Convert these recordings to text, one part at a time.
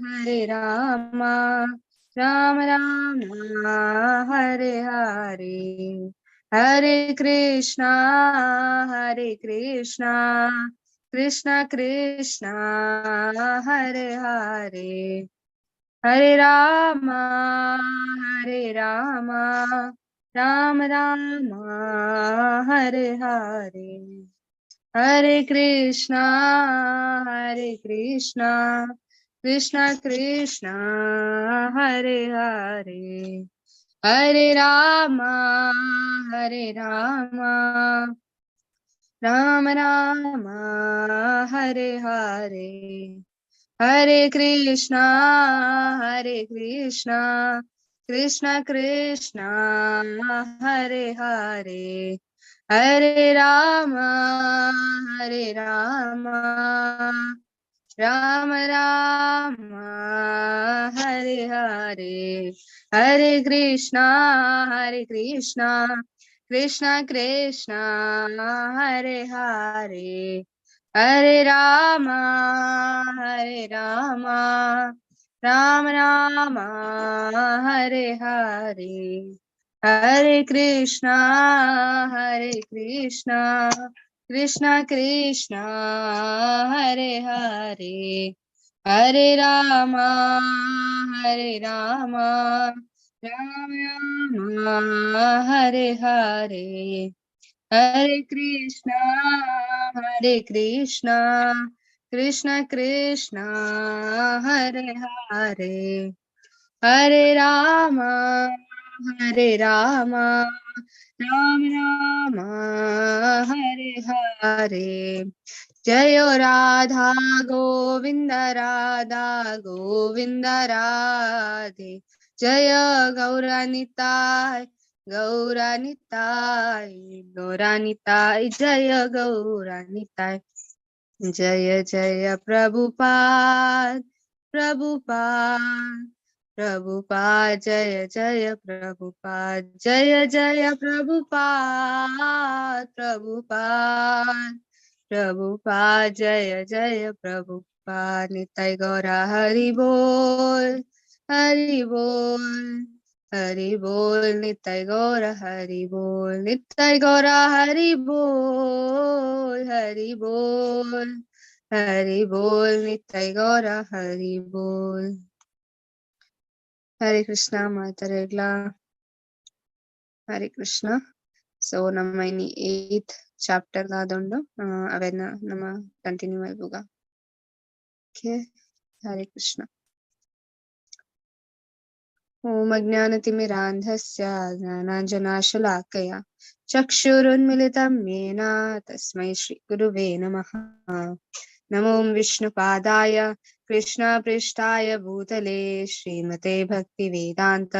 Hare Rama, Rama Rama, Hare Hare. Hare Krishna, Hare Krishna, Krishna Krishna, Hare Hare. Hare Rama, Hare Rama, Rama Rama, Hare Hare. Hare Krishna, Hare Krishna, Krishna Krishna, Hare Hare. Hare Rama, Hare Rama, Rama Rama, Hare Hare. Hare Krishna, Hare Krishna, Krishna Krishna, Hare Hare. Hare Rama, Hare Rama, Rama Rama, Hare Hare. Hare Krishna, Hare Krishna, Krishna Krishna, Hare Hare. Hare Rama, Hare Rama, Rama Rama, Hare Hare. Hare Krishna, Hare Krishna, Krishna Krishna, Hare Hare. Hare Rama, Hare Rama, Rama Rama, Hare Hare. Hare Krishna, Hare Krishna, Krishna Krishna, Hare Hare. Hare Rama, Hare Rama, Rama Rama, Hare Hare. Jaya Radha Govinda Radha Govinda Radhe. Jaya Gauranitai, Gauranitai, Gauranitai, Jaya Gauranitai. Jaya Jaya Prabhupada, Prabhupada, Prabhupada, Jaya Jaya Prabhupada, Jaya Jaya Prabhupada, Prabhupada, Prabhupada, Jaya Jaya Prabhupada. Nitai Gaura Hari Bol, Hari Bol, Hari Bol, Nitai Gaura Hari Bol, Nitai Gaura Hari Bol, Hari Bol, Hari Bol, Nitai Gaura Hari Bol. Hare Krishna ಮಾತರೆಗ್ಲಾ Hare Krishna. So ನಮ್ಮ ಇನಿ 8th chapter ದಾದುಂಡು, ಅವೆನ್ನ ನಮ್ಮ continue ಮಲ್ಪುಗ. Okay, Hare Krishna. Om ಅಜ್ಞಾನತಿಮಿರಾಂಧಸ್ಯ ಜ್ಞಾನಾಂಜನಾಶಲಾಕಯ ಚಕ್ಷುರುನ್ಮಿಲಿತಂ ಯೇನ ತಸ್ಮೈ ಶ್ರೀ ಗುರುವೇ ನಮಃ. ನಮೋ ವಿಷ್ಣುಪಾದಾಯ ಕೃಷ್ಣ ಪೃಷ್ಠಾಯ ಭೂತಲೆ ಶ್ರೀಮತೆ ಭಕ್ತಿ ವೇದಾಂತ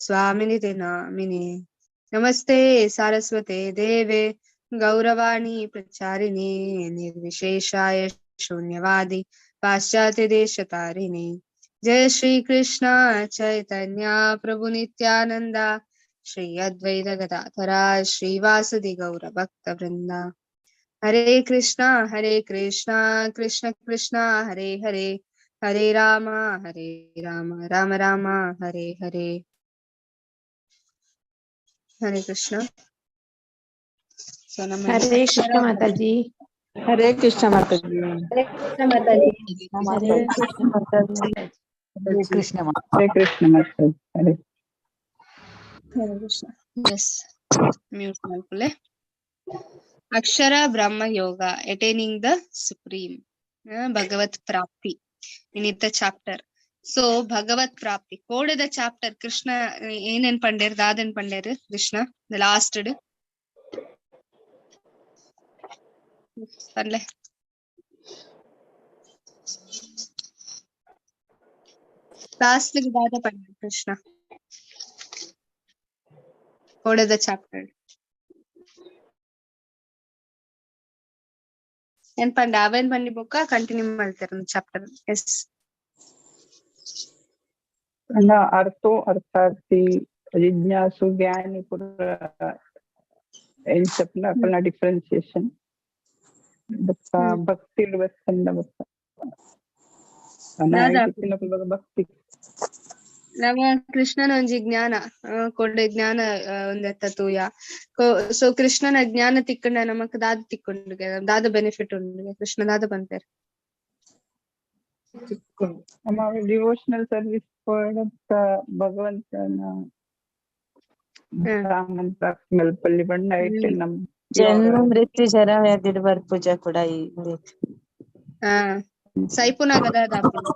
ಸ್ವಾಮಿನಿತಿ ನಾಮಿನೆ. ನಮಸ್ತೆ ಸಾರಸ್ವತೆ ದೇವೆ ಗೌರವಾಣಿ ಪ್ರಚಾರಿಣೆ ನಿರ್ವಿಶೇಷಾಯ ಶೂನ್ಯವಾದಿ ಪಾಶ್ಚಾತ್ಯ ದೇಶತಾರಿಣೆ. ಜಯ ಶ್ರೀ ಕೃಷ್ಣ ಚೈತನ್ಯ ಪ್ರಭು ನಿತ್ಯಾನಂದ ಶ್ರೀ ಅದ್ವೈತ ಗದಾಧರ ಶ್ರೀವಾಸದಿ ಗೌರ ಭಕ್ತ ವೃಂದ. ಹರೇ ಕೃಷ್ಣ ಹರೇ ಕೃಷ್ಣ ಕೃಷ್ಣ ಕೃಷ್ಣ ಹರೇ ಹರೇ, ಹರೇ ರಾಮ ಹರೇ ರಾಮ ರಾಮ ರಾಮ ಹರೇ ಹರೇ. ಹರೇ ಕೃಷ್ಣ. ಸೊ ನಮ್ಮ ಹರೇ ಕೃಷ್ಣ ಮಾತಾಜಿ. ಹರೇ ಕೃಷ್ಣ ಮಾತಾಜಿ. ಹರೇ ಕೃಷ್ಣ ಮಾತಾಜಿ. ಹರೇ ಕೃಷ್ಣ ಮಾತಾಜಿ. ಹರೇ ಕೃಷ್ಣ. ಹರೇ ಕೃಷ್ಣ ಮಾತಾಜಿ. ಹರೇ ಹರೇ ಕೃಷ್ಣ. ಎಸ್, ಮ್ಯೂಟ್ ಮಾಡ್ಕೊಳ್ಳೆ. Akshara Brahma Yoga, attaining the supreme Bhagavat ಪ್ರಾಪ್ತಿ ಇನ್ನಿತ್ತ ಚಾಪ್ಟರ್. ಸೊ ಭಗವತ್ ಪ್ರಾಪ್ತಿ ಕೋಡೆದ ಚಾಪ್ಟರ್ ಕೃಷ್ಣ ಏನೇನ್ ಪಂಡೇರ್ ದಾದನ್ ಪಂಡೇರ್ ಕೃಷ್ಣ the last ಪನ್ಲೆ. Last ದಾದ ಪಂಡೇರ್ ಕೃಷ್ಣ ಕೋಡೆದ ಚಾಪ್ಟರ್ ಏನ್ ಪಂಡ ಅವೇನ್ ಬಂದಿ ಬೊಕ್ಕ ಕಂಟಿನ್ಯೂ ಮಾಡ್ತಾರೆ ಚಾಪ್ಟರ್. ಎಸ್. ಅಣ್ಣ ಅರ್ಥೋ ಅರ್ಥಾರ್ಥಿ ಜಿಜ್ಞಾಸು ಜ್ಞಾನಿ ಪುರ ಎಂಚಪ್ನ ಅಪನ ಡಿಫರೆನ್ಸಿಯೇಷನ್ ಬೊಕ್ಕ ಭಕ್ತಿ ಬತ್ತಂದ ಬೊಕ್ಕ. ದಾದಾ. ಭಕ್ತಿ. ನಮ್ಮ ಕೃಷ್ಣನ ಒಂಜಿ ಜ್ಞಾನ ಕೊಡೆ ಜ್ಞಾನ ಒಂದೆತ್ತ ತೂಯ. ಸೊ ಕೃಷ್ಣನ ಜ್ಞಾನ ತಿಕ್ಕಂಡ ನಮಕ್ ದಾದ ತಿಕ್ಕೊಂಡು, ದಾದ ಬೆನಿಫಿಟ್ ಉಂಡು? ಕೃಷ್ಣ ದಾದ ಪನ್ಪೆರ್? ನಮ್ಮ ಡಿವೋಷನಲ್ ಸರ್ವಿಸ್ ಭಗವಂತನ ರಾಮನ್ ಮಲ್ಪಲ್ಲಿ ಬಣ್ಣ ಇಟ್ಟು ನಮ್ ಜನ್ಮ ಮೃತ್ಯು ಜರ ವ್ಯಾಧಿ ಬರ್ಪೂಜ ಕೂಡ ಈ ಹಾ, ಸೈಪುನಾಗ ದಾದ ಆಪುಂಡು?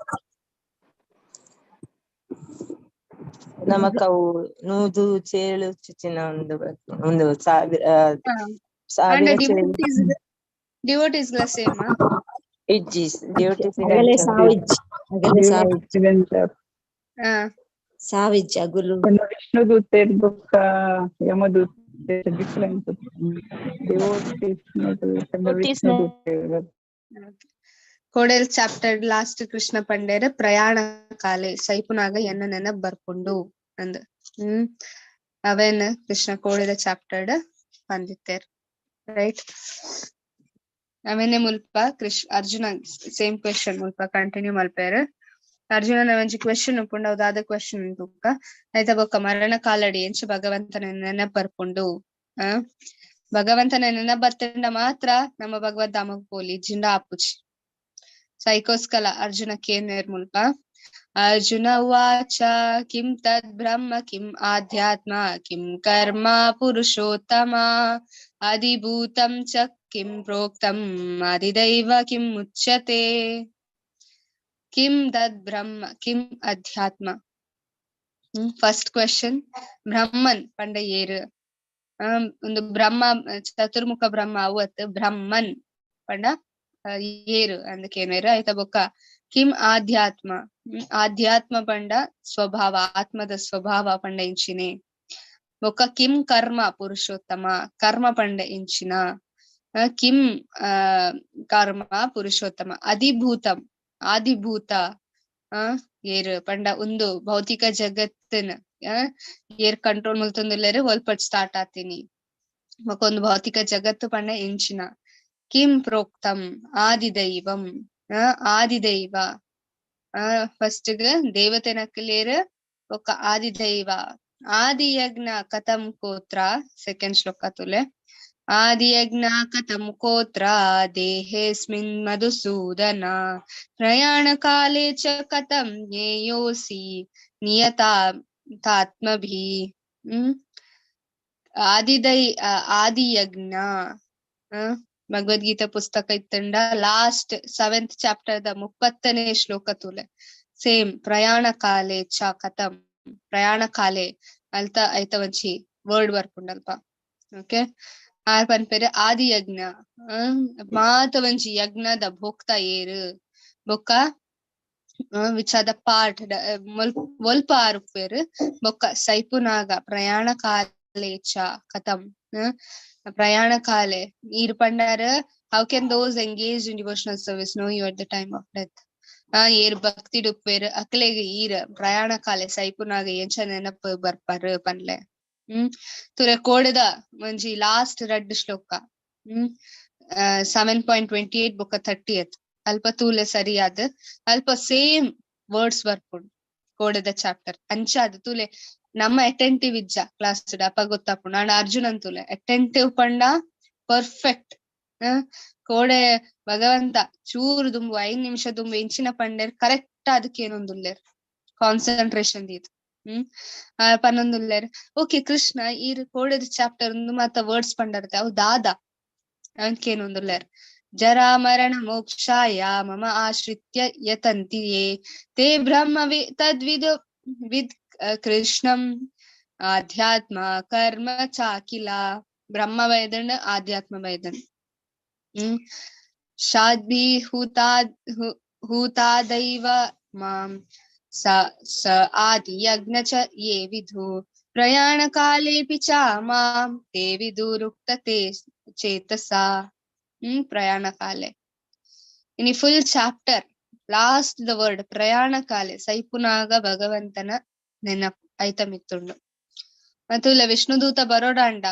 ನಮಕ್ ಅವು ನೂದು ಚೇಳು ಚುಚ್ಚಿನ ಒಂದು ಬರ್ಪುಂಡು. ಒಂದು ಸಾವಿರ ಅಂಡ ಸಾವಿರ ಚೇಳು. ಡಿವೋಟೀಸ್ ಡಿವೋಟೀಸ್ ಗ್ಲಾ ಸೇಮ್? ಇಜ್ಜಿ, ಡ್ಯೂಟೀಸ್. ಅಗಲೆ ಸಾವಿಜ್, ಅಗಲೆ ಸಾವಿಜ್. ಸಾವಿಜ್ ಅಗುಲು. ವಿಷ್ಣುದೂತೆ ಬೊಕ್ಕ ಯಮದೂತೆ ಡಿಫರೆನ್ಸ್. ಡಿವೋಟೀಸ್. ವಿಷ್ಣುದೂತೆ. ಕೋಡೆಲ್ ಚಾಪ್ಟರ್ ಲಾಸ್ಟ್ ಕೃಷ್ಣ ಪಂಡೇರ್, ಪ್ರಯಾಣ ಕಾಲೆ ಸೈಪುನಾಗ ಎನ್ನ ನೆನಪ್ ಬರ್ಪುಂಡು ಅಂದ್. ಅವೇನ್ ಕೃಷ್ಣ ಕೋಡೆದ ಚಾಪ್ಟರ್ ಪಂದಿತ್ತೇರ್, ರೈಟ್? ಅವೇನೆ ಮುಲ್ಪ ಕೃಷ್ಣ ಅರ್ಜುನ ಸೇಮ್ ಕ್ವೆಶನ್ ಮುಲ್ಪ ಕಂಟಿನ್ಯೂ ಮಲ್ಪೇರ್. ಅರ್ಜುನನ ಒಂಜಿ ಕ್ವೆಶನ್ ಉಪ್ಪುಂಡು, ಅವು ದಾದ ಕ್ವೆಶನ್ ಬೊಕ್ಕ ಐತ ಬೊಕ್ಕ ಮರಣ ಕಾಲಡಿ ಎಂಚ ಭಗವಂತನ ನೆನಪ್ ಬರ್ಪುಂಡು? ಆ ಭಗವಂತನ ನೆನಪ್ ಬತ್ತಂಡ ಮಾತ್ರ ನಮ್ಮ ಭಗವದ್ ಧಾಮಕ್ ಪೋಲಿ, ಜಿಂಡ ಆಪುಜಿ. ಸೈಕೋಸ್ಕಲ ಅರ್ಜುನ ಕೇನೇರ್ ಮುಲ್ಪ. ಅರ್ಜುನ ಉವಾಚ ಕಿಂ ತದ್ ಬ್ರಹ್ಮ ಕಿಂ ಆಧ್ಯಾತ್ಮ ಕಿಂ ಕರ್ಮ ಪುರುಷೋತ್ತಮ ಅಧಿಭೂತಂ ಚ ಕಿಂ ಪ್ರೋಕ್ತಂ ಅಧಿದೈವ ಕಿಂ ಮುಚ್ಯತೆ. ಕಿಂ ತದ್ ಬ್ರಹ್ಮ ಕಿಂ ಅಧ್ಯಾತ್ಮ. ಫಸ್ಟ್ ಕ್ವೆಶನ್, ಬ್ರಹ್ಮನ್ ಪಂಡ ಏರು? ಒಂದು ಬ್ರಹ್ಮ, ಚತುರ್ಮುಖ ಬ್ರಹ್ಮ ಅವತ್ ಬ್ರಹ್ಮನ್ ಪಂಡ ಏರು ಅಂದಕೇನೇರು? ಆಯ್ತಾ? ಬೊಕ್ಕ ಕಿಂ ಆಧ್ಯಾತ್ಮ. ಆಧ್ಯಾತ್ಮ ಪಂಡ ಸ್ವಭಾವ, ಆತ್ಮದ ಸ್ವಭಾವ ಪಂಡ ಇಂಚಿನೆ. ಬೊಕ್ಕ ಕಿಂ ಕರ್ಮ ಪುರುಷೋತ್ತಮ, ಕರ್ಮ ಪಂಡ ಇಂಚಿನ. ಕಿಂ ಕರ್ಮ ಪುರುಷೋತ್ತಮ ಅಧಿಭೂತಂ, ಆದಿಭೂತ ಏರ್ ಪಂಡ ಒಂದು ಭೌತಿಕ ಜಗತ್ತಿನ ಏರ್ ಕಂಟ್ರೋಲ್ ಮುಲ್ತೊಂದುಲ್ಲೆರ್, ಒಲ್ಪಟ್ ಸ್ಟಾರ್ಟ್ ಆತೀನಿ? ಬೊಕ್ಕ ಒಂದು ಭೌತಿಕ ಜಗತ್ತು ಪಂಡ ಇಂಚಿನ. ಕಿಂ ಪ್ರೋಕ್ತಂ ಆದಿದೈವಂ, ಆದಿದೈವ ಫಸ್ಟ್ ದೇವತೆನಕ್ಲೇರ್, ಬೊಕ್ಕ ಆದಿದೈವ. ಆದಿಯಜ್ಞ ಕಥಂ ಕೋತ್ರ, ಸೆಕೆಂಡ್ ಶ್ಲೋಕ ತುಲೆ. ಆದಿಯಜ್ಞ ಕಥಂ ಕೋತ್ರ ದೇಹೇಸ್ಮಿನ್ ಮಧುಸೂದನ ಪ್ರಯಾಣ ಕಾಲೇ ಚ ಕಥಂ ಜ್ಞೇಯೋಸಿ ನಿಯತಾತ್ಮಭಿ. ಆದಿದೈ ಆದಿಯಜ್ಞ ಭಗವದ್ಗೀತಾ ಪುಸ್ತಕ ಇತ್ತಂಡ ಲಾಸ್ಟ್ 7th chapter the 30ನೇ ಶ್ಲೋಕ ತುಲೆ. ಸೇಮ್ ಪ್ರಯಾಣ ಕಾಲೇ ಚ ಕಥಂ, ಪ್ರಯಾಣ ಕಾಲೇ ಅಲ್ತ ಐತ ಒಂಜಿ ವರ್ಡ್ ಬರ್ಪುಂಡಲ್ಪ. ಓಕೆ, ಆರ್ ಪನ್ಪೆರ್ ಆದಿಯಜ್ಞ ಮಾತ ಒಂಜಿ ಯಜ್ಞದ ಭೋಕ್ತ ಏರು, ಬೊಕ್ಕ which are the part ಒಲ್ಪ ಆರುಪ್ಪೆರ್, ಬೊಕ್ಕ ಸೈಪುನಾಗ ಪ್ರಯಾಣ ಕಾಲೇ ಚ ಕಥಂ. ಪ್ರಯಾಣ ಕಾಲೆ ಈರ್ ಪಂಡಾರ, how can those engage in devotional service know you at the time of death? ಏರ್ ಭಕ್ತಿ ಡುಪ್ಪೇರ್ ಅಕ್ಲೆಗ್ ಈರ್ ಪ್ರಯಾಣ ಕಾಲೆ ಸೈಪುನಾಗ ಎಂಚ ನೆನಪು ಬರ್ಪಾರ್ ಪನ್ಲೆ. ತುರೆ ಕೋಡೆದ ಒಂಜಿ ಲಾಸ್ಟ್ ರಡ್ಡ್ ಶ್ಲೋಕ, 7.28 ಬೊಕ್ಕ 30th ಅಲ್ಪ ತೂಲೆ ಸರಿಯಾದ, ಅಲ್ಪ ಸೇಮ್ ವರ್ಡ್ಸ್ ಬರ್ಪುಂಡು ಕೋಡೆದ ಚಾಪ್ಟರ್ ಅಂಚಾದ್ ತೂಲೆ. ನಮ್ಮ ಅಟೆಂಟಿವ್ ಇಜ್ಜ ಕ್ಲಾಸ್ ಅಪ್ಪ ಗೊತ್ತಾಪುಂಡು. ಅಂಡ ಅರ್ಜುನನ್ ತೂಲೆ, ಅಟೆಂಟಿವ್ ಪಂಡ ಪರ್ಫೆಕ್ಟ್. ಕೋಡೆ ಭಗವಂತ ಚೂರು ದುಂಬು 5 ನಿಮಿಷ ದುಂಬು ಇಂಚಿನ ಪಂಡೇರ್ ಕರೆಕ್ಟ್ ಅದಕ್ಕೆ ಏನೊಂದುಲ್ಲೇರ್ ಕಾನ್ಸಂಟ್ರೇಷನ್ ದೀದ್ ಪನ್ನೊಂದುಲ್ಲೇರ್. ಓಕೆ ಕೃಷ್ಣ ಈರ್ ಕೋಡೆದ ಚಾಪ್ಟರ್ ಒಂದು ಮಾತ ವರ್ಡ್ಸ್ ಪಂಡರ್ತೆ ಅವು ದಾದ ಅಂಕೇನೊಂದುಲ್ಲೇರ್. ಜರಾ ಮರಣ ಮೋಕ್ಷಾಯ ಮಮ ಆಶ್ರಿತ್ಯ ಯತಂತಿ ಯೇ ತೇ ಬ್ರಹ್ಮ ತದ್ವಿದು ವಿದ್ ಕೃಷ್ಣಂ ಆಧ್ಯಾತ್ಮ ಕರ್ಮ ಚಾಕಿಲ. ಬ್ರಹ್ಮ ವೈದನ್ ಆಧ್ಯಾತ್ಮ ವೈದನ್. ಶಾದ್ಭಿ ಹೂತಾದೈವ ಮಾಂ ಸ ಸ ಆದಿ ಯಜ್ಞ ಚ ಯೇ ವಿಧು ಪ್ರಯಾಣ ಕಾಲೇಪಿ ಚ ಮಾಂ ತೇ ವಿದುರುಕ್ತ ತೇ ಚೇತಸಾ. ಪ್ರಯಾಣ ಕಾಲೆ ಇನಿ full chapter last the word ಪ್ರಯಾಣ ಕಾಲೆ ಸೈಪುನಾಗ ಭಗವಂತನ ನೆನಪು ಐತ ಮಿತ್ತುಂಡು. ಮತ್ತು ಇಲ್ಲ ವಿಷ್ಣುದೂತ ಬರೋಡಾಂಡ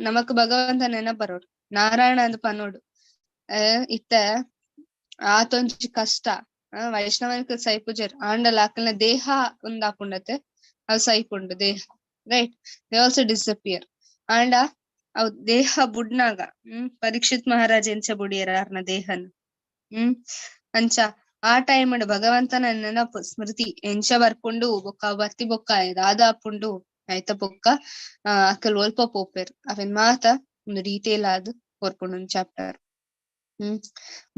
ನಮಕ್ ಭಗವಂತ ನೆನಪ್ ಬರೋಡು, ನಾರಾಯಣ ಅಂದ್ ಪನೋಡು. ಇತ್ತ ಆತೊಂಜಿ ಕಷ್ಟ. ವೈಷ್ಣವನಕುಲು ಸೈಪುಜೆರ್ ಆಂಡಲ ಅಕಲ್ನ ದೇಹ ಉಂದಾಪುಂಡತೆ, ಅವು ಸೈಪುಂಡು ದೇಹ, ರೈಟ್? They also disappear. ಆಂಡ ಅವು ದೇಹ ಬುಡ್ನಾಗ ಪರೀಕ್ಷಿತ್ ಮಹಾರಾಜ್ ಎಂಚ ಬುಡಿಯೆರ್ ಆರ್ನ ದೇಹನ್. ಅಂಚ ಆ ಟೈಮ್ ಭಗವಂತನ ನೆನಪು ಸ್ಮೃತಿ ಎಂಚ ಬರ್ಪುಂಡು, ಬೊಕ್ಕ ಬರ್ತಿ ಬೊಕ್ಕ ದಾದಾಪುಂಡು ಆಯ್ತ ಬೊಕ್ಕ ಅಕಲ್ ಒಲ್ಪ ಪೋಪೆರ್ ಅವೆನ್ ಮಾತ ಒಂದು ಡೀಟೇಲ್ ಆದ್ ಕೊರ್ಪುಂಡು ಒಂದ್ ಚಾಪ್ಟರ್.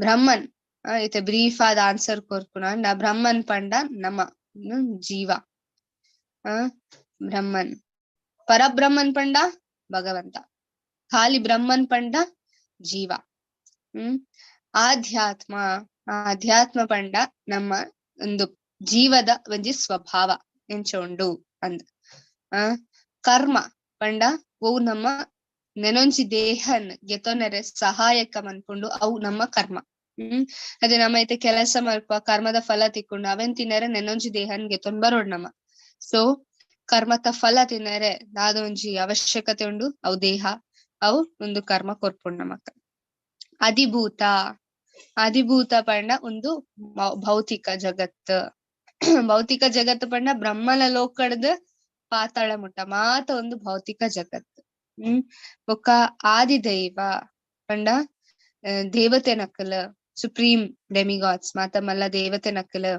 ಬ್ರಹ್ಮನ್ ಇತ್ತೆ ಬ್ರೀಫ್ ಆದ್ ಆನ್ಸರ್ ಕೊರ್ಪುನ ಅಂಡ ಬ್ರಹ್ಮನ್ ಪಂಡ ನಮ ಜೀವ. ಬ್ರಹ್ಮನ್ ಪರಬ್ರಹ್ಮನ್ ಪಂಡ ಭಗವಂತ, ಖಾಲಿ ಬ್ರಹ್ಮನ್ ಪಂಡ ಜೀವ. ಆಧ್ಯಾತ್ಮ, ಆಧ್ಯಾತ್ಮ ಪಂಡ ನಮ್ಮ ಒಂದು ಜೀವದ ಒಂಜಿ ಸ್ವಭಾವ ಎಂಚ ಉಂಡು ಅಂದ್. ಕರ್ಮ ಪಂಡ ಅವು ನಮ್ಮ ನೆನೊಂಜಿ ದೇಹನ್ ಗೆತೊನೆರೆ ಸಹಾಯಕ ಮನ್ಪುಂಡು, ಅವು ನಮ್ಮ ಕರ್ಮ. ಅದೇ ನಮ್ಮ ಐತೆ ಕೆಲಸ ಮಲ್ಪ ಕರ್ಮದ ಫಲ ತಿಕ್ಕೊಂಡು ಅವೆನ್ ತಿನ್ನರೆ ನೆನೊಂಜಿ ದೇಹನ್ ಗೆತೊನ್ ಬರೋಡ್ ನಮ. ಸೊ ಕರ್ಮದ ಫಲ ತಿನ್ನರೆ ದಾದ ಒಂಜಿ ಅವಶ್ಯಕತೆ ಉಂಡು, ಅವು ದೇಹ, ಅವು ಒಂದು ಕರ್ಮ ಕೊರ್ಪುಂಡು ನಮಕ್. ಅಧಿಭೂತ, ಅಧಿಭೂತ ಪಂಡ ಒಂದು ಭೌತಿಕ ಜಗತ್. ಭೌತಿಕ ಜಗತ್ತು ಪಂಡ ಬ್ರಹ್ಮನ ಲೋಕಡ್ದ್ ಪಾತಾಳ ಮುಟ್ಟ ಮಾತ ಒಂದು ಭೌತಿಕ ಜಗತ್. ಬೊಕ್ಕ ಆದಿದೈವ ಪಂಡ ದೇವತೆ ನಕಲ್, ಸುಪ್ರೀಂ ಡೆಮಿಗಾಡ್ಸ್ ಮಾತ ಮಲ್ಲ ದೇವತೆ ನಕಲ್.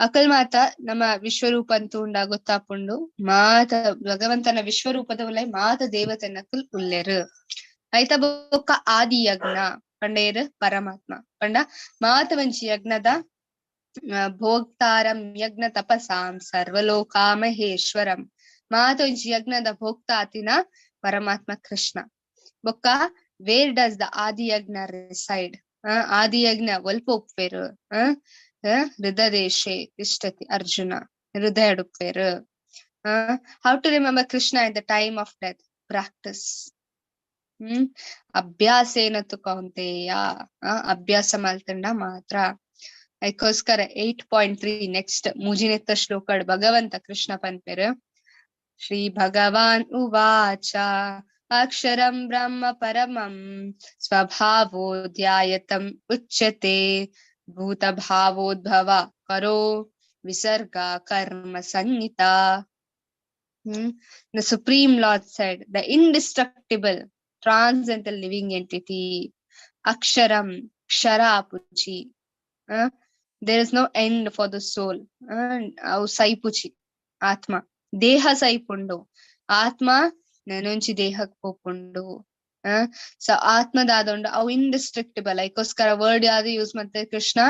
ಅಕಲ್ ಮಾತ ನಮ್ಮ ವಿಶ್ವರೂಪ ಅಂತ ಉಂಡ ಗೊತ್ತಾಪುಂಡು, ಮಾತ ಭಗವಂತನ ವಿಶ್ವರೂಪದ ಉಲ್ಲೈ ಮಾತ ದೇವತೆ ನಕಲ್ ಉಲ್ಲೆರು. ಆಯ್ತ ಬೊಕ್ಕ ಆದಿ ಯಜ್ಞ ಪಂಡೇರು ಪರಮಾತ್ಮ ಪಂಡ ಮಾತ ಒಂಜಿ ಯಜ್ಞದ ಭೋಕ್ತಾರಂ ಯಜ್ಞ ತಪಸಾಂ ಸರ್ವಲೋಕಾ ಮಹೇಶ್ವರಂ, ಮಾತ ಒಂಜಿ ಯಜ್ಞದ ಭೋಕ್ತಾತಿನ ಪರಮಾತ್ಮ ಕೃಷ್ಣ. ಬೊಕ್ಕ where does the Adi Yajna reside? Adi Yajna ಒಲ್ಪ ಉಪ್ಪೇರು? ಹೃದಯ ತಿಷ್ಟತಿ ಅರ್ಜುನ, ಹೃದಯ ಉಪ್ಪೇರು. How to remember Krishna at the time of death? Practice. ಅಭ್ಯಾಸೇನತು Kaunteya, ಅಭ್ಯಾಸ ಮಲ್ತಂಡ ಮಾತ್ರ. ಅದಕ್ಕೋಸ್ಕರ 8.3 ನೆಕ್ಸ್ಟ್ ಮೂಜಿನೆತ್ತ ಶ್ಲೋಕಡ್ ಭಗವಂತ ಕೃಷ್ಣ ಪನ್ಪೆರು. ಶ್ರೀ ಭಗವಾನ್ ಉವಾಚ ಅಕ್ಷರಂ ಬ್ರಹ್ಮ ಪರಮಂ ಸ್ವಭಾವೋಧ್ಯಾಯತಂ ಉಚ್ಯತೆ ಭೂತ ಭಾವೋದ್ಭವ ಕರೋ ವಿಸರ್ಗ ಕರ್ಮ ಸಂಹಿತ. The Supreme Lord said, the indestructible transcendental living entity, Aksharam, Kshara Puchi. There is no end for the soul. ಅವು ಸೈಪುಚಿ ಆತ್ಮ, ದೇಹ ಸೈಪುಂಡು, ಆತ್ಮ ನೆನೊಂಜಿ ದೇಹಕ್ ಪೋಪುಂಡು. ಸೊ ಆತ್ಮದಾದೊಂಡು ಅವು ಇಂಡಿಸ್ಟ್ರಕ್ಟಿಬಲ್. ಅದಕ್ಕೋಸ್ಕರ ವರ್ಡ್ ಯಾವ್ದು ಯೂಸ್ ಮಾಡ್ತಾರೆ ಕೃಷ್ಣ?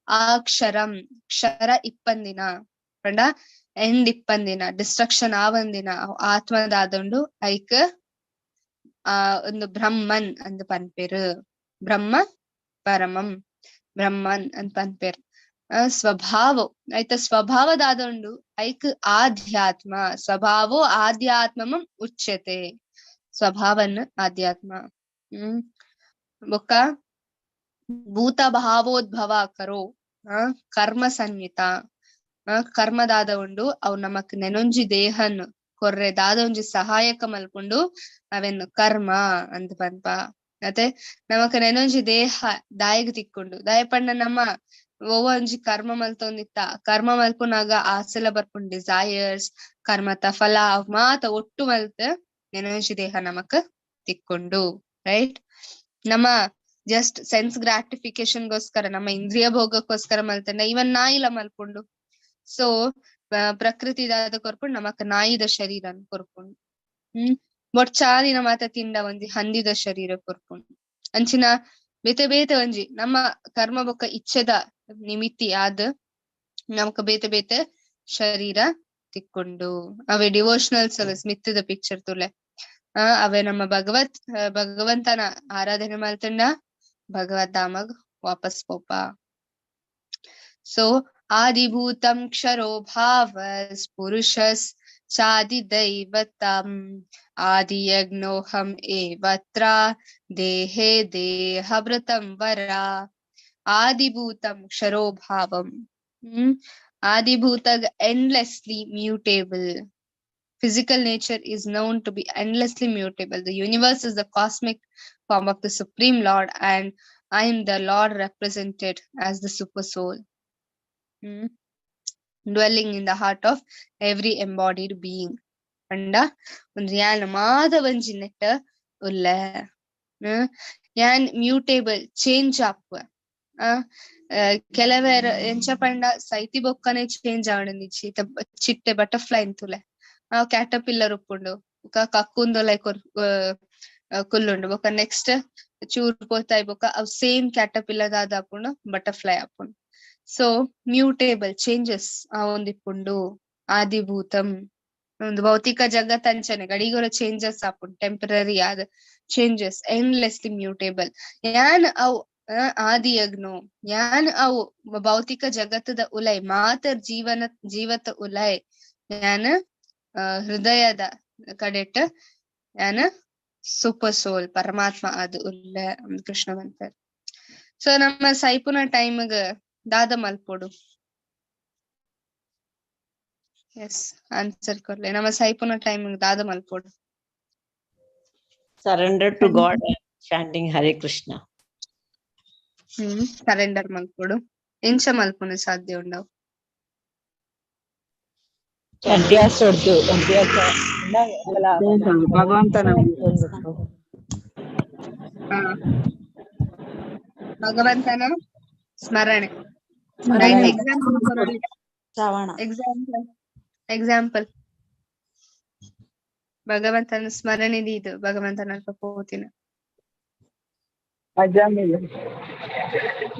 ಅಕ್ಷರಂ, ಕ್ಷರ ಇಪ್ಪಂದಿನ ಪಂಡ ಎಂಡ್ ಇಪ್ಪಂದಿನ, ಡಿಸ್ಟ್ರಕ್ಷನ್ ಆವಂದಿನ ಆತ್ಮದಾದೊಂಡು ಐಕ್ ಆ ಒಂದು ಬ್ರಹ್ಮನ್ ಅಂತ ಪನ್ಪೇರು. ಬ್ರಹ್ಮ ಪರಮಂ ಬ್ರಹ್ಮನ್ ಅಂತ ಪನ್ಪೇರು. ಸ್ವಭಾವ ಆಯ್ತಾ, ಸ್ವಭಾವದಾದೊಂಡು ಐಕ್ ಆಧ್ಯಾತ್ಮ, ಸ್ವಭಾವೋ ಆಧ್ಯಾತ್ಮಂ ಉಚ್ಯತೆ, ಸ್ವಭಾವನ್ ಆಧ್ಯಾತ್ಮ. ಬೊಕ್ಕ ಭೂತ ಭಾವೋದ್ಭವ ಕರೋ ಕರ್ಮ ಸಂಹಿತ, ಕರ್ಮದಾದ ಉಂಡು ಅವು ನಮಕ್ ನೆನೊಂಜಿ ದೇಹನ್ ಕೊರ್ರೆ ದಾದ ಒಂಜಿ ಸಹಾಯಕ ಮಲ್ಪುಂಡು ಅವೆನ್ ಕರ್ಮ ಅಂತ ಪನ್ಪ. ಮತ್ತೆ ನಮಕ್ ನೆನೊಂಜಿ ದೇಹ ದಾಯಗ್ ತಿಕ್ಕೊಂಡು ದಾಯ ಪಂಡ ನಮ್ಮ ಒವ್ವ ಒಂಜಿ ಕರ್ಮ ಮಲ್ತೊಂದಿತ್ತ, ಕರ್ಮ ಮಲ್ಪುನಾಗ ಆಸೆಲ ಬರ್ಪುಂಡು, ಡಿಸೈರ್ಸ್, ಕರ್ಮತ ಫಲ ಮಾತ ಒಟ್ಟು ಮಲ್ತ್ ನೆನೊಂಜಿ ದೇಹ ನಮಕ್ ತಿಕ್ಕೊಂಡು, ರೈಟ್? ನಮ್ಮ ಜಸ್ಟ್ ಸೆನ್ಸ್ ಗ್ರಾಟಿಫಿಕೇಶನ್ ಗೋಸ್ಕರ ನಮ್ಮ ಇಂದ್ರಿಯ ಭೋಗಕ್ಕೋಸ್ಕರ ಮಲ್ತಂಡ ಇವನ್ ನಾಯಿಲ ಮಲ್ಪುಂಡು. ಸೊ ಪ್ರಕೃತಿ ದಾದ ಕೊರ್ಪುಂಡು ನಮಕ್ ನಾಯಿದ ಶರೀರ ಕೊರ್ಪುಂಡು. ಬೊಡ್ಚಾದಿನ ಮಾತ ತಿಂಡ ಒಂಜಿ ಹಂದಿದ ಶರೀರ ಕೊರ್ಪುಂಡು. ಅಂಚಿನ ಬೇತೆ ಬೇತೆ ಒಂಜಿ ನಮ್ಮ ಕರ್ಮ ಬೊಕ್ಕ ಇಚ್ಛೆದ ನಿಮಿತ್ತಿ ಆದ್ ನಮಕ್ ಬೇತೆ ಬೇತೆ ಶರೀರ ತಿಕ್ಕೊಂಡು. ಅವೇ ಡಿವೋಷನಲ್ ಸರ್ವಿಸ್ ಮಿತ್ತದ ಪಿಕ್ಚರ್ ತುಲೆ ಅವೇ ನಮ್ಮ ಭಗವಂತನ ಆರಾಧನೆ ಮಲ್ತಂಡ ಭಗವದ್ ಧಾಮಗ್ ವಾಪಸ್ ಪೋಪ. ಸೊ ಆದಿಭೂತಂ ಕ್ಷರೋ ಭಾವಸ್ ಪುರುಷಸ್ ಚಾದಿದೈವತಂ ಆದಿಯಜ್ಞೋಹಂ ಏವತ್ರ ದೇಹೇ ದೇಹಭೃತಂ ವರ. ಆದಿಭೂತಂ ಕ್ಷರೋ ಭಾವಂ, ಆದಿಭೂತ endlessly mutable. Physical nature is known to be endlessly mutable. The universe is the cosmic form of the Supreme Lord, and I am the Lord represented as the super soul. Dwelling in the heart of every embodied being ಪಂಡ ಒಂಜಿ ಯಾನ್ ಮಾತ ಒಂಜಿ ನೆಟ್ಟ್ ಉಲ್ಲೆ. ಯಾನ್ mutable, change ಆಪುವೆ. ಕೆಲವೆರ್ ಎಂಚ ಪಂಡ ಸೈತಿ ಬೊಕ್ಕನೆ ಚೇಂಜ್ ಆವೊಂದಿಜ್ಜಿ. ಇತ್ತೆ ಚಿಟ್ಟೆ, ಬಟರ್ಫ್ಲೈ ತೂಲೆ, ಕ್ಯಾಟರ್ಪಿಲ್ಲರ್ ಉಪ್ಪುಂಡು, ಬೊಕ್ಕ ಕಕ್ಕುಂದೊಲೈ ಕುಲ್ಲುಂಡು. ಬೊಕ್ಕ ನೆಕ್ಸ್ಟ್ ಚೂರ್ ಪೋತಾಯಿ ಬೊಕ್ಕ ಅವ್ ಸೇಮ್ ಕ್ಯಾಟರ್ಪಿಲ್ಲರ್ ದಾದ ಆಪುಂಡು? ಬಟರ್ಫ್ಲೈ ಆಪುಂಡು. ಸೊ ಮ್ಯೂಟೇಬಲ್, ಚೇಂಜಸ್ ಆವೊಂದಿಪ್ಪುಂಡು. ಆದಿಭೂತಂ ಒಂದು ಭೌತಿಕ ಜಗತ್ ಅಂಚನೆ ಗಡಿಗೊರ ಚೇಂಜಸ್ ಆಪುಂಡು, ಟೆಂಪರರಿ ಆದ್ ಚೇಂಜಸ್, ಎಂಡ್ಲೆಸ್ಲಿ ಮ್ಯೂಟೇಬಲ್. ಯಾನ್ ಅವು ಆದಿಯಗ್ನೋ, ಯಾನ್ ಅವು ಭೌತಿಕ ಜಗತ್ತದ ಉಲೈ ಮಾತರ್ ಜೀವನ ಜೀವತ ಉಲೈ ಯಾನ್ ಹೃದಯದ ಕಡೆಟ್ ಯಾನ್ ಸೂಪರ್ ಸೋಲ್ ಪರಮಾತ್ಮ ಅದು ಉಲ್ಲೆ ಕೃಷ್ಣ ಪನ್ಪೆರ್. ಸೊ ನಮ್ಮ ಸೈಪುನ ಟೈಮ್ಗ್ ದಾದ ಮಲ್ಪೊಡು? ಎಸ್, ಆನ್ಸರ್ ಕೊರ್ಲೆ. ನಮ್ಮ ಸೈಪುನ ಟೈಮ್ ದಾದ ಮಲ್ಪೊಡು? Surrender to God and chanting Hare Krishna. Surrender ಮಲ್ಪೊಡು. ಎಂಚ ಮಲ್ಪುನ ಸಾಧ್ಯ ಉಂಡವು? ಅಭ್ಯಾಸ ಉಂಟು, ಅಭ್ಯಾಸ. ಭಗವಂತನ ಭಗವಂತನ ಸ್ಮರಣೆ. ಎಕ್ಸಾಂಪಲ್. ಶ್ರವಣ. Example, example. ಭಗವಂತನ ಸ್ಮರಣೆ ಇದು ಭಗವಂತನ ಅಲ್ಪ ಪೋತಿನ. ಅಜಾಮಿಲ್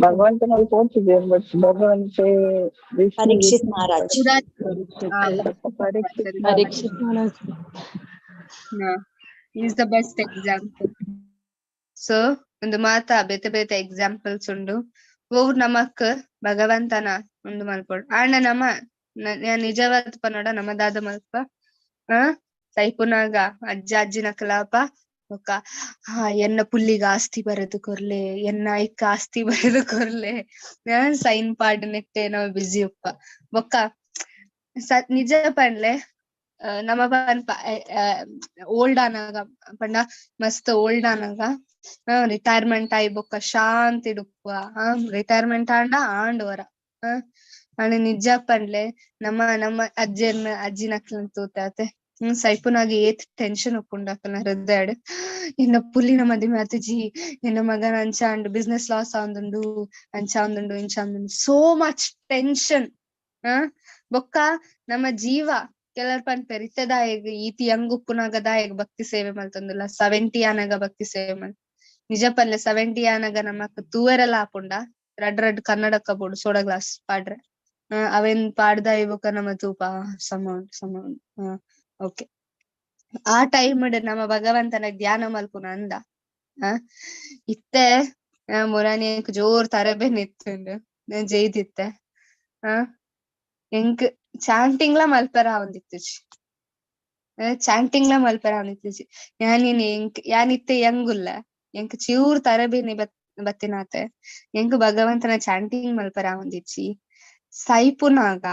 ಭಗವಂತನಲ್ಲಿ ಪೋತಿದೆ, ಬಟ್ ಭಗವಂತೆ Vishnu. Parikshit Maharaj. Parikshit. Parikshit Maharaj. Is the best example. So ಒಂದು ಮಾತಾ ಬೇತೆ ಬೇತೆ ಎಕ್ಸಾಂಪಲ್ಸ್ ಉಂಡು. ಒವು ನಮಕ್ ಭಗವಂತನ ಉಂದು ಮಲ್ಪೊಡು. ಆಂಡ ನಮ ನಿಜವಾದ ಪನೋಡ ನಮ ದಾದ ಮಲ್ಪ? ಸೈಪುನಾಗ ಅಜ್ಜ ಅಜ್ಜಿನ ಕಲಾಪ ಬೊಕ್ಕ ಎನ್ನ ಪುಲ್ಲಿಗ್ ಆಸ್ತಿ ಬರೆದು ಕೊರ್ಲೆ, ಎನ್ನ ಐಕ್ ಆಸ್ತಿ ಬರೆದು ಕೊರ್ಲೆ, ಸೈನ್ ಪಾಡ್ ನೆಟ್ಟೆ ನಾವ್ ಬಿಸಿ ಉಪ್ಪ. ಬೊಕ್ಕ ನಿಜ ಪನ್ಲೆ, ನಮ ಪನ್ಪ ಓಲ್ಡ್ ಆನಾಗ ಪಂಡ ಮಸ್ತ್ ಓಲ್ಡ್ ಆನಾಗ ರಿಟೈರ್ಮೆಂಟ್ ಆಯಿ ಬೊಕ್ಕ ಶಾಂತಿ ಉಪ್ಪುವ. ರಿಟೈರ್ಮೆಂಟ್ ಆಂಡ ಆಂಡ್ ವರ. ಆಂಡ ನಿಜ ಪನ್ಲೆ, ನಮ್ಮ ನಮ್ಮ ಅಜ್ಜೆರ್ನ ಅಜ್ಜಿನಕ್ಲೆನ್ ತೂತೆ ಸೈಪುನಾಗ ಏತ್ ಟೆನ್ಷನ್ ಉಪ್ಪುಂಡು ಅಕಲ್ನ ಹೃದಯಡ್. ಎನ್ನ ಪುಲ್ಲಿನ ಮದಿಮೆ ಆತಿಜಿ, ಎನ್ನ ಮಗನ ಅಂಚ ಆಂಡ್, ಬಿಸ್ನೆಸ್ ಲಾಸ್ ಆವೊಂದುಂಡು, ಅಂಚ ಆವೊಂದುಂಡು, ಇಂಚ ಆವೊಂದುಂಡು, ಸೋ ಮಚ್ ಟೆನ್ಷನ್. ಬೊಕ್ಕ ನಮ್ಮ ಜೀವ ಕೆಲರ್ ಪನ್ಪೆರ್ ಇತ್ತೆ ದಾಯೆಗ್ ಈತ್ ಯಂಗ್ ಉಪ್ಪುನಾಗ ದಾಯೆಗ್ ಭಕ್ತಿ ಸೇವೆ ಮಲ್ತೊಂದುಲ್ಲ, 70 ಆನಗ ಭಕ್ತಿ ಸೇವೆ ಮಲ್. ನಿಜ ಪನ್ಲೆ, 70 ಆನಗ ನಮಕ್ ತೂವೆರೆಲ ಆಪುಂಡ? ರಡ್ ರಡ್ ಕನ್ನಡಕ ಬೋಡು, ಸೋಡಾ ಗ್ಲಾಸ್ ಪಾಡ್ರೆ. ಅವೆನ್ ಪಾಡ್ದಾಯಿ ಬೊಕ್ಕ ನಮ ತೂಪ ಸಮ ಸಮ. ಓಕೆ, ಆ ಟೈಮ್ ನಮ್ಮ ಭಗವಂತನ ಧ್ಯಾನ ಮಲ್ಪುನ ಅಂದ. ಇತ್ತೆ ಮುರಾನಿ ಎಂಕ್ ಜೋರ್ ತರಬೇನ್ ಇತ್ತುಂಡು, ಜೈದಿತ್ತೆ. ಎಂಕ್ ಚಾಂಟಿಂಗ್ ಲ ಮಲ್ಪೆರ ಆವೊಂದಿತ್ತುಜಿ, ಚಾಂಟಿಂಗ್ ಲ ಮಲ್ಪೆರ ಆವೊಂದಿತ್ತುಜಿ. ಯಾನಿನಿ ಎಂಕ್ ಯಾನ್ ಇತ್ತೆ ಯಂಗುಲ್ಲ, ಎಂಕ್ ಚೂರ್ ತರಬೇನಿ ಬತ್ತಿನಾತೆ, ಎಂಕ್ ಭಗವಂತನ ಚಾಂಟಿಂಗ್ ಮಲ್ಪೆರ ಆವೊಂದಿಜ್ಜಿ. ಸೈಪುನಾಗ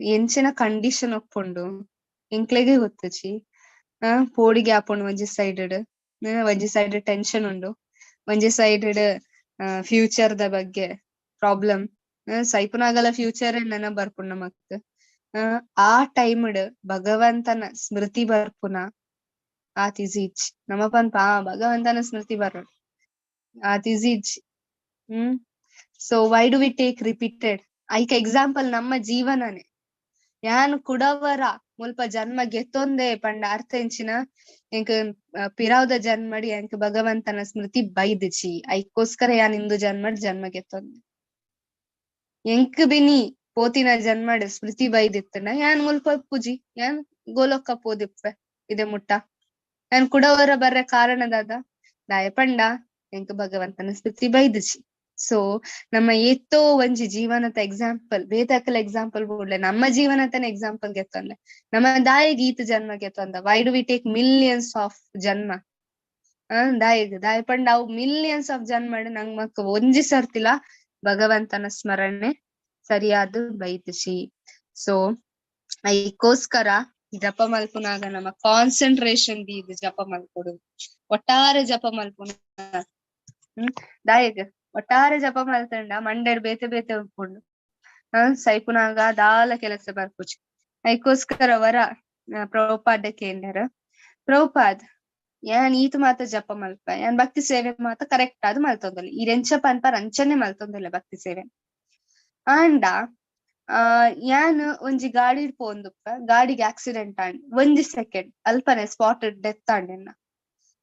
ಎಂಚಿನ ಕಂಡೀಷನ್ ಒಪ್ಪುಂಡು ಎಂಕ್ಲೆಗೆ ಗೊತ್ತುಜಿ. ಪೋಡಿಗೆ ಆಪುಂಡು ಒಂಜಿ ಸೈಡ್, ಒಂಜಿ ಸೈಡ್ ಟೆನ್ಷನ್ ಉಂಡು, ಒಂಜಿ ಸೈಡ್ ಫ್ಯೂಚರ್ ದ ಬಗ್ಗೆ ಪ್ರಾಬ್ಲಮ್. ಸೈಪುನಾಗಲ ಫ್ಯೂಚರ್ ನೆನ ಬರ್ಪುಂಡು ನಮಕ್. ಆ ಟೈಮ್ ಭಗವಂತನ ಸ್ಮೃತಿ ಬರ್ಪುನ ಆತ್ ಈಸಿ ಇಜ್ಜಿ. ನಮ ಪನ್ಪ ಭಗವಂತನ ಸ್ಮೃತಿ ಬರೋಡು, ಆತ್ ಈಸಿ ಇಜ್ಜಿ. So why do we take repeated? ಐಕ್ ಎಕ್ಸಾಂಪಲ್ ನಮ್ಮ ಜೀವನನೇ. ಯಾನ್ ಕುಡವರ ಮುಲ್ಪ ಜನ್ಮ ಗೆತ್ತೊಂದೆ ಪಂಡ ಅರ್ಥ ಎಂಚಿನ? ಎಂಕ್ ಪಿರಾವ್ದ ಜನ್ಮಡಿ ಎಂಕ್ ಭಗವಂತನ ಸ್ಮೃತಿ ಬೈದಿಚಿ, ಐಕೋಸ್ಕರ ಯಾನ್ ಇಂದು ಜನ್ಮಡ್ ಜನ್ಮ ಗೆತ್ತೊಂದೆ. ಎಂಕ್ ಬಿನಿ ಪೋತಿನ ಜನ್ಮಡ್ ಸ್ಮೃತಿ ಬೈದಿತ್ತನ ಯಾನ್ ಮುಲ್ಪ ಪೂಜಿ, ಯಾನ್ ಗೋಲೋಕ ಪೋದಿಪ್ಪೆ ಇದೆ ಮುಟ್ಟ. ಯಾನ್ ಕುಡವರ ಬರ್ರೆ ಕಾರಣ ದಾದ? ದಾಯ ಪಂಡ ಎಂಕ್ ಭಗವಂತನ ಸ್ಮೃತಿ ಬೈದಿಚಿ. ಸೊ ನಮ್ಮ ಏತೋ ಒಂಜಿ ಜೀವನದ ಎಕ್ಸಾಂಪಲ್, ಬೇತಕಲ ಎಕ್ಸಾಂಪಲ್ ಬೋಡ್ಲೆ, ನಮ್ಮ ಜೀವನತನ ಎಕ್ಸಾಂಪಲ್ ಗೆತ್ತೊಂದೆ. ನಮ್ಮ ದಾಯಿಗ್ ಈತ ಜನ್ಮ ಗೆತ್ತೊಂದ? Why do we take millions of ಜನ್ಮ? ದಾಯಿಗ್ ದಾಯ ಪಂಡ ಅವು ಮಿಲಿಯನ್ಸ್ ಆಫ್ ಜನ್ಮ ನಂಗ್ ಮಕ್ಕ ಒಂಜಿ ಸರ್ತಿಲ ಭಗವಂತನ ಸ್ಮರಣೆ ಸರಿಯಾದ ಬೈದಿಸಿ. ಸೊ ಐಕೋಸ್ಕರ ಜಪ ಮಲ್ಪುನಾಗ ನಮ್ಮ ಕಾನ್ಸಂಟ್ರೇಷನ್ ದೀದ್ ಜಪ ಮಲ್ಪೊಡು. ಒಟ್ಟಾರೆ ಜಪ ಮಲ್ಪುನ ದಾಯೆಗ್ ಒಟ್ಟಾರೆ ಜಪ ಮಲ್ತಂಡ ಮಂಡೆಡ್ ಬೇತೆ ಬೇತೆ ಉಪ್ಪುಂಡು. ಸೈಪುನಾಗ ದಾಲ ಕೆಲಸ ಬರ್ಪುಜಿ. ಐಕೋಸ್ಕರ ವರ ಪ್ರಭುಪಾದ ಕೇಂದ್ರ, ಪ್ರಭುಪಾದ್ ಯಾನ್ ಈತ್ ಮಾತ ಜಪ ಮಲ್ಪ, ಯಾನ್ ಭಕ್ತಿ ಸೇವೆ ಮಾತ ಕರೆಕ್ಟ್ ಆದ್ ಮಲ್ತೊಂದುಲ್ಲೆ, ಈ ಎಂಚ ಪನ್ಪರ್ ಅಂಚನೆ ಮಲ್ತೊಂದುಲ್ಲೆ ಭಕ್ತಿ ಸೇವೆ. ಆಂಡ ಯಾನ್ ಒಂಜಿ ಗಾಡಿಡ್ ಪೋಂದುಪ್ಪ, ಗಾಡಿಗೆ ಆಕ್ಸಿಡೆಂಟ್ ಆಂಡ್, ಒಂಜಿ ಸೆಕೆಂಡ್ ಅಲ್ಪನೆ ಸ್ಪಾಟ್ ಡೆತ್ ಆಂಡ್ ಎನ್ನ.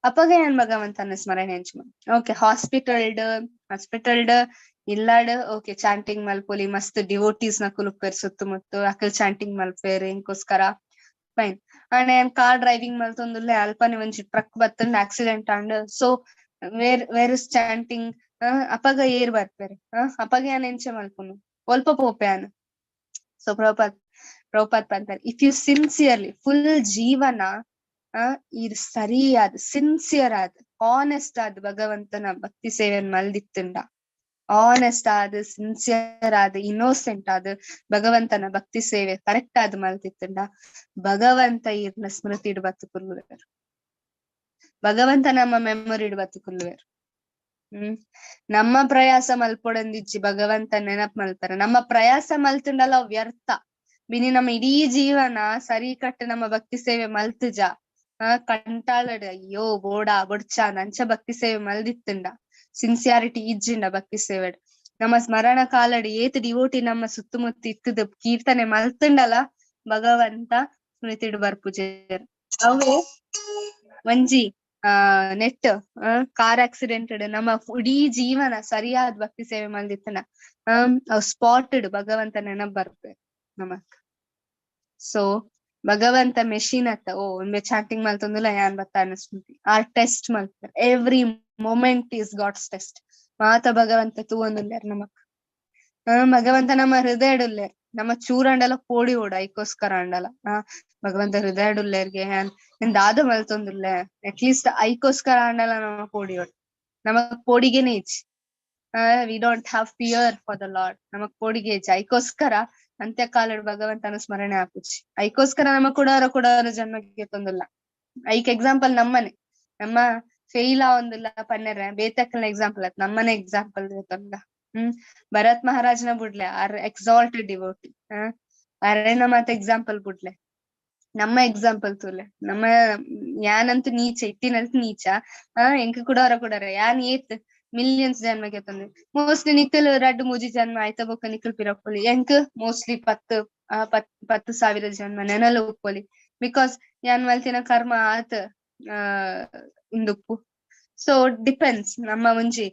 ಅಪಗ ಯಾನ್ ಭಗವಂತನ ಸ್ಮರಣೆ ಎಂಚ? ಓಕೆ, ಹಾಸ್ಪಿಟಲ್ಡ್ ಇಲ್ಲಾಡ್ ಓಕೆ ಚಾಂಟಿಂಗ್ ಮಲ್ಪೊಲಿ, ಮಸ್ತ್ ಡಿವೋಟೀಸ್ ನಕುಲು ಉಪ್ಪೆರ್ ಸುತ್ತಮುತ್ತ, ಅಕಲ್ ಚಾಂಟಿಂಗ್ ಮಲ್ಪೆರ್ ಇಂಕೋಸ್ಕರ ಫೈನ್. ಆಂಡ ಯಾನ್ ಕಾರ್ ಡ್ರೈವಿಂಗ್ ಮಲ್ತೊಂದುಲ್ಲೆ, ಅಲ್ಪನೆ ಒಂಜಿ ಟ್ರಕ್ ಬತ್ತಂಡ್ accident and, so where where is chanting? ಅಪಗ ಏರ್ ಬರ್ಪೆರ್? ಅಪಗ ಯಾನ್ ಎಂಚ ಮಲ್ಪುನು? ಒಲ್ಪ ಪೋಪೆ ಯಾನ್? ಸೊ ಪ್ರಭುಪಾದ್ ಪ್ರಭುಪಾದ್ ಪನ್ಪೆರ್, if you sincerely full ಜೀವನ ಇರ್ ಸರಿಯಾದ ಸಿನ್ಸಿಯರ್ ಆದ್ ಆನೆಸ್ಟ್ ಆದ್ ಭಗವಂತನ ಭಕ್ತಿ ಸೇವೆನ್ ಮಲ್ದಿತ್ತುಂಡ, ಆನೆಸ್ಟ್ ಆದ್ ಸಿನ್ಸಿಯರ್ ಆದ್ ಇನ್ನೋಸೆಂಟ್ ಆದ್ ಭಗವಂತನ ಭಕ್ತಿ ಸೇವೆ ಕರೆಕ್ಟ್ ಆದ್ ಮಲ್ತಿತ್ತುಂಡ, ಭಗವಂತ ಇರ್ನ ಸ್ಮೃತಿಡ್ ಬತ್ತು ಕುಲ್ಲುವೆರ್, ಭಗವಂತ ನಮ್ಮ ಮೆಮೊರಿಡ್ ಬತ್ತು ಕುಲ್ಲುವೆರ್. ನಮ್ಮ ಪ್ರಯಾಸ ಮಲ್ಪೊಡಂದಿಜ್ಜಿ, ಭಗವಂತ ನೆನಪ್ ಮಲ್ಪರ. ನಮ್ಮ ಪ್ರಯಾಸ ಮಲ್ತುಂಡಲ ವ್ಯರ್ಥ ಬಿನಿ, ನಮ್ಮ ಇಡೀ ಜೀವನ ಸರಿ ಕಟ್ಟು ನಮ್ಮ ಭಕ್ತಿ ಸೇವೆ ಮಲ್ತುಜ, ಕಂಟಾಳಡ್ ಅಯ್ಯೋ ಬೋಡ ಬೊಡ್ಚ ಅಂಚ ಭಕ್ತಿ ಸೇವೆ ಮಲ್ದಿತ್ತುಂಡ, ಸಿನ್ಸಿಯಾರಿಟಿ ಇಜ್ಜಿಂಡ ಭಕ್ತಿ ಸೇವೆಡ್, ನಮ್ಮ ಸ್ಮರಣ ಕಾಲಡ್ ಏತ್ ಡಿವೋಟಿ ನಮ್ಮ ಸುತ್ತಮುತ್ತ ಇತ್ತದ ಕೀರ್ತನೆ ಮಲ್ತುಂಡಲ ಭಗವಂತ ಸ್ಮೃತಿಡ್ ಬರ್ಪುಜೆರ್. ಅವು ಒಂಜಿ ನೆಟ್ ಕಾರ್ ಆಕ್ಸಿಡೆಂಟ್ ನಮ್ಮ ಇಡೀ ಜೀವನ ಸರಿಯಾದ ಭಕ್ತಿ ಸೇವೆ ಮಲ್ದಿತ್ತನ ಸ್ಪಾಟೆಡ್ ಭಗವಂತ ನೆನಪ್ ಬರ್ಪೆ ನಮಕ್. ಸೊ ಭಗವಂತ ಮೆಷಿನ್ ಅತ್ತ, ಓ ಒಂಬೆ ಚಾಂಟಿಂಗ್ ಮಲ್ತೊಂದುಲ್ಲ ಯಾನ್ ಬತ್ತ ಸ್ಮೃತಿ ಆರ್ test ಮಲ್ಪೆರ್. Every moment is God's test. ಮಾತ ಭಗವಂತ ತೂವೊಂದುಲ್ಲೆರ್ ನಮಕ್. ಭಗವಂತ ನಮ್ಮ ಹೃದಯಡುಲ್ಲೆರ್, ನಮ್ಮ ಚೂರಂಡಲ ಪೋಡಿ ಓಡ ಐಕೋಸ್ಕರ ಅಂಡಲ ಭಗವಂತ ಹೃದಯಡುಲ್ಲೆರ್ಗೆ ಯಾನ್ ದಾದ ಮಲ್ತೊಂದುಲ್ಲೆ ಅಟ್ಲೀಸ್ಟ್ ಐಕೋಸ್ಕರ ಅಂಡಲ ನಮ್ಮ ಪೋಡಿ ಓಡ್. ನಮಕ್ ಪೋಡಿಗೆನೆ ಇಜ್ಜಿ, we don't have fear for the Lord. ನಮಕ್ ಪೋಡಿಗೆ ಇಜ್ಜಿ, ಐಕೋಸ್ಕರ ಅಂತ್ಯಕಾಲಡ್ ಭಗವಂತನ ಸ್ಮರಣೆ ಆಪುಜಿ. ಐಕೋಸ್ಕರ ನಮ್ಮ ಕೊಡೋರ ಕೊಡೋರ ಜನ್ಮಕ್ಕೆ ತೊಂದುಲ್ಲ. ಐಕ್ ಎಕ್ಸಾಂಪಲ್ ನಮ್ಮನೆ, ನಮ್ಮ ಫೇಲ್ ಆವೊಂದುಲ್ಲ ಪನ್ನೆರೆ ಬೇತಕ್ಕಲ್ನ ಎಕ್ಸಾಂಪಲ್ ಆತ್, ನಮ್ಮನೆ ಎಕ್ಸಾಂಪಲ್ ತೊಂದ. ಭರತ್ ಮಹಾರಾಜ್ನ ಬುಡ್ಲೆ, ಆರ್ ಎಕ್ಸಾಲ್ಟೆಡ್ ಡಿವೋಟಿ, ಅರೆನ ಮಾತ ಎಕ್ಸಾಂಪಲ್ ಬುಡ್ಲೆ, ನಮ್ಮ ಎಕ್ಸಾಂಪಲ್ ತೂಲೆ. ನಮ್ಮ ಯಾನಂತೂ ನೀಚ, ಇತ್ತಿನಂತೂ ನೀಚ, ಎಂಕ ಕುಡೋರ ಕುಡೋರ ಯಾನ್ ಏತ್ ಮಿಲಿಯನ್ಸ್ ಜನ್ಮಕ್ಕೆ ತಂದೆ. ಮೋಸ್ಟ್ಲಿ ನಿಕ್ಕಲ್ ರಡ್ಡ್ ಮೂಜಿ ಜನ್ಮ ಆಯ್ತ ಬೊಕ್ಕ ನಿಕ್ಕಲ್ ಪಿರಪೊಲಿ, ಎಂಕ್ ಮೋಸ್ಟ್ಲಿ 10,000 ಜನ್ಮ ನೆನಲ ಉಪ್ಪೊಲಿ, because ಯಾನ್ ಮಲ್ತಿನ ಕರ್ಮ ಆತ್ ಉಂದುಪ್ಪು. ಸೊ ಡಿಪೆಂಡ್ಸ್ ನಮ್ಮ ಒಂಜಿ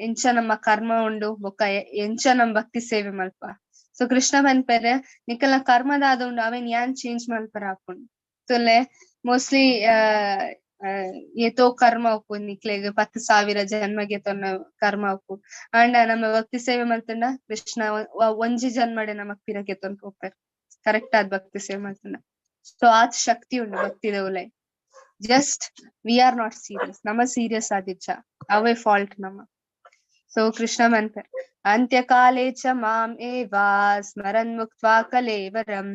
ಎಂಚ ನಮ್ಮ ಕರ್ಮ ಉಂಡು ಬೊಕ್ಕ ಎಂಚ ನಮ್ ಭಕ್ತಿ ಸೇವೆ ಮಲ್ಪ. ಸೊ ಕೃಷ್ಣ ಪನ್ಪೆರೆ ನಿಕಲ್ನ ಕರ್ಮದಾದ ಉಂಡು ಅವೇನ್ ಯಾನ್ ಚೇಂಜ್ ಮಲ್ಪರ ಆಪುಂಡು. ತುಲೆ ಮೋಸ್ಟ್ಲಿ ಏತೋ ಕರ್ಮ ಉಪ್ಪು ನಿಕ್ಲೆಗ್ 10,000 ಜನ್ಮಗೆ ತೊನ್ನ ಕರ್ಮ ಉಪ್ಪು. ಆಂಡ ನಮ್ಮ ಭಕ್ತಿ ಸೇವೆ ಮಲ್ತಂಡ ಕೃಷ್ಣ ಒಂಜಿ ಜನ್ಮಡೆ ನಮಕ್ ಪಿರಕ್ಕೆ ತೊನ್ ಪೋಪೆರ್ ಕರೆಕ್ಟ್ ಆದ್ ಭಕ್ತಿ ಸೇವೆ ಮಲ್ತಂಡ. ಸೊ ಆತ್ ಶಕ್ತಿ ಉಂಡು ಭಕ್ತಿದ ಉಲೈ. Just we are not serious, ನಮ್ಮ ಸೀರಿಯಸ್ ಆದಿಚ್ಚ ಅವೇ ಫಾಲ್ಟ್ ನಮ್ಮ. ಸೊ ಕೃಷ್ಣ ಪನ್ಪೆರ್ ಅಂತ್ಯಕಾಲೇ ಚ ಮಾಂ ಏವಾ ಸ್ಮರನ್ ಮುಕ್ತ್ವಾ ಕಲೇವರಂ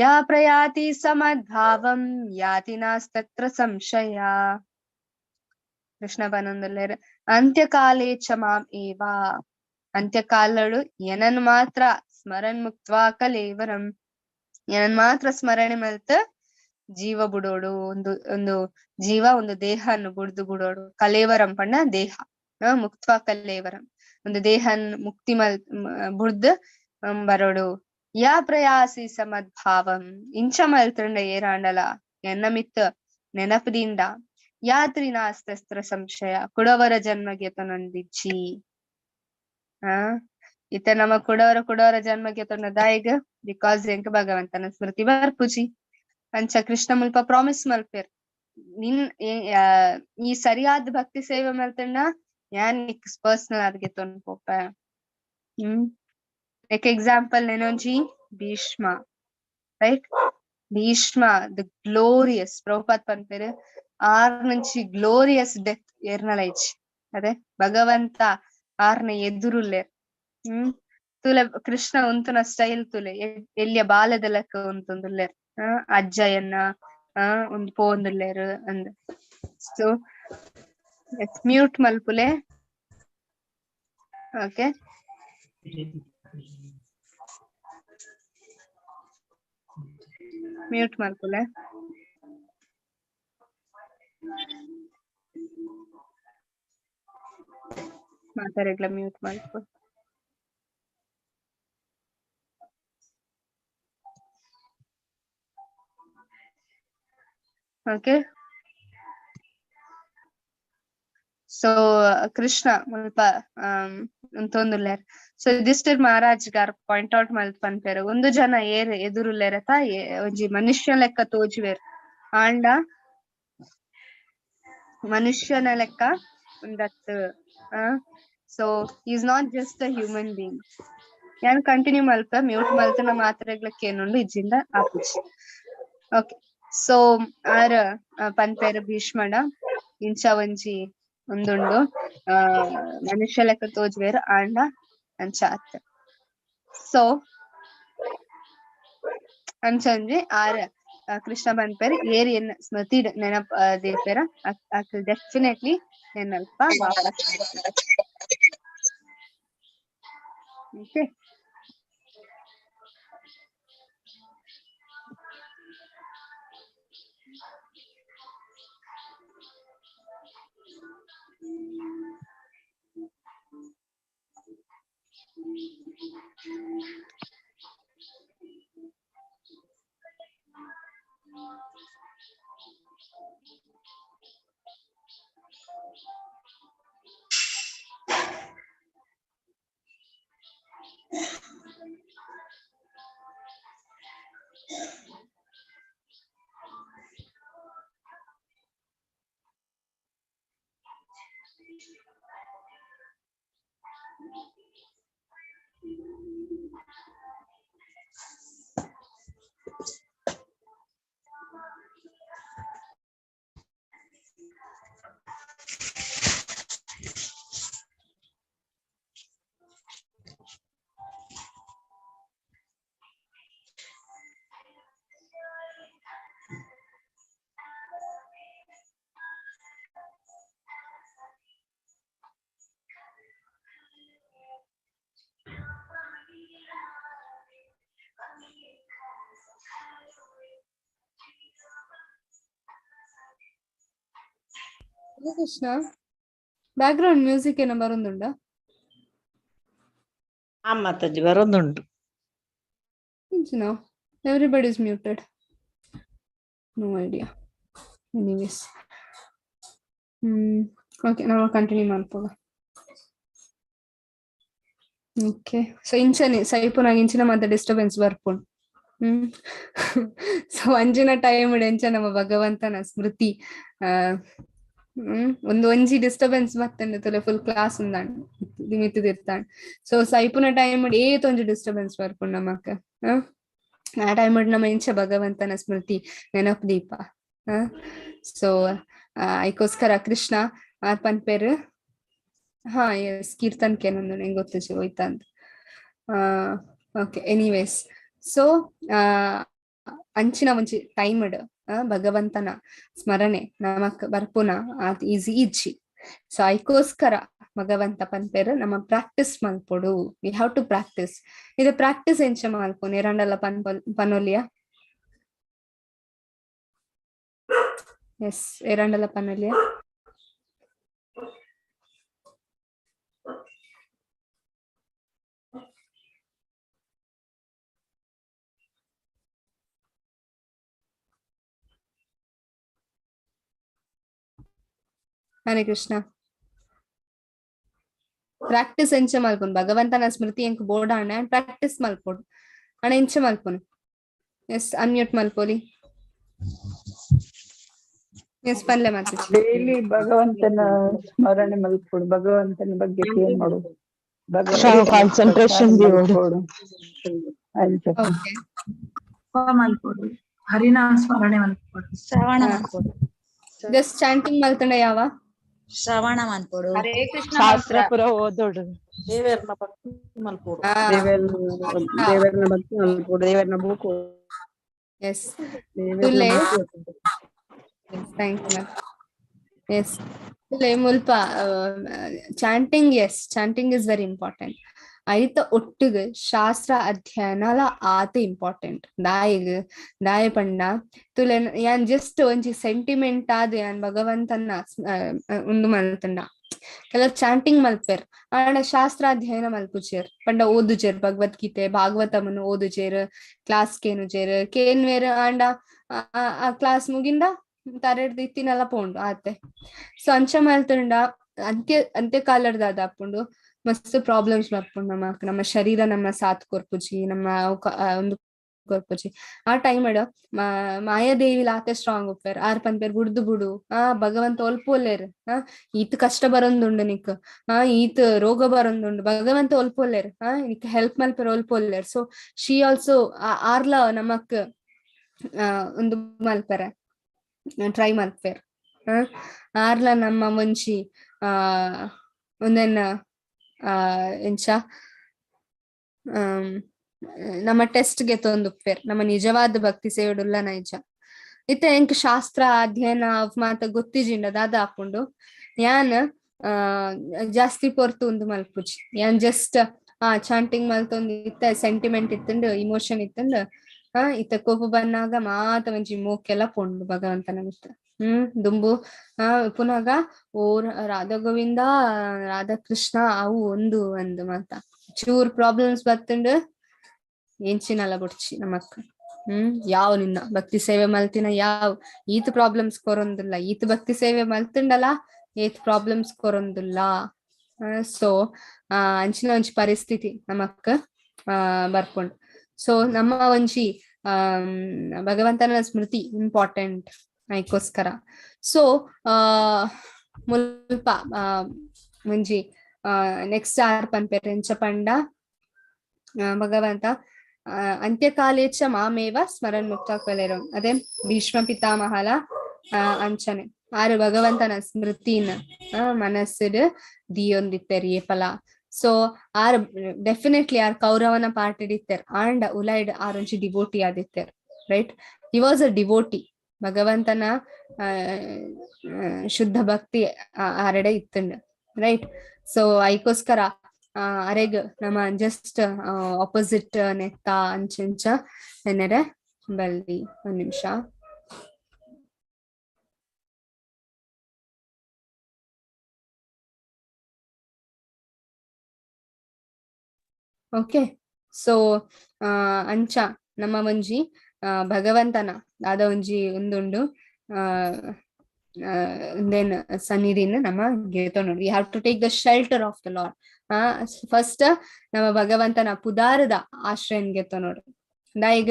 ಯಾ ಪ್ರಯಾತಿ ಸಮದ್ಭಾವಂ ಯಾತಿ ನಾಸ್ತತ್ರ ಸಂಶಯ. ಕೃಷ್ಣ ಪನೊಂದುಲ್ಲೆರ್ ಅಂತ್ಯಕಾಲೇ ಚ ಮಾಂ ಏವಾ, ಅಂತ್ಯಕಾಲಡು ಎನನ್ ಮಾತ್ರ ಸ್ಮರನ್ ಮುಕ್ತ್ವಾ ಕಲೇವರಂ, ಎನನ್ ಮಾತ್ರ ಸ್ಮರಣೆ ಮಲ್ತ್ ಜೀವ ಬುಡೋಡು, ಒಂದು ಒಂದು ಜೀವ ಒಂದು ದೇಹನ್ನು ಬುಡ್ದು ಬುಡೋಡು. ಕಲೇವರಂ ಪಂಡ ದೇಹ, ಮುಕ್ತ್ವಾ ಕಲೇವರಂ ಒಂದು ದೇಹನ್ ಮುಕ್ತಿ ಮಲ್ ಬುಡ್ದು ಬರೋಡು. ಯಾ ಪ್ರಯಾಸಿ ಸಮದ್ಭಾವಂ ಇಂಚ ಮಲ್ತಂಡ ಏರಾಂಡಲ ಎನ್ನ ಮಿತ್ ನೆನಪದಿಂದ ಯಾತ್ರಿ ನಾಸ್ತಸ್ತ್ರ ಸಂಶಯ ಕುಡವರ ಜನ್ಮಗೆ ತನೊಂದಿಜ್ಜಿ. ಇತ ನಮ್ಮ ಕುಡವರ ಕುಡವರ ಜನ್ಮಗೆ ತೊನ್ನದಾಯಿಗ because ಎಂಕ ಭಗವಂತನ ಸ್ಮೃತಿ ಬರ್ಪುಜಿ. ಅಂಚ ಕೃಷ್ಣ ಮುಲ್ಪ ಪ್ರಾಮಿಸ್ ಮಲ್ಪೆರ್ ನಿನ್ ಈ ಸರಿಯಾದ ಭಕ್ತಿ ಸೇವೆ ಮಲ್ತಂಡ ಯಾನ್ ನಿಕ್ ಪರ್ಸನಲ್ ಆದ್ಗೆ ತೊನ್ ಪೋಪೆ. ಲೈಕ್ ಎಕ್ಸಾಂಪಲ್ ನೆನೊಂಜಿ Bhishma, right? Bhishma the glorious, Prabhupad ಪನ್ಪೆರ್ are ನಂಚಿ ಗ್ಲೋರಿಯಸ್ ಡೆತ್ ಎರ್ನಲ ಇಜ್ಜಿ. ಅದೇ ಭಗವಂತ ಆರ್ನ ಎದುರುಲ್ಲೆರ್. ತುಲೆ ಕೃಷ್ಣ ಉಂತುನ ಸ್ಟೈಲ್ ತುಲೆ ಎಲ್ಲಿಯ ಬಾಲದ ಲೆಕ್ಕ ಉಂತುಂದುಲ್ಲೆರ್, ಅಜ್ಜಯನ್ನ ಒಂದು ಪೋಂದುಲ್ಲೆರ್ ಅಂದ್. ಸೊ ಮ್ಯೂಟ್ ಮಲ್ಪುಲೆ. ಓಕೆ. ಮ್ಯೂಟ್ ಮಲ್ಪುಲೆ. ಮಾತಾರೆಗ್ಲ ಮ್ಯೂಟ್ ಮಲ್ಪು. ಓಕೆ, ಸೊ ಕೃಷ್ಣ ಮುಲ್ಪ ಉಂತೊಂದುಲ್ಲೆರ್. ಸೊ ಯುಧಿಷ್ಠಿರ್ ಮಹಾರಾಜ್ ಗಾರ್ ಪಾಯಿಂಟ್ ಔಟ್ ಮಲ್ತ್ ಪನ್ಪೆರ್, ಒಂದು ಜನ ಏರ್ ಎದುರುಲ್ಲೆರತ ಒಂಜಿ ಮನುಷ್ಯ ಲೆಕ್ಕ ತೋಜುವೆರ್, ಆಂಡ ಮನುಷ್ಯನ ಲೆಕ್ಕ ಉಂದತ್. So is not just a human being. ಯಾನ್ ಕಂಟಿನ್ಯೂ ಮಲ್ಪ, ಮ್ಯೂಟ್ ಮಲ್ತನ ಮಾತ್ರೆಗ್ಲಕ್ಕೆ ಏನುಂಡು ಇಜ್ಜಿಂದ ಆಪುಜಿ. ಓಕೆ, ಸೊ ಆರ್ ಪನ್ಪೆರ್ ಭೀಷ್ಮಡ ಇಂಚ ಒಂಜಿ ಒಂದುಂಡು, ಮನುಷ್ಯ ಲೆಕ್ಕ ತೋಜುವೆರ್ ಆಂಡ ಅಂಚ ಅತ್. ಸೊ ಅಂಚ ಒಂಜಿ ಆರ್ ಕೃಷ್ಣ ಪನ್ಪೆರ್ ಏರ್ ಎನ್ನ ಸ್ಮೃತಿ ನೆನಪ್ ದೀಪೆರ ಅಕ್ಲ್ ಡೆಫಿನೆಟ್ಲಿ ಎನ್ನಲ್ಪ ವಾಪಸ್. ಓಕೆ, ಕೃಷ್ಣ ಬ್ಯಾಕ್ಗ್ರೌಂಡ್ ಮ್ಯೂಸಿಕ್ ಏನ ಬರೋದುಂಡ? ಆ ಮಾತಾಜಿ ಬರೋದುಂಟು. No, everybody is muted. No idea. Anyways, okay, ನಾವು ಕಂಟಿನ್ಯೂ ಮಾಡ್ಬೋದ. ಓಕೆ, ಸೊ ಇಂಚನೆ ಸೈಪುನಾಗ ಇಂಚಿನ ಮಾತ ಡಿಸ್ಟರ್ಬೆನ್ಸ್ ಬರ್ಪುಂಡು. ಸೊ ಅಂಚಿನ ಟೈಮ್ ಎಂಚ ನಮ್ಮ ಭಗವಂತನ ಸ್ಮೃತಿ ಒಂದು ಒಂಜಿ ಡಿಸ್ಟರ್ಬೆನ್ಸ್ ಬತ್ತಂಡೆ ತುಲೆ ಫುಲ್ ಕ್ಲಾಸ್ ಉಂದಾಂಡ್ ದಿಮಿತ್ತಿದಿರ್ತಾಂಡ್. ಸೊ ಸೈಪುನ ಟೈಮ್ ಏತ್ ಒಂಜಿ ಡಿಸ್ಟರ್ಬೆನ್ಸ್ ಬರ್ಪುಂಡು ನಮಕ್. ಆ ಟೈಮ್ ನಮ್ಮ ಇಂಚ ಭಗವಂತನ ಸ್ಮೃತಿ ನೆನಪು ದೀಪ. ಸೊ ಐಕೋಸ್ಕರ ಕೃಷ್ಣ ಆರ್ ಪನ್ಪೆರ್. ಹಾ ಎಸ್, ಕೀರ್ತನ್ಕೆ ನಂದು ನಂಗೆ ಗೊತ್ತಿಜಿ ಹೋಯ್ತ ಅಂತ. ಓಕೆ, ಎನಿವೇಸ್, ಸೊ ಅಂಚಿನ ಒಂಜಿ ಟೈಮ್ ಭಗವಂತನ ಸ್ಮರಣೆ ನಮಕ್ ಬರ್ಪುನ ಆತ್ ಈಸಿ ಇಜ್ಜಿ. ಸೊ ಐಕೋಸ್ಕರ ಭಗವಂತ ಪನ್ಪೆರ್ ನಮ್ಮ ಪ್ರಾಕ್ಟೀಸ್ ಮಲ್ಪೊಡು. We have to practice. ಇದು ಪ್ರಾಕ್ಟೀಸ್ ಎಂಚ ಮಲ್ಪು ನೇರಂಡಲ ಪನೊಲಿಯ? ಎಸ್, ಏರಂಡಲ ಪನೊಲಿಯ? ಹರೇ ಕೃಷ್ಣ. ಪ್ರಾಕ್ಟೀಸ್ ಎಂಚ ಮಲ್ಪುನು ಭಗವಂತನ ಸ್ಮೃತಿ ಎಂಕ್ ಬೋಡಾಂಡ ಪ್ರಾಕ್ಟೀಸ್ ಮಲ್ಪೊಡು ಅಣ್ಣ ಎಂಚ ಮಲ್ಪುನು? ಎಸ್, ಅನ್ಮ್ಯೂಟ್ ಮಲ್ಪೊಲಿ. ಎಸ್, ಪನ್ಲೆ ಮಾತಾಜಿ. ಡೈಲಿ ಭಗವಂತನ ಸ್ಮರಣೆ ಮಲ್ಪೊಡು, ಭಗವಂತನ ಬಗ್ಗೆ ಕೇರ್ ಮಾಡೋದು, ಕಾನ್ಸಂಟ್ರೇಷನ್ ಮಲ್ಪೊಡು. ಅಂಚ ಓಕೆ, ಮಲ್ಪೊಡು, ಹರಿನಾಮ ಸ್ಮರಣೆ ಮಲ್ಪೊಡು, ಶ್ರವಣ ಮಲ್ಪೊಡು. ಜಸ್ಟ್ ಚಾಂಟಿಂಗ್ ಮಲ್ತಂಡ ಯಾವ ಶ್ರವಣ ಮಲ್ಪೊಡು, ಹರೇ ಕೃಷ್ಣ ಶಾಸ್ತ್ರ ಪೂರ ಓದೋಡು, ದೇವರನ್ನ ಭಕ್ತಿ ಮಲ್ಪೊಡು, ದೇವರನ್ನ ಭಕ್ತಿ ಮಲ್ಪೊಡು, ದೇವರನ್ನ ಬುಕ್. ಎಸ್, ತುಲೆ. Thank you. S, ತುಲೆ ಮುಲ್ಪ chanting. Yes, chanting is very important. ಐತ ಒಟ್ಟುಗು ಶಾಸ್ತ್ರ ಅಧ್ಯಯನಲ ಆತ ಇಂಪಾರ್ಟೆಂಟ್. ದಾಯಿಗ್ ದಾಯ ಪಂಡ ತುಲೆ ಯಾನ್ ಜಸ್ಟ್ ಒಂಜಿ ಸೆಂಟಿಮೆಂಟ್ ಆದ್ ಯಾನ್ ಭಗವಂತನ ಉಂದು ಮಲ್ತಂಡ ಕೆಲವು ಚಾಂಟಿಂಗ್ ಮಲ್ಪೆರ್ ಆಂಡ ಶಾಸ್ತ್ರ ಅಧ್ಯಯನ ಮಲ್ಪುಜೆರ್ ಪಂಡ ಓದುಜೆರ್ ಭಗವದ್ಗೀತೆ ಭಾಗವತಮನು ಓದುಜೆರ್ ಕ್ಲಾಸ್ ಕೇನುಜೆರ್ ಕೇನ್ವೇರ್ ಆಂಡ ಆ ಕ್ಲಾಸ್ ಮುಗಿಂದ ತರೆಡ್ದ್ ಇತ್ತಿನೆಲ್ಲ ಪೋಂಡು ಆತೆ. ಸೊ ಅಂಚ ಮಲ್ತುಂಡ ಅಂತ್ಯಕಾಲಡ್ದ್ ಆಪುಂಡು ಮಸ್ತ್ ಪ್ರಾಬ್ಲಮ್ಸ್ ಬರ್ಪುಂಡು ನಮ್ಮ ನಮ್ಮ ಶರೀರ ನಮ್ಮ ಸಾಥ್ ಕೊರ್ಪುಜಿ ನಮ್ಮ ಒಂದು ಕೊರ್ಪುಜಿ. ಆ ಟೈಮ್ ಡ್ ಮಾಯಾದೇವಿ ಆತೆ ಸ್ಟ್ರಾಂಗ್ ಉಪ್ಪೆರ್ ಆರ್ ಪನ್ಪೆರ್ ಬುಡ್ದು ಬುಡು ಆ ಭಗವಂತ ಒಲ್ಪೊಲ್ಲೆರ್ ಆ ಈತ್ ಕಷ್ಟ ಬರೊಂದುಂಡು ನಿಕ್ ಆ ಈತ್ ರೋಗ ಬರೊಂದುಂಡು ಭಗವಂತ ಒಲ್ಪೊಲ್ಲೆರ್ ಆ ನಿಕ್ ಹೆಲ್ಪ್ ಮಲ್ಪೆರ್ ಒಲ್ಪೊಲ್ಲೆರ್. ಸೊ she also ಆರ್ಲ ನಮಕ್ ಒಂದು ಮಲ್ಪೆರೆ ಟ್ರೈ ಮಲ್ಪೆರ್ ಆರ್ಲ ನಮ್ಮ ಒಂಜಿ ಆ ಒಂದೆನ್ನ ಎಂಚ ನಮ್ಮ ಟೆಸ್ಟ್ ಗೆ ತೊಂದುಪ್ಪೆರ್ ನಮ್ಮ ನಿಜವಾದ ಭಕ್ತಿ ಸೇವಡುಲ್ಲ ನೈಜ. ಇತ್ತೆ ಎಂಕ್ ಶಾಸ್ತ್ರ ಅಧ್ಯಯನ ಮಾತ ಗೊತ್ತಿಜಿಂಡ ದಾದ ಆಪುಂಡು ಯಾನ್ ಜಾಸ್ತಿ ಪೊರ್ತು ಉಂದು ಮಲ್ಪುಜಿ ಯಾನ್ ಜಸ್ಟ್ ಚಾಂಟಿಂಗ್ ಮಲ್ತೊಂದು ಇತ್ತ ಸೆಂಟಿಮೆಂಟ್ ಇತ್ತುಂಡು ಇಮೋಷನ್ ಇತ್ತುಂಡು ಇತ್ತ ಕೋಪ ಬನ್ನಾಗ ಮಾತ ಒಂಜಿ ಮೋಕೆಲ್ಲ ಪೋಂಡು ಭಗವಂತನ ಮಿತ್ತ. ದುಂಬು ಪುನಗ ಓ ರಾಧಾ ಗೋವಿಂದ ರಾಧಾಕೃಷ್ಣ ಅವು ಒಂದು ಒಂದು ಮಾತ ಚೂರ್ ಪ್ರಾಬ್ಲಮ್ಸ್ ಬತ್ತುಂಡು ಎಂಚಿನಲ್ಲ ಬುಡ್ಚಿ ನಮಕ್. ಯಾವ ನಿನ್ನ ಭಕ್ತಿ ಸೇವೆ ಮಲ್ತಿನ ಯಾವ ಈತ್ ಪ್ರಾಬ್ಲಮ್ಸ್ ಕೊರೊಂದಿಲ್ಲ ಈತ್ ಭಕ್ತಿ ಸೇವೆ ಮಲ್ತುಂಡಲ ಏತ್ ಪ್ರಾಬ್ಲಮ್ಸ್ ಕೊರೊಂದಿಲ್ಲ. ಸೊ ಅಂಚಿನ ಒಂಜಿ ಪರಿಸ್ಥಿತಿ ನಮಕ್ ಬರ್ಪುಂಡು. ಸೊ ನಮ್ಮ ಒಂಜಿ ಭಗವಂತನ ಸ್ಮೃತಿ ಇಂಪಾರ್ಟೆಂಟ್ ಐಕೋಸ್ಕರ. ಸೊ ಮುಲ್ಪ ಒಂಜಿ ನೆಕ್ಸ್ಟ್ ಆರ್ ಪನ್ಪೆರ್ ಎಂಚ ಪಂಡ ಭಗವಂತ ಅಂತ್ಯಕಾಲೇಚ ಮಾಮೇವ ಸ್ಮರನ್ ಮುಕ್ತ ಕೊಲೆರು ಅದೇ ಭೀಷ್ಮ ಪಿತಾಮಹಲ ಅಂಚನೆ ಆರು ಭಗವಂತನ ಸ್ಮೃತಿನ ಮನಸ್ಸುಡ್ ದಿಯೊಂದಿತ್ತೆರ್ ಏಪಲ. ಸೊ ಆರ್ ಡೆಫಿನೆಟ್ಲಿ ಆರ್ ಕೌರವನ ಪಾರ್ಟಿ ಇತ್ತೆರ್ ಆಂಡ ಉಲೈಡ್ ಆರ್ ಒಂಜಿ ಡಿವೋಟಿ ಆದಿತ್ತೆರ್ right. He was a devotee ಭಗವಂತನ ಶುದ್ಧ ಭಕ್ತಿ ಆರೆಡೆ ಇತ್ತುಂಡು ರೈಟ್. ಸೊ ಐಕೋಸ್ಕರ ಅರೆಗ್ ನಮ್ಮ ಜಸ್ಟ್ ಆಪೋಸಿಟ್ ನೆತ್ತ ಅಂಚೆಂಚ ಎನ್ನರೆ ಬಲ್ಲಿ ಒಂದ್ ನಿಮಿಷ. ಓಕೆ ಸೊ ಅಂಚ ನಮ್ಮ ಒಂಜಿ ಭಗವಂತನ ದಾದ ಒಂಜಿ ಒಂದುಂಡು then ಸನ್ನಿಧಿನ ನಮ್ಮ ಗೆತೊನೊಡು. We have to take the shelter of the lord. First ನಮ್ಮ ಭಗವಂತನ ಪುದಾರದ ಆಶ್ರಯನ್ ಗೆತೊನೊಡು. ದಾಯಿಗ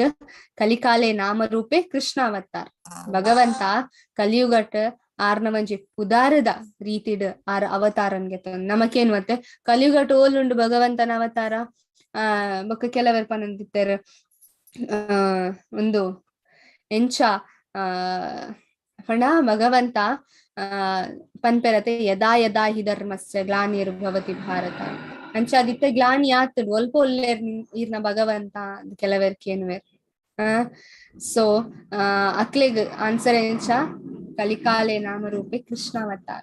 ಕಲಿಕಾಲೆ ನಾಮರೂಪೆ ಕೃಷ್ಣ ಅವತಾರ ಭಗವಂತ ಕಲಿಯುಗಟ್ ಆರ್ನ ಒಂಜಿ ಪುದಾರದ ರೀತಿಡ್ ಆರ್ ಅವತಾರನ್ ಗೆತೊನ್ ನಮಕೇನ್ ಮತ್ತೆ ಕಲಿಯುಗಟ್ ಓಲುಂಡು ಭಗವಂತನ ಅವತಾರ. ಬೊಕ್ಕ ಕೆಲವರು ಪನೊಂದಿತ್ತೆರ್ ಒಂದು ಎಂಚ ಪಂಡ ಭಗವಂತ ಪನ್ಪೆರತೆ ಯದಾ ಯದಾ ಹಿ ಧರ್ಮಸ್ಯ ಗ್ಲಾನಿರ್ಭವತಿ ಭಾರತ ಅಂಚ ಅದಿತ್ತೆ ಗ್ಲಾನಿ ಆತುಂಡು ಒಲ್ಪ ಒಲ್ಲೆರ್ ಈರ್ನ ಭಗವಂತ ಕೆಲವೆರ್ ಕೇನುವೆರ್. ಸೊ ಅಕ್ಲೆಗ್ ಆನ್ಸರ್ ಎಂಚ ಕಲಿಕಾಲೆ ನಾಮರೂಪೆ ಕೃಷ್ಣಾವತಾರ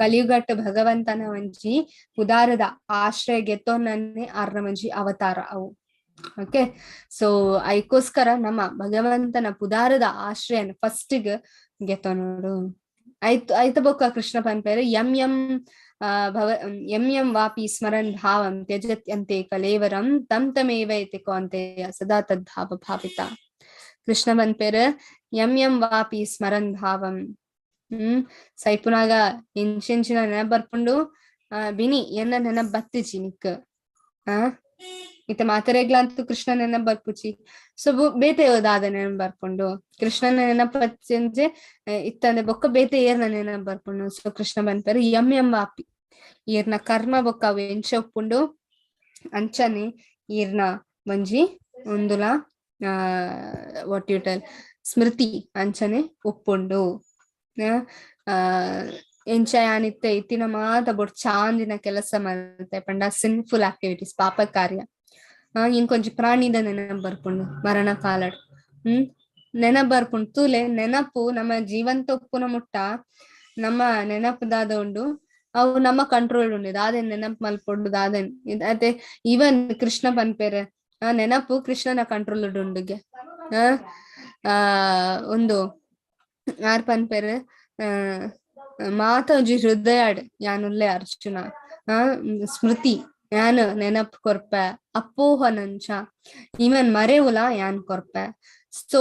ಕಲಿಯುಗಟ್ ಭಗವಂತನ ಒಂಜಿ ಉದಾರದ ಆಶ್ರಯ ಗೆತ್ತೊನನ್ನೇ ಆರ್ನ ಒಂಜಿ ಅವತಾರ ಅವು. ಓಕೆ ಸೊ ಐಕೋಸ್ಕರ ನಮ್ಮ ಭಗವಂತನ ಪುದಾರದ ಆಶ್ರಯನ ಫಸ್ಟ್ ಗೆತ್ತೊನೋಡು. ಆಯ್ತು ಆಯ್ತ ಬೊಕ್ಕ ಕೃಷ್ಣ ಪನ್ಪೇರು ಯಂ ಯಂ ಭವ ಯಂ ಯಂ ವಾಪಿ ಸ್ಮರನ್ ಭಾವಂ ತ್ಯಜತ್ಯಂತೆ ಕಲೇವರಂ ತಂ ತಮೇವೈತಿ ಕೌಂತೆಯ ಸದಾ ತದ್ಭಾವ ಭಾವಿತ. ಕೃಷ್ಣ ಪನ್ಪೇರು ಯಂ ಯಂ ವಾಪಿ ಸ್ಮರನ್ ಭಾವಂ ಸೈಪುನಾಗ ಎಂಚೆಂಚಿನ ನೆನಪ್ ಬರ್ಪುಂಡು ಬಿನಿ ಎನ್ನ ನೆನಪ್ ಬತ್ತಿಜಿ ನಿಕ್ ಇತ್ತ ಮಾತರೆಗ್ಲಂತೂ ಕೃಷ್ಣ ನೆನಪ್ ಬರ್ಪುಚಿ. ಸೊ ಬೇತೆ ದಾದ ನೆನಪ್ ಬರ್ಪುಂಡು ಕೃಷ್ಣನ ನೆನಪಚ್ಚಂಜೆ ಇತ್ತಂದೆ ಬೊಕ್ಕ ಬೇತೆ ಏರ್ನ ನೆನಪ್ ಬರ್ಪುಂಡು. ಸೊ ಕೃಷ್ಣ ಪನ್ಪೆರ್ ಯಂ ಯಂ ವಾಪಿ ಈರ್ನ ಕರ್ಮ ಬೊಕ್ಕ ಅವು ಎಂಚ ಉಪ್ಪುಂಡು ಅಂಚನೆ ಈರ್ನ ಒಂಜಿ ಒಂದುಲ what you tell ಸ್ಮೃತಿ ಅಂಚನೆ ಉಪ್ಪುಂಡು. ಎಂಚ ಯಾನಿತ್ತೆ ಇತ್ತಿನ ಮಾತ ಬೊಡ್ ಚಾಂದಿನ ಕೆಲಸ ಮಲ್ತೆ ಪಂಡ ಸಿನ್ಫುಲ್ ಆಕ್ಟಿವಿಟೀಸ್ ಪಾಪ ಕಾರ್ಯ ಇಂಕೊಂಜಿ ಪ್ರಾಣಿದ ನೆನಪ್ ಬರ್ಪುಂಡು ಮರಣ ಕಾಲಡ್. ನೆನಪ್ ಬರ್ಪುಂಡು ತೂಲೆ ನೆನಪು ನಮ್ಮ ಜೀವಂತ ಉಪ್ಪುನ ಮುಟ್ಟ ನಮ್ಮ ನೆನಪು ದಾದ ಉಂಡು ಅವು ನಮ್ಮ ಕಂಟ್ರೋಲ್ ಉಂಡು. ದಾದೆನ್ ನೆನಪು ಮಲ್ಪೊಡು ದಾದೆನ್ ಅತೆ ಈವನ್ ಕೃಷ್ಣ ಪನ್ಪೆರ್ ಆ ನೆನಪು ಕೃಷ್ಣನ ಕಂಟ್ರೋಲ್ ಉಂಡುಗೆ. ಆ ಆ ಒಂದು ಆರ್ ಪನ್ಪೆರ್ ಮಾತ ಒಂಜಿ ಹೃದಯಡ್ ಯಾನುಲ್ಲೆ ಅರ್ಜುನ, ಆ ಸ್ಮೃತಿ ಯಾನ್ ನೆನಪು ಕೊರ್ಪೆ, ಅಪ್ಪೋಹನಂಚ ಈವನ್ ಮರೆವುಲ ಯಾನ್ ಕೊರ್ಪೆ. ಸೊ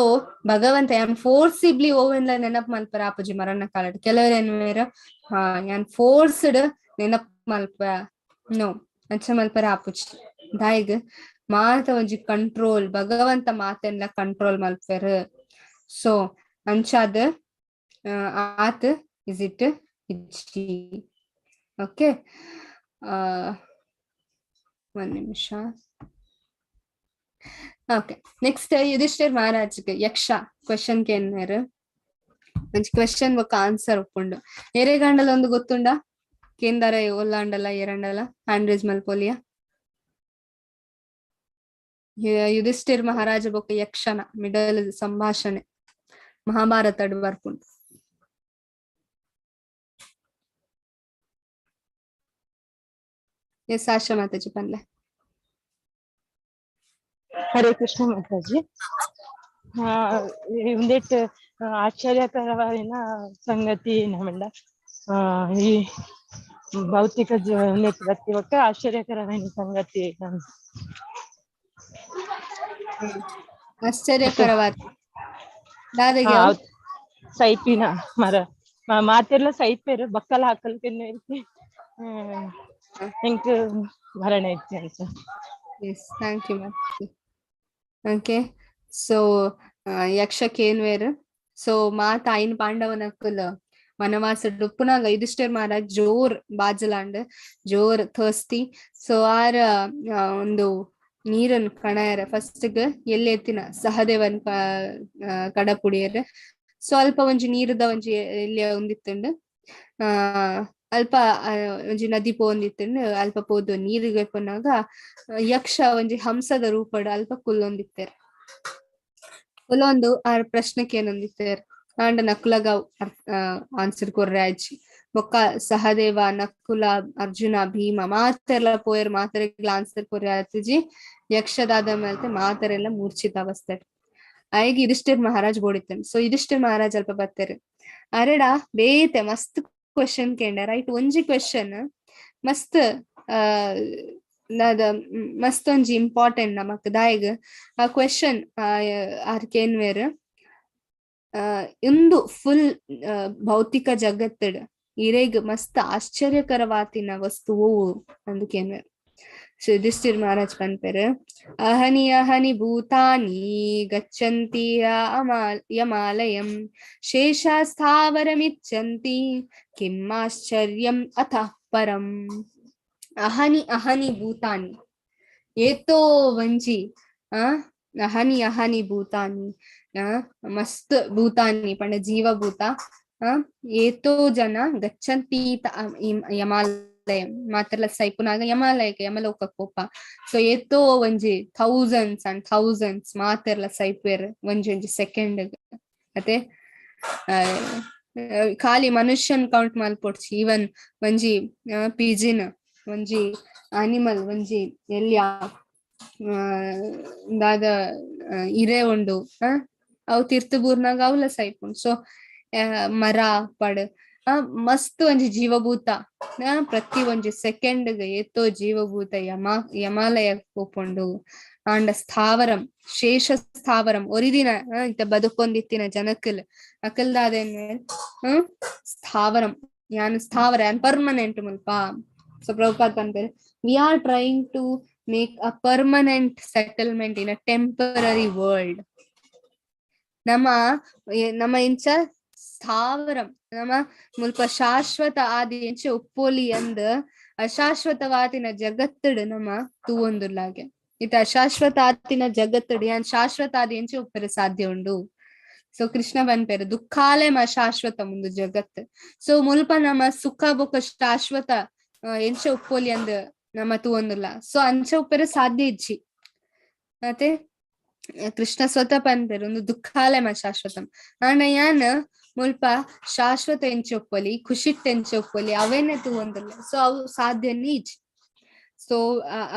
ಭಗವಂತ ಯಾನ್ ಫೋರ್ಸಿಬ್ಲಿ ಓವೆನ್ಲ ನೆನಪು ಮಲ್ಪರ ಆಪುಜಿ ಮರಣ ಕಾಲಡ್. ಕೆಲವರು ಏನ್ವೇರ್ ಹಾ ಯಾನ್ ಫೋರ್ಸ್ಡ್ ನೆನಪು ಮಲ್ಪ ನೋ ಅಂಚ ಮಲ್ಪರ ಆಪುಜಿ. ದಾಯಿಗ್ ಮಾತ ಒಂಜಿ ಕಂಟ್ರೋಲ್ ಭಗವಂತ ಮಾತೆನ್ಲ ಕಂಟ್ರೋಲ್ ಮಲ್ಪೆರ್. ಸೊ ಅಂಚಾದ ಆತ್ is it ಇಜ್ಜಿ. ಓಕೆ, ಒಂದ್ ನಿಮಿಷ. ಓಕೆ, ನೆಕ್ಸ್ಟ್ ಯುಧಿಷ್ಠಿರ್ ಮಹಾರಾಜ್ಗೆ ಯಕ್ಷ ಕ್ವೆಶನ್ ಕೇನ್ವೇರ್. ಒಂಜಿ ಕ್ವೆಶನ್ ಬೊಕ್ಕ ಆನ್ಸರ್ ಉಪ್ಪುಂಡು. ಏರೆಗಾಂಡಲ ಒಂದು ಗೊತ್ತುಂಡ ಕೇಂದಾರ ಒಲ್ಲಾಂಡಲ ಏರಂಡಲ ಹ್ಯಾಂಡ್ ರೇಸ್ ಮಲ್ಪೊಲಿಯ. ಯುಧಿಷ್ಠಿರ್ ಮಹಾರಾಜ ಬೊಕ್ಕ ಯಕ್ಷನ ಮಿಡಲ್ ಸಂಭಾಷಣೆ ಮಹಾಭಾರತಡ್ ಬರ್ಪುಂಡು. ಎಸ್ ಆಶಾ ಮಾತಾಜಿ ಪನ್ಲೆ. ಹರೇ ಕೃಷ್ಣ ಮಾತಾಜಿ. ಉಂದೆಟ್ ಆಶ್ಚರ್ಯಕರವಾಯಿನ ಸಂಗತಿ ನಮಂಡ ಈ ಭೌತಿಕ ಉಂದೆಟ್ ಬತ್ತಿ ಬೊಕ್ಕ ಆಶ್ಚರ್ಯಕರವಾಯಿನ ಸಂಗತಿ. ಆಶ್ಚರ್ಯಕರವಾದ ದಾದೆಗೆ ಸೈಪಿನ ಮರ ಮಾತೆರ್ಲ ಸೈಪೇರು ಬಕ್ಕಲ ಹಾಕಲ್ ಎಂಕ್ ಭರಣ ಇತ್ತು ಅಂತ. Yes, thank you, ma'am. Okay, so ಯಕ್ಷ ಕೇನ್ವೇರ್. ಸೊ ಮಾತ ಐನ್ ಪಾಂಡವನಕ್ಕುಲ್ ವನವಾಸ ಉಪ್ಪುನಾಗ ಯುಧಿಷ್ಠಿರ್ ಮಹಾರಾಜ್ ಜೋರ್ ಬಾಜಲಾಂಡ್, ಜೋರ್ ಥರ್ಸ್ಟಿ. ಸೊ ಆರ್ ಒಂದು ನೀರನ್ ಕಣಯರ ಫಸ್ಟ್ ಎಲ್ಲಿ ಎತ್ತಿನ ಸಹದೇವನ್ ಕಡಪುಡಿಯರ್. ಸ್ವಲ್ಪ ಒಂಜಿ ನೀರುದ ಒಂಜಿ ಎಲ್ಲಿ ಒಂದಿತ್ತುಂಡು, ಅಲ್ಪ ಒಂಜಿ ನದಿ ಪೋಂದಿತ್ತುಂಡು. ಅಲ್ಪ ಪೋದು ನೀರಿಗೆ ಪೋನಾಗ ಯಕ್ಷ ಒಂಜಿ ಹಂಸದ ರೂಪಡ್ ಅಲ್ಪ ಕುಲ್ಲೊಂದಿತ್ತೇರ್. ಕುಲ್ಲೊಂದು ಆ ಪ್ರಶ್ನೆಗೆ ಏನೊಂದಿತ್ತೇರ್ ಆಂಡ ನಕುಲಗ ಆನ್ಸರ್ ಕೊರ್ರಾಜಿ. ಬೊಕ್ಕ ಸಹದೇವ ನಕುಲ ಅರ್ಜುನ ಭೀಮ ಮಾತೆರ್ಲ ಪೋಯರ್, ಮಾತೆರೆಗ್ಲ ಆನ್ಸರ್ ಕೊರ್ರಾಜಿ. ಯಕ್ಷದಾದ ಮಲ್ತೆ ಮಾತೆರೆಲ್ಲ ಮೂರ್ಛಿತ ಅವಸ್ಥೆ. ಆಯ್ಗೆ ಯುಧಿಷ್ಠಿರ್ ಮಹಾರಾಜ್ ಬೋಡಿತ್ತೇನೆ. ಸೊ ಯುಧಿಷ್ಠಿರ್ ಮಹಾರಾಜ್ ಅಲ್ಪ ಬತ್ತೇರ್. ಅರೆಡ ಬೇತೆ ಮಸ್ತ್ ಕ್ವೆಶನ್ ಕೇಂಡ ರೈಟ್. ಒಂಜಿ ಕ್ವೆಶನ್ ಮಸ್ತ್ ಮಸ್ತ್ ಒಂಜಿ ಇಂಪಾರ್ಟೆಂಟ್ ನಮಕ್ ದಾಯಗ್ ಆ ಕ್ವೆಶನ್ ಆರ್ ಕೇನ್ವೇರ್ ಇಂದು ಫುಲ್ ಭೌತಿಕ ಜಗತ್ತಡ್ ಇರೆಗ್ ಮಸ್ತ್ ಆಶ್ಚರ್ಯಕರವಾತಿನ ವಸ್ತುವು ಅಂದು ಕೇನ್ವೇರ್. ಸೊ ಯುಧಿಷ್ಠಿರ್ ಮಹಾರಾಜ್ ಪನ್ಪೆರ್ ಅಹನಿ ಅಹನಿ ಭೂತಾನಿ ಗಚ್ಚಂತಿ ಯಮಾಲಯಂ ಶೇಷಾಸ್ಥಾವರಮಿಚ್ಛಂತಿ ಕಿಂ ಆಶ್ಚರ್ಯಂ ಅತಃ ಪರಂ. ಅಹನಿ ಅಹನಿ ಭೂತಾನಿ ಏತೋ ಒಂಜಿ ಅಹನಿ ಅಹನಿ ಭೂತಾನಿ ಮಸ್ತ್ ಭೂತಾನಿ ಪಂಡ ಜೀವಭೂತ ಏತೋ ಜನ ಗಚ್ಚಂತಿ ಯಮಾಲಯ ಮಾತ್ರಲ ಸೈಪುನಾಗ ಯಮಾಲಯಕ್ಕೆ ಯಮಲೋಕ ಕೋಪ. ಸೊ ಏತೋ ಒಂಜಿ ಥೌಸಂಡ್ಸ್ ಅಂಡ್ ಥೌಸಂಡ್ಸ್ ಮಾತೆರ್ಲ ಸೈಪೇರ್ ಒಂಜಿ ಒಂಜಿ ಸೆಕೆಂಡ್. ಅತೆ ಖಾಲಿ ಮನುಷ್ಯನ್ ಕೌಂಟ್ ಮಲ್ಪೊಡ್ಚಿ, ಈವನ್ ಒಂಜಿ ಪಿಜಿನ್ ಒಂಜಿ ಅನಿಮಲ್ ಒಂಜಿ ಎಲ್ಲಿಯ ದಾದ ಇರೆ ಉಂಡು ಅವು ತಿರ್ತು ಬೂರ್ನಾಗ ಅವಲ ಸೈಪುಂಡು. ಸೊ ಮರ ಪಡ್ ಮಸ್ತ್ ಒಂಜಿ ಜೀವಭೂತ ಪ್ರತಿ ಒಂಜಿ ಸೆಕೆಂಡ್ ಏತೋ ಜೀವಭೂತ ಯಮಾಲಯ ಪೋಪುಂಡು. ಆಂಡ ಸ್ಥಾವರಂ ಶೇಷ ಸ್ಥಾವರಂ ಒರಿದಿನ ಇತ್ತ ಬದುಕೊಂದಿತ್ತಿನ ಜನಕ್ಕಲ್ ಅಕಲ್ದಾದೇನ್ ಸ್ಥಾವರಂ ಯಾನ್ ಸ್ಥಾವರ ಯಾನ್ ಪರ್ಮನೆಂಟ್ ಮುಲ್ಪ. ಸೊ ಪ್ರಭುಪಾದ್ ಪನ್ಪೆರ್ we are trying to make a permanent settlement in a temporary world. ನಮ್ಮ ನಮ್ಮ ಇಂಚ ಸ್ಥಾವರಂ ನಮ್ಮ ಮುಲ್ಪ ಶಾಶ್ವತ ಆದಿ ಎಂಚ ಉಪ್ಪೋಲಿ ಅಂದ್ ಅಶಾಶ್ವತವಾತಿನ ಜಗತ್ತಡ್ ನಮ್ಮ ತೂವೊಂದುಲ್ಲಾಗೆ. ಇತ್ತ ಅಶಾಶ್ವತ ಆತಿನ ಜಗತ್ತಡ್ ಯಾನ್ ಶಾಶ್ವತ ಆದಿ ಎಂಚ ಉಪ್ಪರೆ ಸಾಧ್ಯ ಉಂಡು. ಸೊ ಕೃಷ್ಣ ಪನ್ಪೆರ್ ದುಃಖಾಲೆ ಮ ಶಾಶ್ವತ ಮುಂದು ಜಗತ್. ಸೊ ಮುಲ್ಪ ನಮ್ಮ ಸುಖ ಬೊಕ್ಕ ಶಾಶ್ವತ ಎಂಚ ಉಪ್ಪೋಲಿ ಅಂದ್ ನಮ್ಮ ತೂವೊಂದುಲ್ಲ. ಸೊ ಅಂಚ ಉಪ್ಪರೆ ಸಾಧ್ಯ ಇಜ್ಜಿ. ಮತ್ತೆ ಕೃಷ್ಣ ಸ್ವತಃ ಪನ್ಪೆರ್ ಒಂದು ದುಃಖಾಲೆ ಮ ಶಾಶ್ವತಂ. ಆಂಡ ಯಾನ್ ಮುಲ್ಪ ಶಾಶ್ವತ ಎಂಚೊಪ್ಪೊಲಿ, ಖುಷಿಟ್ ಎಂಚೊಪ್ಪೊಲಿ ಅವೇನೆ ತೂವೊಂದುಲ್ಲ. ಸೊ ಅವು ಸಾಧ್ಯನೇ ಇಜ್ಜಿ. ಸೊ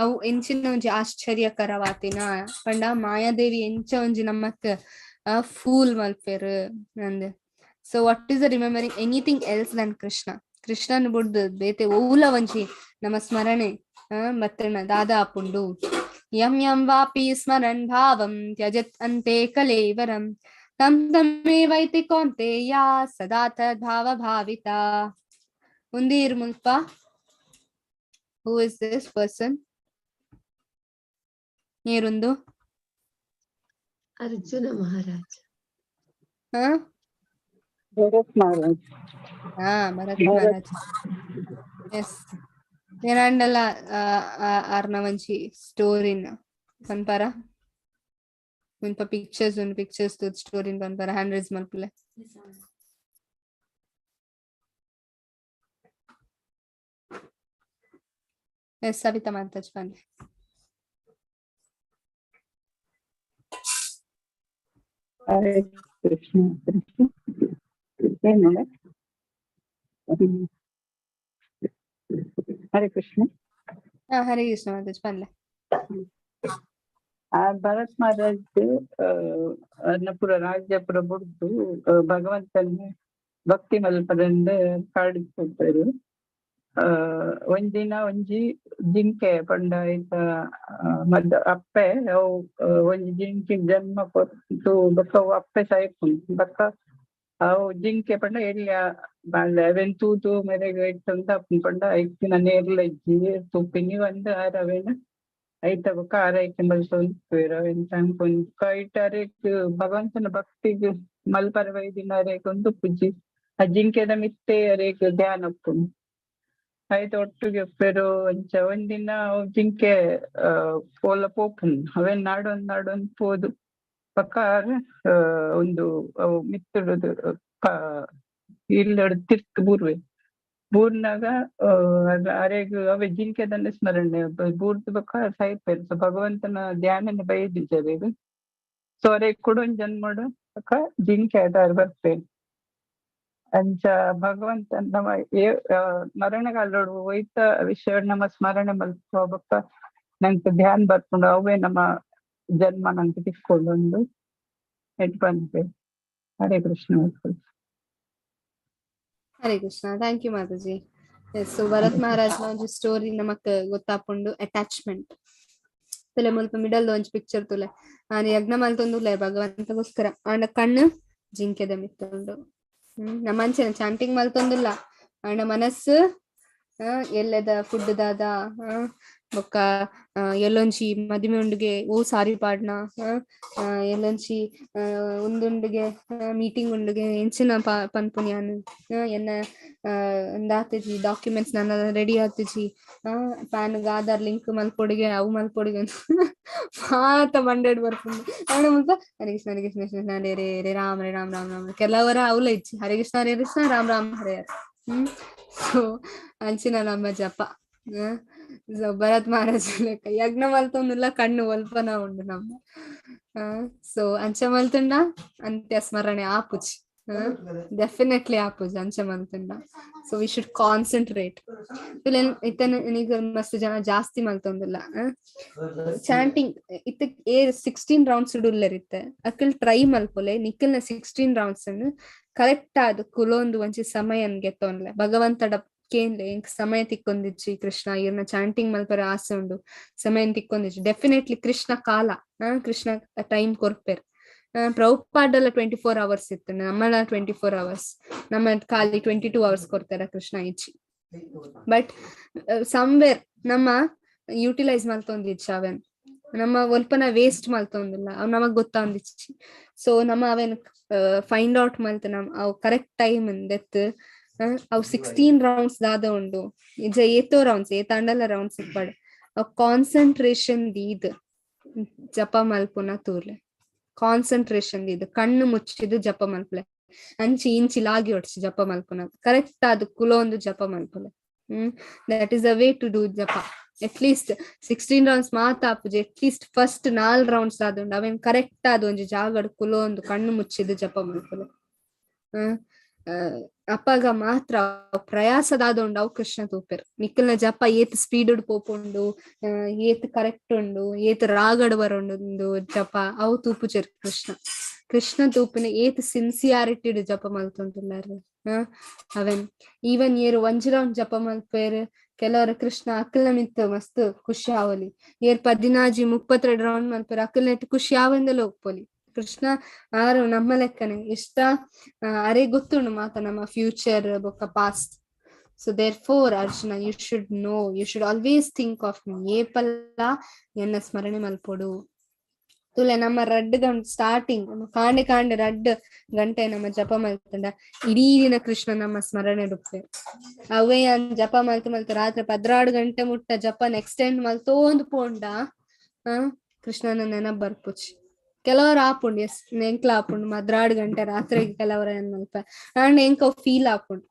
ಅವು ಎಂಚಿನ ಒಂಜಿ ಆಶ್ಚರ್ಯಕರವಾತಿನ ಪಂಡ ಮಾಯಾದೇವಿ ಎಂಚ ಒಂಜಿ ನಮ್ಮಕ್ ಫೂಲ್ ಮಲ್ಪೆರ್ ಅಂದ್. So what is the remembering anything else than Krishna? ಕೃಷ್ಣನ್ ಬುಡ್ದು ಬೇತೆ ಓಲ ಒಂಜಿ ನಮ್ಮ ಸ್ಮರಣೆ ಬತ್ತಣ ದಾದಾ ಆಪುಂಡು. ಯಂ ಯಂ ವಾಪಿ ಸ್ಮರನ್ ಭಾವಂ ತ್ಯಜತ್ ಅಂತೆ ಕಲೇವರಂ ತಂ ತಮೇವೈತಿ ಕೌಂತೇಯ ಸದಾ ತದ್ಭಾವ ಭಾವಿತ. ಉಂದೀರ್ ಮುಲ್ಪ who is this person? ಏರುಂದು? ಅರ್ಜುನ ಮಹಾರಾಜ. ಹಾ. ಭರತ್ ಮಹಾರಾಜ್. ಹಾ, ಭರತ್ ಭರತ್. ಮಹಾರಾಜ್. ಎಸ್, ಏನಾಂಡಲ ಆರ್ನ ಒಂಜಿ ಸ್ಟೋರಿನ ಪನ್ಪರ? ಮುಲ್ಪ ಪಿಕ್ಚರ್ಸ್ ಉಂಡು, ಪಿಕ್ಚರ್ಸ್ ಸ್ಟೋರಿನ್ ಪನ್ಪರ? ಹ್ಯಾಂಡ್ ರೈಸ್ ಮಲ್ಪುಲೆ. ಎಸ್, ಸವಿತಾ ಮಾತಾಜ್ ಪನ್ಲೆ. ಹರೇ ಕೃಷ್ಣ ಕೃಷ್ಣ. ಏನು? ಹರೇ ಕೃಷ್ಣ. ಹಾ, ಹರೇ ಕೃಷ್ಣ ಮಾತಾಜ್, ಪನ್ಲೆ. ಆ ಭರತ್ ಮಹಾರಾಜ್ ಅನ್ನ ಪೂರ ರಾಜ್ಯ ಪೂರ ಬುಡ್ದು ಭಗವಂತನ ಭಕ್ತಿ ಮಲ್ಪದಂದ ಕಾಡ್ ಪೋಪೆರ್. ಒಂದಿನ ಒಂಜಿ ಜಿಂಕೆ ಪಂಡ ಐತ ಮದ್ದ ಅಪ್ಪೆ ಅವು ಒಂಜಿ ಜಿಂಕೆ ಜನ್ಮ ಕೊರ್ದು ಬೊಕ್ಕ ಅವು ಅಪ್ಪೆ ಸಾಯ್ಪುಂಡು. ಬೊಕ್ಕ ಅವು ಜಿಂಕೆ ಪಂಡ ಎಲ್ಯ ಬಾಲೆ ಅವೆನ್ ತೂದು ಮೆರೆಗ್ ಐಟ್ ಆಪುಂಡು. ಪಂಡ ಐಕ್ ನೇರ್ಲ ಇಜ್ಜಿ ತೂಪಿನಿ ಒಂದ್ ಆರ್ ಅವೆನ್ ಐತ ಬೊಕ್ಕ ಆರೈಕೆ ಮಲ್ತೊಂದು ಅವೆನ್ ತಾಂಕೊಂದು ಬೊಕ್ಕ ಐಟ್ ಅರೆಗ್ ಭಗವಂತನ ಭಕ್ತಿಗ್ ಮಲ್ಪರೆ ಬೈದಿನ ಅರೆಗ್ ಒಂದು ಪೂಜಿ ಆ ಜಿಂಕೆದ ಮಿತ್ತೆ ಅರೆಗ್ ಧ್ಯಾನ ಉಪ್ಪುಂಡು. ಐತ ಒಟ್ಟುಗೆ ಉಪ್ಪೆರು. ಅಂಚ ಒಂದಿನ ಅವು ಜಿಂಕೆ ಪೋಲ ಪೋಪುಂಡು. ಅವೆನ್ ನಾಡೊಂದ್ ನಾಡೊಂದ್ ಪೋದು ಬೊಕ್ಕ ಆರ್ ಒಂದು ಅವು ಮಿತ್ತುಡುದು ಇಲ್ಲಡ್ ತಿರ್ತ್ ಬೂರ್ವೆ. ಬೂರ್ನಾಗ ಅರೆಗ್ ಅವೆ ಜಿಂಕೆದನ್ನ ಸ್ಮರಣೆ ಬೂರ್ದು ಬೊಕ್ಕ ಸಾಯ್ಪೆರ್. ಸೊ ಭಗವಂತನ ಧ್ಯಾನನ ಬೈದಿಜ್ಜಿ. ಸೊ ಅರೆಗ್ ಕುಡೊಂಜಿ ಜನ್ಮಡ್ ಬೊಕ್ಕ ಜಿಂಕೆ ಆದ್ ಬರ್ಪೆರ್. ಅಂಚ ಭಗವಂತ ನಮ್ಮ ಮರಣಕಾಲೊಡು ಒಯ್ತ ವಿಷಯ ನಮ್ಮ ಸ್ಮರಣೆ ಮಲ್ಪುವ ಬೊಕ್ಕ ನಂಕ್ ಧ್ಯಾನ ಬರ್ಪುಂಡು, ಅವೇ ನಮ್ಮ ಜನ್ಮ ನಂಕ್ ತಿಕ್ಕೊಂಡು ಎಟ್ ಪನ್ಪೆರ್. Hare Krishna. Hare Krishna, thank you Mataji. So Bharat Maharaj ಒಂಜಿ ಸ್ಟೋರಿ ನಮಕ್ ಗೊತ್ತಾಪುಂಡು. ಅಟ್ಯಾಚ್ಮೆಂಟ್ ತುಲೆ ಮುಲ್ಪ ಮಿಡಲ್ ಒಂಜಿ ಪಿಕ್ಚರ್ ತುಲೆ. ಆನ್ ಯಜ್ಞ ಮಲ್ತೊಂದುಲ್ಲೆ ಭಗವಂತಗೋಸ್ಕರ, ಆಂಡ ಕಣ್ಣು ಜಿಂಕೆದ ಮಿತ್ತುಂಡು. ನಮ್ಮ ಅಂಚೆನೆ ಚಾಂಟಿಂಗ್ ಮಲ್ತೊಂದುಲ್ಲ, ಆಂಡ ಮನಸ್ಸು ಎಲ್ಲೆದ ಫುಡ್ ದಾದ, ಬೊಕ್ಕ ಎಲ್ಲೊಂಜಿ ಮದಿಮೆ ಉಂಡುಗೆ ಓ ಸಾರಿ ಪಾಡ್ನ, ಎಲ್ಲೊಂಜಿ ಉಂದುಂಡುಗೆ ಮೀಟಿಂಗ್ ಉಂಡುಗೆ ಎಂಚಿನ ಪನ್ಪುನಿ ಯಾನ್, ಎನ್ನ ಉಂದಾತಿಜಿ ಡಾಕ್ಯುಮೆಂಟ್ಸ್ ನನ್ನ ರೆಡಿ ಆತಿಜಿ, ಪ್ಯಾನ್ ಆಧಾರ್ ಲಿಂಕ್ ಮಲ್ಪೊಡುಗೆ ಅವು ಮಲ್ಪೊಡುಗೆ ಮಾತ ಮಂಡೆಡ್ ಬರ್ಪುಂಡು. ಆಂಡ ಮುಲ್ಪ ಹರೇ ಕೃಷ್ಣ ಹರೇ ಕೃಷ್ಣ ಕೃಷ್ಣ ಹರೇ ಹರೇ ಹರೇ ರಾಮ ಹರೇ ರಾಮ ರಾಮ ರಾಮ ಕೆಲವರ ಅವ್ಲ ಇಜ್ಜಿ. ಹರೇ ಕೃಷ್ಣ ಹರೇ ಕೃಷ್ಣ ರಾಮ ರಾಮ ಹರೇ ಹರೇ. ಸೊ ಅಂಚಿನ ನಮ್ಮ ಜಪ. ಸೊ ಭರತ್ ಮಹಾರಾಜ ಲೆಕ್ಕ ಯಜ್ಞ ಮಲ್ತೊಂದುಲ್ಲ, ಕಣ್ಣು ಒಲ್ಪನ ಉಂಡು ನಮ್ಮ. ಸೊ ಅಂಚ ಮಲ್ತುಂಡ ಅಂತ್ಯ ಸ್ಮರಣೆ ಆಪುಜಿ, ಡೆಫಿನೆಟ್ಲಿ ಆಪುಜಿ ಅಂಚ ಮಲ್ತುಂಡ. ಸೊ we should concentrate. ಇತ್ತನ ಈಗ ಮಸ್ತ್ ಜನ ಜಾಸ್ತಿ ಮಲ್ತೊಂದುಲ್ಲ ಚಾಂಟಿಂಗ್. ಇತ್ತ ಏ 16 ರೌಂಡ್ಸ್ ಉಲ್ಲೆರಿತ್ತೆ ಅಕಲ್ ಟ್ರೈ ಮಲ್ಪೊಲೆ ನಿಕ್ಕಲ್ನ 16 ರೌಂಡ್ಸ್ ಅನ್ನು ಕರೆಕ್ಟ್ ಆದ್ ಕುಲೊಂದು ಒಂಜಿ ಸಮಯನ್ ಗೆತ್ತೊನ್ಲೆ ಭಗವಂತಡ ಕೇನ್ಲೆ ಎಂಕ್ ಸಮಯ ತಿಕ್ಕೊಂದಿಜ್ಜಿ ಕೃಷ್ಣ, ಇರ್ನ ಚಾಂಟಿಂಗ್ ಮಲ್ಪರೆ ಆಸೆ ಉಂಡು, ಸಮಯ ತಿಕ್ಕೊಂದಿಜ್ಜಿ. ಡೆಫಿನೆಟ್ಲಿ ಕೃಷ್ಣ ಕಾಲ, ಕೃಷ್ಣ ಟೈಮ್ ಕೊರ್ಪೆರ್. ಪ್ರಭುಪಾಡಲ್ಲ 24 ಅವರ್ಸ್ ಇತ್ತು, ನಮ್ಮಲ್ಲ 24 ಅವರ್ಸ್, ನಮ್ಮ ಖಾಲಿ 22 ಅವರ್ಸ್ ಕೊಡ್ತಾರ ಕೃಷ್ಣ ಇಜ್ಜಿ. ಬಟ್ ಸಮ್ವೇರ್ ನಮ್ಮ ಯೂಟಿಲೈಸ್ ಮಲ್ತೊಂದಿಜ್ಜಿ ಅವೆನ್, ನಮ್ಮ ಒಲ್ಪನ ವೇಸ್ಟ್ ಮಲ್ತೊಂದಿಲ್ಲ ಅವ್ ನಮಗ್ ಗೊತ್ತಾಂದಿಜ್ಜಿ. ಸೊ ನಮ್ಮ ಅವೇನ್ ಫೈಂಡ್ ಔಟ್ ಮಲ್ತ ನಮ್ ಅವ್ ಕರೆಕ್ಟ್ ಟೈಮ್ ದೆತ್ ಅವ್ 16 ರೌಂಡ್ಸ್ ದಾದ ಉಂಡು ಇಜ್ಜ ಏತೋ ರೌಂಡ್ಸ್ ಏತಾಂಡಲ ರೌಂಡ್ಸ್ ಇಪ್ಪಡ್ ಅವ್ ಕಾನ್ಸಂಟ್ರೇಷನ್ ದೀದ್ ಜಪ ಮಲ್ಪುನ ತೂರ್ಲೆ. ಕಾನ್ಸಂಟ್ರೇಷನ್ ದೀದ್ ಕಣ್ಣು ಮುಚ್ಚಿದ್ ಜಪ ಮಲ್ಪುಲೆ, ಅಂಚಿ ಇಂಚಿ ಲಾಗಿ ಒಡ್ಚಿ ಜಪ ಮಲ್ಪುನ, ಕರೆಕ್ಟ್ ಆದ್ ಕುಲೊಂದು ಜಪ ಮಲ್ಪುಲೆ. That is a way to do japa. At least 16 rounds ಮಾತ ಆಪುಜಿ, at least first 4 rounds ಆದುಂಡು ಅವೇನ್ ಕರೆಕ್ಟ್ ಆದ್ ಒಂಜಿ ಜಾಗಡ್ ಕುಲೊಂದು ಕಣ್ಣು ಮುಚ್ಚಿದ್ ಜಪ ಮಲ್ಪುಲೆ. ಅಪ್ಪಗ ಮಾತ್ರ ಪ್ರಯಾಸದಾದ ಉಂಡು ಅವು ಕೃಷ್ಣ ತೂಪೆರ್. ನಿಕ್ಕಲ್ನ ಜಪ ಏತ್ ಸ್ಪೀಡ್ ಪೋಪುಂಡು, ಏತ್ ಕರೆಕ್ಟ್ ಉಂಡು, ಏತ್ ರಾಗಡ್ ಬರುಂಡು ಜಪ ಅವು ತೂಪುಜೆರ್ ಕೃಷ್ಣ. ಕೃಷ್ಣ ತೂಪಿನ ಏತ್ ಸಿನ್ಸಿಯಾರಿಟಿ ಜಪ ಮಲ್ತೊಂದುಲ್ಲಾರ್. ಅವೆನ್ ಈವನ್ ಏರ್ ಒಂಜಿ ರೌಂಡ್ ಜಪ ಮಲ್ಪೇರ್ ಕೆಲವರು ಕೃಷ್ಣ ಅಕ್ಕಲ್ನ ಮಿತ್ತ ಮಸ್ತ್ ಖುಷಿ ಆವಲಿ. ಏರ್ 16 32 ರೌಂಡ್ ಮಲ್ಪೇರ್ ಅಕ್ಕಲ್ನೆಟ್ ಖುಷಿ ಆವಂದೆಲ್ಲ ಒಪ್ಪೊಲಿ. ಕೃಷ್ಣ ಆರು ನಮ್ಮ ಲೆಕ್ಕನೆ ಇಷ್ಟ ಅರೆ ಗೊತ್ತುಂಡು ಮಾತ ನಮ್ಮ ಫ್ಯೂಚರ್ ಬೊಕ್ಕ past. So therefore Arjuna you should know, you should always think of me. ಏಪಲ್ಲ ಎನ್ನ ಸ್ಮರಣೆ ಮಲ್ಪೊಡು. ತುಲೆ ನಮ್ಮ ರಡ್ಡ್ ಗಂಟೆ ಸ್ಟಾರ್ಟಿಂಗ್ ಕಾಂಡೆ ಕಾಂಡೆ ರಡ್ಡ್ ಗಂಟೆ ನಮ್ಮ ಜಪ ಮಲ್ತಂಡ ಇಡೀ ದಿನ ಕೃಷ್ಣ ನಮ್ಮ ಸ್ಮರಣೆ ಡುಪ್ಪೆ. ಅವೇ ಜಪ ಮಲ್ತು ಮಲ್ತು ರಾತ್ರಿ 12 ಗಂಟೆ ಮುಟ್ಟ ಜಪ ಎಕ್ಸ್ಟೆಂಡ್ ಮಲ್ತೋಂದು ಪೋಂಡ ಕೃಷ್ಣನ ನೆನಪ್ ಬರ್ಪುಚಿ. ಕೆಲವರು ಆಪುಂಡು ಎಸ್ ಎಂಕ್ಲ ಆಪುಂಡು 12 ಗಂಟೆ ರಾತ್ರಿ ಕೆಲವರ ಏನ್ ಮಲ್ಪ ಅಂಡ್ ಎಂಕ ಫೀಲ್ ಆಪುಂಡು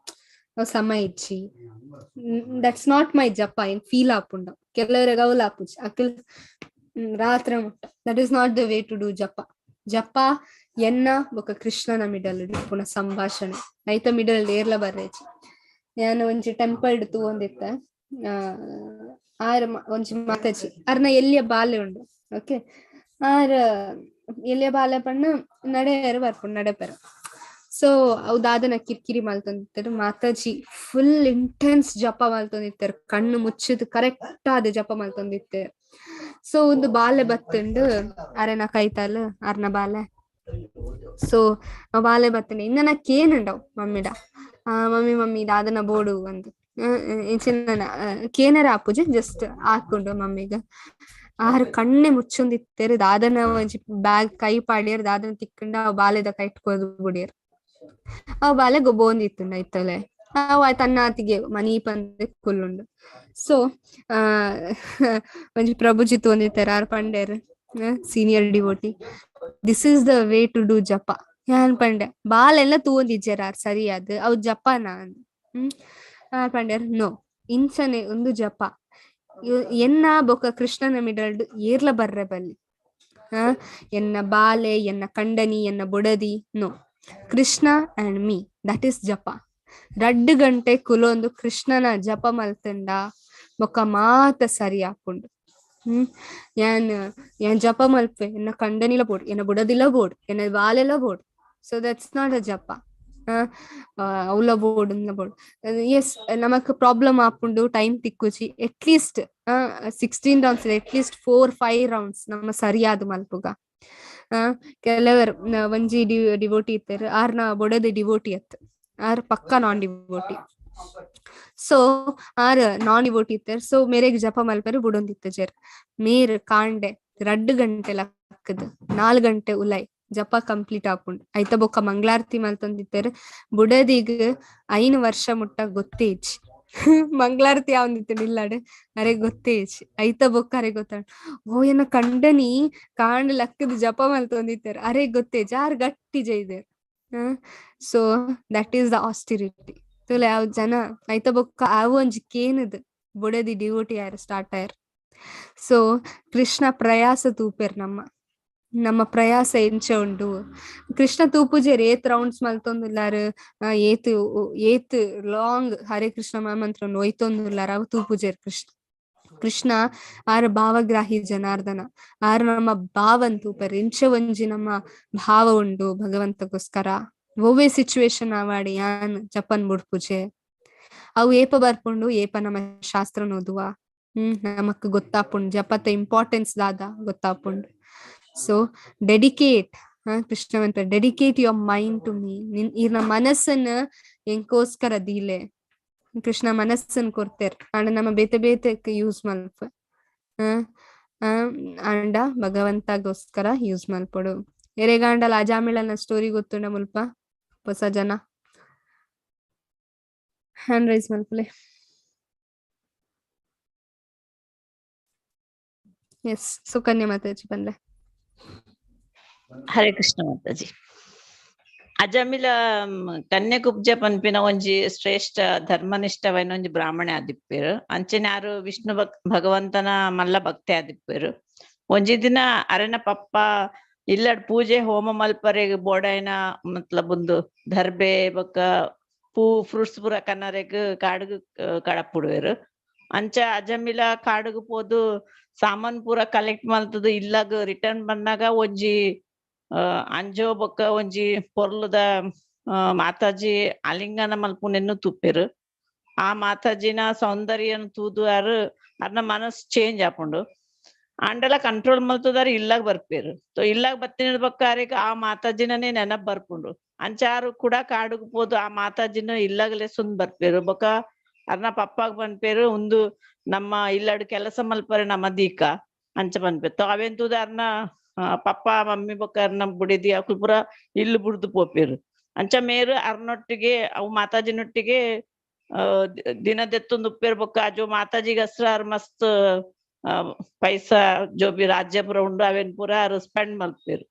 ಅವ್ ಸಮಯ ಇಚ್ಚಿ that's not my ಜಪ ಏನ್ ಫೀಲ್ ಆಪುಂಡು. ಕೆಲವರಿಗೆ ಅವಲ್ ಆಪುಚಿ ಅಕ್ಲ್ ರಾತ್ರಿ ಮುಟ್ಟ. That is not the way to do ಜಪ. ಜಪ ಎನ್ನ ಬೊಕ ಕೃಷ್ಣನ ಮಿಡಲ್ ಇಪ್ಪುನ ಸಂಭಾಷಣೆ ಐತ ಮಿಡಲ್ ಏರ್ಲ ಬರ್ರೇಚಿ. ಯಾನ್ ಒಂಜಿ ಟೆಂಪಲ್ ತೂವೊಂದಿತ್ತ ಆರ್ ಒಂಜಿ ಮಾತಾಜಿ ಅರ್ನ ಎಲ್ಲಿಯ ಬಾಲೆ ಉಂಡು. ಓಕೆ ಆರ್ ಎಲ್ಲಿಯ ಬಾಲೆ ಪಣ್ಣ ನಡೆಯರು ಬರ್ಪುಂಡು ನಡೆಪೆರ. ಸೊ ಅವು ದಾದನ ಕಿರ್ಕಿರಿ ಮಲ್ತೊಂದಿತ್ತೆರ್. ಮಾತಾಜಿ ಫುಲ್ ಇಂಟೆನ್ಸ್ ಜಪ ಮಲ್ತೊಂದಿತ್ತೆರ್, ಕಣ್ಣು ಮುಚ್ಚಿದ್ ಕರೆಕ್ಟ್ ಆದ್ ಜಪ ಮಲ್ತೊಂದಿತ್ತೆರ್. ಸೊ ಒಂದು ಬಾಲೆ ಬತ್ತುಂಡು ಅರೆನ ಕೈತಾಲ್ ಅರ್ನ ಬಾಲೆ. ಸೊ ಬಾಲೆ ಬತ್ತುಂಡು ಇನ್ನ ಕೇನುಂಡವು ಮಮ್ಮಿಡ ಮಮ್ಮಿ ಮಮ್ಮಿ ದಾದನ ಬೋಡು ಅಂದ್ ಇಂಚಿನ ಕೇನರ ಆಪುಜಿ ಜಸ್ಟ್ ಹಾಕೊಂಡು ಮಮ್ಮಿಗ. ಆರು ಕಣ್ಣೆ ಮುಚ್ಚೊಂದಿತ್ತೆರ್ ದಾದನ ಒಂಜಿ ಬ್ಯಾಗ್ ಕೈ ಪಾಡಿಯರ್ ದಾದನ ತಿಕ್ಕಂಡ ಅವ್ ಬಾಲೆದ ಕೈ ಇಟ್ಕೋದು ಬುಡಿಯರ್. ಅವ್ ಬಾಲೆ ಗೊಬ್ಬೊಂದಿತ್ತುಂಡ ಐತಲೆ ಅವ್ ತನ್ನಾತಿಗೆ ಮನಿ ಪಂದ್ ಕುಲ್ಲುಂಡು. ಸೊ ಒಂಜಿ ಪ್ರಭುಜಿ ತೂವೊಂದಿತ್ತೆರ್ ಆರ್ ಪಂಡೆರ್ senior devotee, this is the way to do ಜಪ. ಯಾನ್ ಪಂಡೆ ಬಾಲೆಲ್ಲ ತೂವೊಂದಿಜ್ಜೆರ್ ಆರ್ ಸರಿಯಾದ್ ಅವ್ ಜಪನಾ ಅಂದ್. ಆರ್ ಪಂಡೆರ್ ನೋ ಇಂಚನೆ ಒಂದು ಜಪ ಎನ್ನ ಬೊಕ ಕೃಷ್ಣನ ಮಿಡಲ್ಡ್ ಏರ್ಲ ಬರ್ರೆ ಬಲ್ಲಿ. ಎನ್ನ ಬಾಲೆ ಎನ್ನ ಕಂಡನಿ ಎನ್ನ ಬೊಡದಿ no, Krishna and me that is ಜಪ. 2 ಗಂಟೆ ಕುಲೊಂದು ಕೃಷ್ಣನ ಜಪ ಮಲ್ತಂಡ ಬೊಕ್ಕ ಮಾತ ಸರಿ ಆಪುಂಡು. ಯಾನ್ ಯಾನ್ ಜಪ ಮಲ್ಪೆ ಎನ್ನ ಕಂಡನಿಲ ಬೋಡ್ ಎನ್ನ ಬುಡದಿಲ ಬೋಡ್ ಎನ್ನ ಬಾಲೆಲ board. So that's not a ಜಪ. ಅವ್ಲ board board S ನಮಕ್ ಪ್ರಾಬ್ಲಮ್ ಆಪುಂಡು time ತಿಕ್ಕುಚಿ. At least 16 rounds at least 4-5 rounds ನಮ್ಮ ಸರಿಯಾದ ಮಲ್ಪುಗ. ಕೆಲವರು ಒಂಜಿ ಡಿವೋಟಿ ಇತ್ತೆರ್ ಆರ್ನ ಬೊಡದ ಡಿವೋಟಿ ಅತ್ ಆರ್ ಪಕ್ಕ non devotee. So R non devotee ಇತ್ತೆರ್. ಸೊ ಮೇರೆಗ್ ಜಪ ಮಲ್ಪೆರ್ ಬುಡೊಂದಿತ್ತ ಜೆರ್ ಮೇರ್ ಕಾಂಡೆ 2 ಗಂಟೆ ಲಕ್ಕದ್ 4 ಗಂಟೆ ಉಲೈ ಜಪ ಕಂಪ್ಲೀಟ್ ಆಪುಂಡು. ಐತ ಬೊಕ್ಕ ಮಂಗಳಾರತಿ ಮಲ್ತೊಂದಿತ್ತೆರ್. ಬುಡದಿಗ್ 5 ವರ್ಷ ಮುಟ್ಟ ಗೊತ್ತೇ ಇಜ್ಜಿ ಮಂಗಳಾರತಿ ಯಾವಂದಿತ್ತು ಇಲ್ಲಾಡ್ ಅರೆ ಗೊತ್ತೇ ಇಜ್ಜಿ. ಐತ ಬೊಕ್ಕ ಅರೆ ಗೊತ್ತ ಓ ಎನ್ನ ಕಂಡನಿ ಕಾಂಡ್ ಲಕ್ಕದ ಜಪ ಮಲ್ತೊಂದಿತ್ತೆರ್ ಅರೆ ಗೊತ್ತೇ ಜಾರ್ ಗಟ್ಟಿ ಜೈದೆರ್. So that is the austerity. ತುಲೆ ಅವ್ ಜನ ಐತ ಬೊಕ್ಕ ಅವು ಒಂಜಿ ಕೇನದ್ ಬುಡದಿ ಡಿವೋಟಿ ಯಾರು ಸ್ಟಾರ್ಟ್ ಆಯರ್. ಸೊ ಕೃಷ್ಣ ಪ್ರಯಾಸ ತೂಪೆರ್ ನಮ್ಮ ನಮ್ಮ ಪ್ರಯಾಸ ಎಂಚ ಉಂಡು. ಕೃಷ್ಣ ತೂಪುಜೆರ್ ಏತ್ ರೌಂಡ್ಸ್ ಮಲ್ತೊಂದುಲ್ಲಾರ್ ಏತ್ ಏತ್ ಲಾಂಗ್ ಹರೇ ಕೃಷ್ಣ ಮಹಾಮಂತ್ರ ಒಯ್ತೊಂದುಲ್ಲಾರ್ ಅವು ತೂಪುಜೆರ್ ಕೃಷ್ಣ. ಕೃಷ್ಣ ಆರ್ ಭಾವಗ್ರಾಹಿ ಜನಾರ್ದನ ಆರ್ ನಮ್ಮ ಭಾವನ್ ತೂಪೆರ್. ಎಂಚ ಒಂಜಿ ನಮ್ಮ ಭಾವ ಉಂಡು ಭಗವಂತಗೋಸ್ಕರ. ಒವ್ವೇ ಸಿಚುವೇಶನ್ ಆವಾಡಿ ಯಾನ್ ಜಪನ್ ಬುಡ್ಪುಜೆ ಅವು ಏಪ ಬರ್ಪುಂಡು ಏಪ ನಮ್ಮ ಶಾಸ್ತ್ರ ಓದುವ ನಮಕ್ ಗೊತ್ತಾಪುಂಡು ಜಪತ ಇಂಪಾರ್ಟೆನ್ಸ್ ದಾದ ಗೊತ್ತಾಪುಂಡು. ಸೊ dedicate ಕೃಷ್ಣವಂತ dedicate your mind to me. ಈರ್ನ ಮನಸ್ಸನ್ನ ಎಂಕೋಸ್ಕರ ದೀಲೆ ಕೃಷ್ಣ ಮನಸ್ಸನ್ ಕೊಡ್ತೇರ್ ಅಂಡ ನಮ್ಮ ಬೇತೆ ಬೇತೆ ಯೂಸ್ ಮಲ್ಪ ಅಂಡ ಭಗವಂತಗೋಸ್ಕರ ಯೂಸ್ ಮಲ್ಪೊಡು. ಎರೆಗಾಂಡಲ ಅಜಾಮಿಳನ ಸ್ಟೋರಿ ಗೊತ್ತುಂಡ ಮುಲ್ಪ ಹೊಸ ಜನ ಹ್ಯಾಂಡ್ ರೈಸ್ ಮಲ್ಪಲೆ. ಎಸ್ ಸುಕನ್ಯಾ ಮಾತಾಜಿ ಬಂದೆ. ಹರೇ ಕೃಷ್ಣ ಮಾತಾಜಿ. ಅಜಮಿಲ ಕನ್ಯಕುಬ್ಜ ಪನ್ಪಿನ ಒಂಜಿ ಶ್ರೇಷ್ಠ ಧರ್ಮನಿಷ್ಠವೈನ ಒಂಜಿ ಬ್ರಾಹ್ಮಣೆ ಆದಿಪ್ಪೇರು. ಅಂಚನೆ ಆರು ವಿಷ್ಣು ಭಗವಂತನ ಮಲ್ಲ ಭಕ್ತೆ ಆದಿಪ್ಪೇರು. ಒಂಜಿ ದಿನ ಅರೆನ ಪಪ್ಪ ಇಲ್ಲಡ್ ಪೂಜೆ ಹೋಮ ಮಲ್ಪರೆಗ್ ಬೋಡಾಯಿನ ಮತ್ಲಬ್ ಉಂದು ದರ್ಬೆ ಬೊಕ್ಕ ಪೂ ಫ್ರೂಟ್ಸ್ ಪೂರ ಕನ್ನರೆಗ್ ಕಾಡ್ಗ್ ಕಡಪುಡುವೆರ್. ಅಂಚ ಅಜಮಿಲ ಕಾಡುಗ್ ಪೋದು ಸಾಮಾನ್ ಪೂರ ಕಲೆಕ್ಟ್ ಮಲ್ತುದು ಇಲ್ಲಗ್ ರಿಟರ್ನ್ ಬನ್ನಗ ಒಂಜಿ ಅಂಜೋ ಬೊಕ್ಕ ಒಂಜಿ ಪೊರ್ಲುದ ಮಾತಾಜಿ ಆಲಿಂಗನ ಮಲ್ಪುನೆನ್ ತೂಪೆರ್. ಆ ಮಾತಾಜಿನ ಸೌಂದರ್ಯನ್ ತೂದು ಆರ್ ಅರ್ನ ಮನಸ್ ಚೇಂಜ್ ಆಪುಂಡು. ಆಂಡಲ ಕಂಟ್ರೋಲ್ ಮಲ್ತುದಾರ್ ಇಲ್ಲಗ್ ಬರ್ಪೆರ್. ಸೊ ಇಲ್ಲಗ್ ಬತ್ತಿನ ಬೊಕ್ಕ ಅರೆಗ್ ಆ ಮಾತಾಜಿನನೇ ನೆನಪ್ ಬರ್ಪುಂಡು. ಅಂಚ ಆರ್ ಕೂಡ ಕಾಡುಗ್ ಪೋದು ಆ ಮಾತಾಜಿನ ಇಲ್ಲಗ್ ಲೆಸೊಂದು ಬರ್ಪೆರ್. ಬೊಕ್ಕ ಅರ್ನ ಪಪ್ಪಾಗ್ ಪನ್ಪೆರ್ ಉಂದು ನಮ್ಮ ಇಲ್ಲಡ್ ಕೆಲಸ ಮಲ್ಪರೆ ನಮ ದೀಕ ಅಂಚ ಪನ್ಪೆರ್. ತೋ ಅವೆನ್ ತೂದು ಅರ್ನ ಪಪ್ಪ ಮಮ್ಮಿ ಬೊಕ್ಕ ಅರ್ನ ಬುಡೆದಿ ಅಕುಲು ಪೂರ ಇಲ್ಲ್ ಬುಡ್ದು ಪೋಪೆರ್. ಅಂಚ ಮೇರ್ ಅರ್ನೊಟ್ಟಿಗೆ ಅವು ಮಾತಾಜಿನೊಟ್ಟಿಗೆ ದಿನ ದೆತ್ತೊಂದು ಉಪ್ಪೆರ್. ಬೊಕ್ಕ ಅಜೋ ಮಾತಾಜಿಗ್ ಅಸ್ರ ಅರ್ ಮಸ್ತ್ ಪೈಸಾ ಜೋಬಿ ರಾಜ್ಯ ಪೂರ ಉಂಡು ಅವೆನ್ ಪೂರ ಅರ್ ಸ್ಪೆಂಡ್ ಮಲ್ಪೆರ್.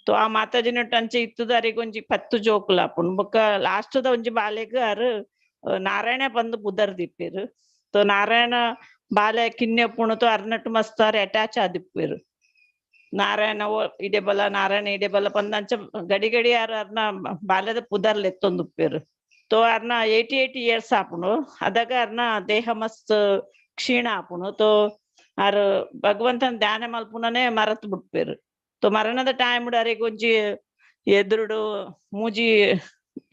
ತೋ ಆ ಮಾತಾಜಿನೊಟ್ಟು ಅಂಚ ಇತ್ತುದು ಅರೆಗ್ ಒಂಜಿ 10 ಜೋಕುಲು ಆಪುಂಡು. ಬೊಕ್ಕ ಲಾಸ್ಟ್ ದ ಒಂಜಿ ಬಾಲೆಗ್ ಅರ್ ನಾರಾಯಣ ಪಂದ್ ಪುದರ್ ದಿಪ್ಪೆರ್. ತೋ ನಾರಾಯಣ ಬಾಲೆ ಕಿನ್ಯ ಉಪ್ಪುಂಡು ತೋ ಅರ್ನಟ್ಟು ಮಸ್ತ್ ಅರ್ ಅಟ್ಯಾಚ್ ಆದಿಪ್ಪೆರ್. ನಾರಾಯಣ ಇಡೆ ಬಲ ನಾರಾಯಣ ಇಡೆ ಬಲ ಪಂದ್ ಅಂಚ ಗಡಿ ಗಡಿ ಆರ್ ಅರ್ನ ಬಾಲ್ಯದ ಪುದರ್ ಲೆತ್ತೊಂದು ಉಪ್ಪೆರ್. ತೋ ಅರ್ನ 88 ಇಯರ್ಸ್ ಆಪುಂಡು. ಅದಾಗ ಅರ್ನ ದೇಹ ಮಸ್ತ್ ಕ್ಷೀಣ ಆಪುಂಡು. ತೋ ಆರ್ ಭಗವಂತನ ಧ್ಯಾನ ಮಲ್ಪುನನೆ ಮರತ್ ಬಿಡ್ಪೆರ್. ತೋ ಮರಣದ ಟೈಮ್ ಅರೆಗ್ ಒಂಜಿ ಎದುರುಡು ಮೂಜಿ